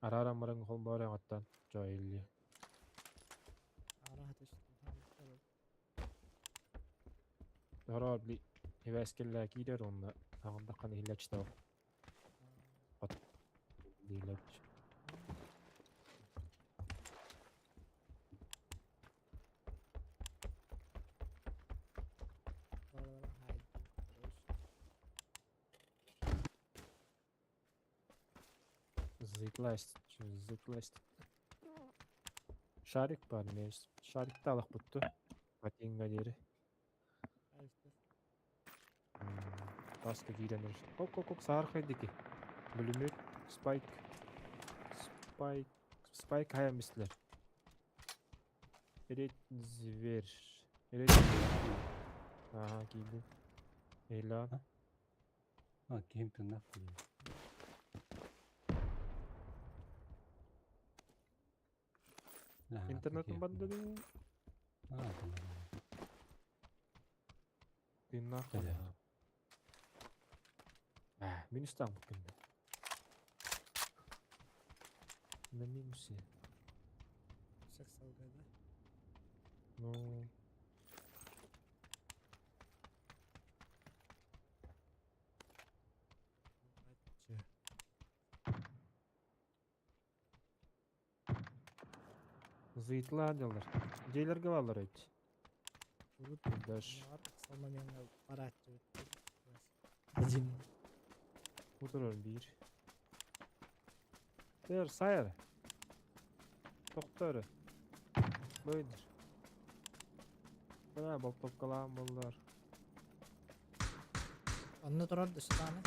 Арара марың хол бар аттан. Жо илли. Ара бли Ивэскеллэ киирэр онно аҕындаххана иһиллээччитэ от диилээч. Зытласть, зытласть. Шарик бар мес. Шарикты алах бутту. Батинга диэри. Таска киирэн Ок, ок, ок, саархай дики. Бүлүмүт, спайк. Спайк, спайк хая мислер. Эрет зверь. Эрет. Ага, кийди. Эйла. А, ким ты нахуй? Интернетин бандыды. А, Ты нахуй. А, минустан буккунда. На минусе. Саксалга, да? Ну. Зыйтла делар. Дейлерге балар эт. Урут Даш. Салмаменга барат. Один. Утурар бир. Тэр сайр. Токтор. Бөйдүр. Мына болтопкалаан боллар. Онно турар да сытааны.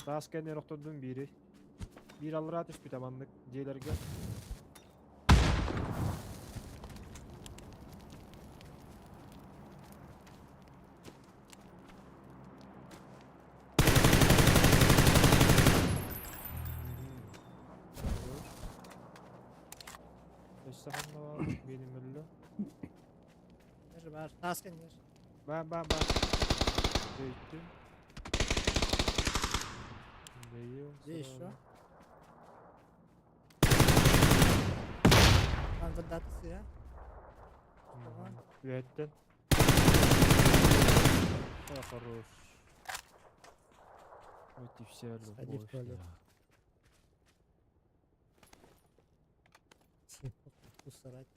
Таас кэннигэр охтордум биири. Биир аллараа түспүтэ маннык дьиэлэргэ. Өссө ханна баар биэрим өллө. Бер бар, таас кэннигэр. Ба ба ба. Дөйттүм. Дөйүм. Где еще? Там сыа. Үөттэн. О, хорош. Вот и вся Сходи в любовь. туалет. Да. Усрать.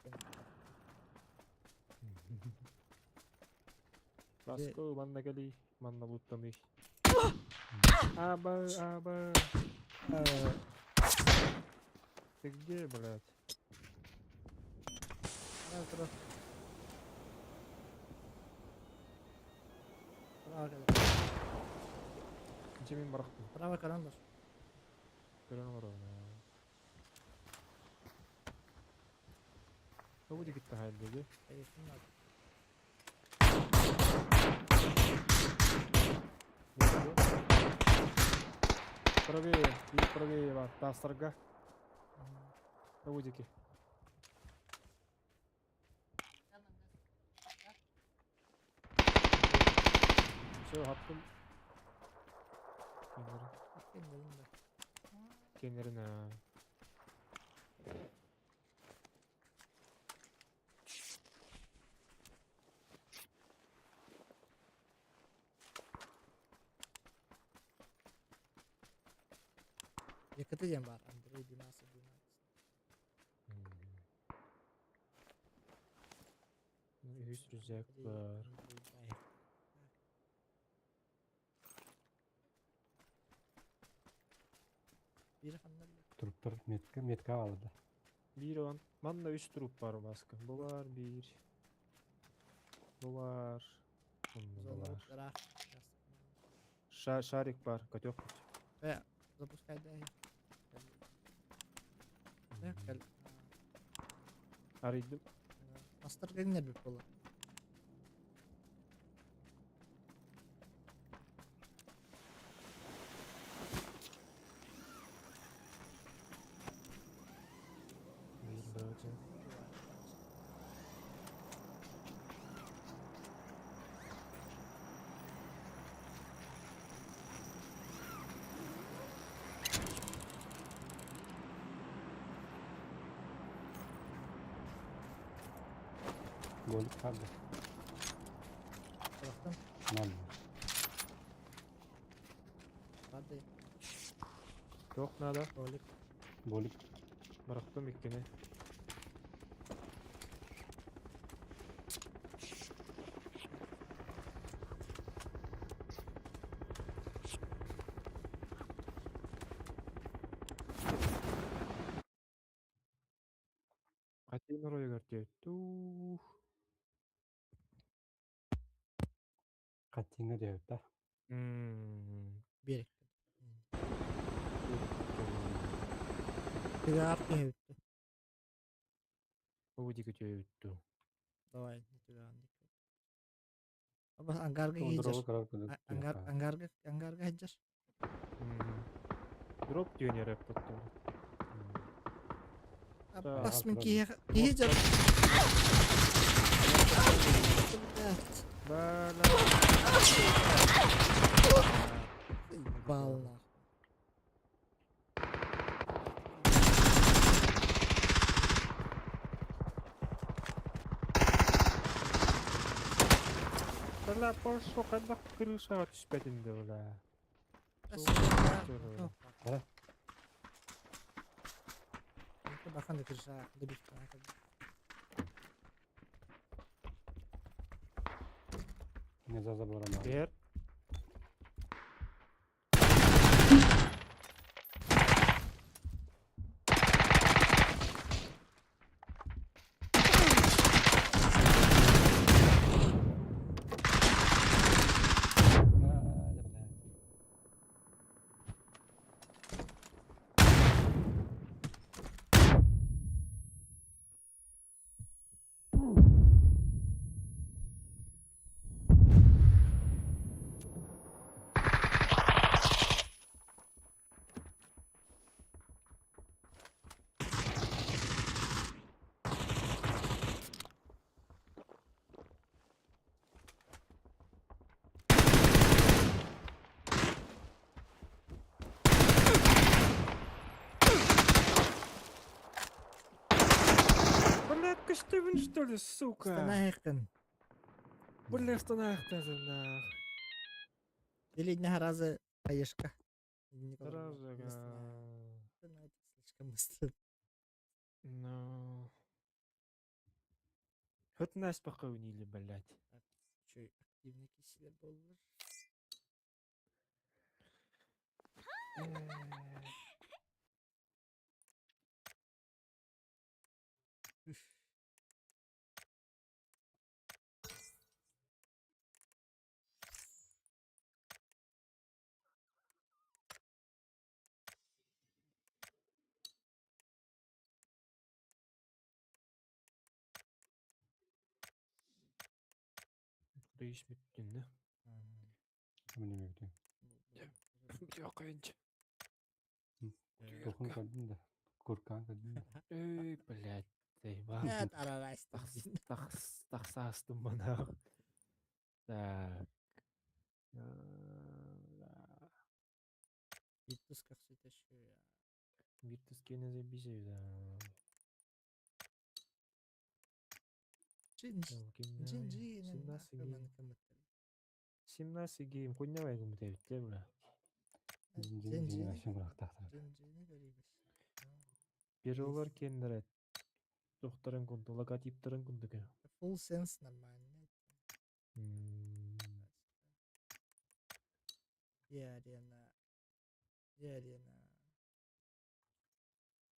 Баско, манна кэлий, манна луттаный. Аба, аба. Ты где, блядь? Право Право Дьэ мин барахтым. Право карандаш. Көрөн олоробун. Тобу дикитте хайдыгы. Конечно, надо. Правее, и правее бар, тастарга. Тобу дики. Все, хаптым. Кеннерин да. Кенерин. Якыты диэн бар, Андрей Димас 11. Үһүс рюкзак бар. Биир ханна Труптар метка, метка алды. Биир он. Манна үс труп бар маска. Бу бар биир. Бу бар. Онно бу Зона бар. Шарик бар, котек. Запускай дай. Арыйдым. Мастер гэннер бит буолар. Биир баача. Болик kaldı. Taraftan Ноль. бар да. Туох надо? Ролик. Болик. Барахтым иккини. Один ройгар Тух. Каттинга диэбит да. Берек. Тыгаар түһэбиттэ. Бу дики Давай, не тыгаан дик. Аба ангарга Дроба хийжэр. карар кудук. Ангар ангарга ангарга хийжэр. Дроп дүйен ярап тоттум. Бас мен киһи Блядь. Бала. Ебал нахуй. Бала пошел, когда крыша түспәтинде бла. Ара. Бахан да крыша, добить. Не за забором. Бер. Түстүбүн что ли, сука? Станаахын. Бля, станаахтазын нах. Или не раза хаешка. Сразу, Слишком быстро. Ну. Хоть нас пока унили, блядь. Чё, активный киселер боллар. Üf. Değişmektin ne? Мин эмиэ Якынч. Тухун көрдүм да. Куркаан көрдүм да. Эй, блядь, заебал. Нет, араластым. Тахсаастым мана. Так. Virtus как все это еще. Virtus кene забизе да. Джин, джин, джин. 17 гейм. 17 гейм хуйня гумдэ бля. Джин джин ашын курактаахтар. Джин, джин, көрүбүс. Перволар кеннере тохтарын кунду, логотиптарын кундук. Full sense нормально. Я арена. Я арена.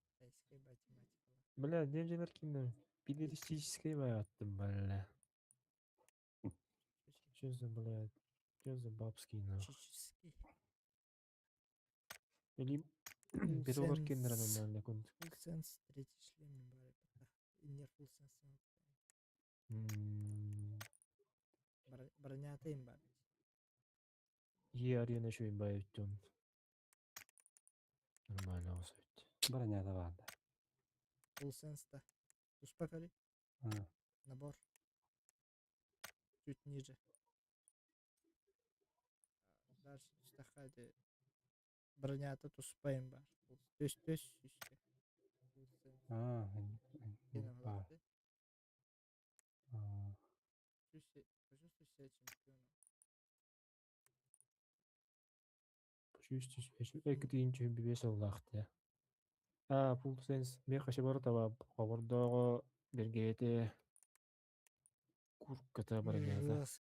Китайская математика. Бля, демжелер киндер. Педеристический аттым, бля. Че за, блядь, че за бабский нахуй? Чический. Или Full перволар кеннере sense. нормально кунд. Full sense третий шлем не бары пока. Не full sense. Бронята им бар. Е арена еще им баевтен. Нормально усыть. Бронята баар да. Full sense да. Успокори. А, Набор. Чуть ниже. Дальше түстахады. Бронята туспайым бар. Төс төс үске. Full sense. а, Кене баар. балакты. А, Почувствуй себя чемпионом. Почувствуй, экдинче бибес аллахты. А, full sense. Мен хаши бар таба хабардагы бергете курката бронята.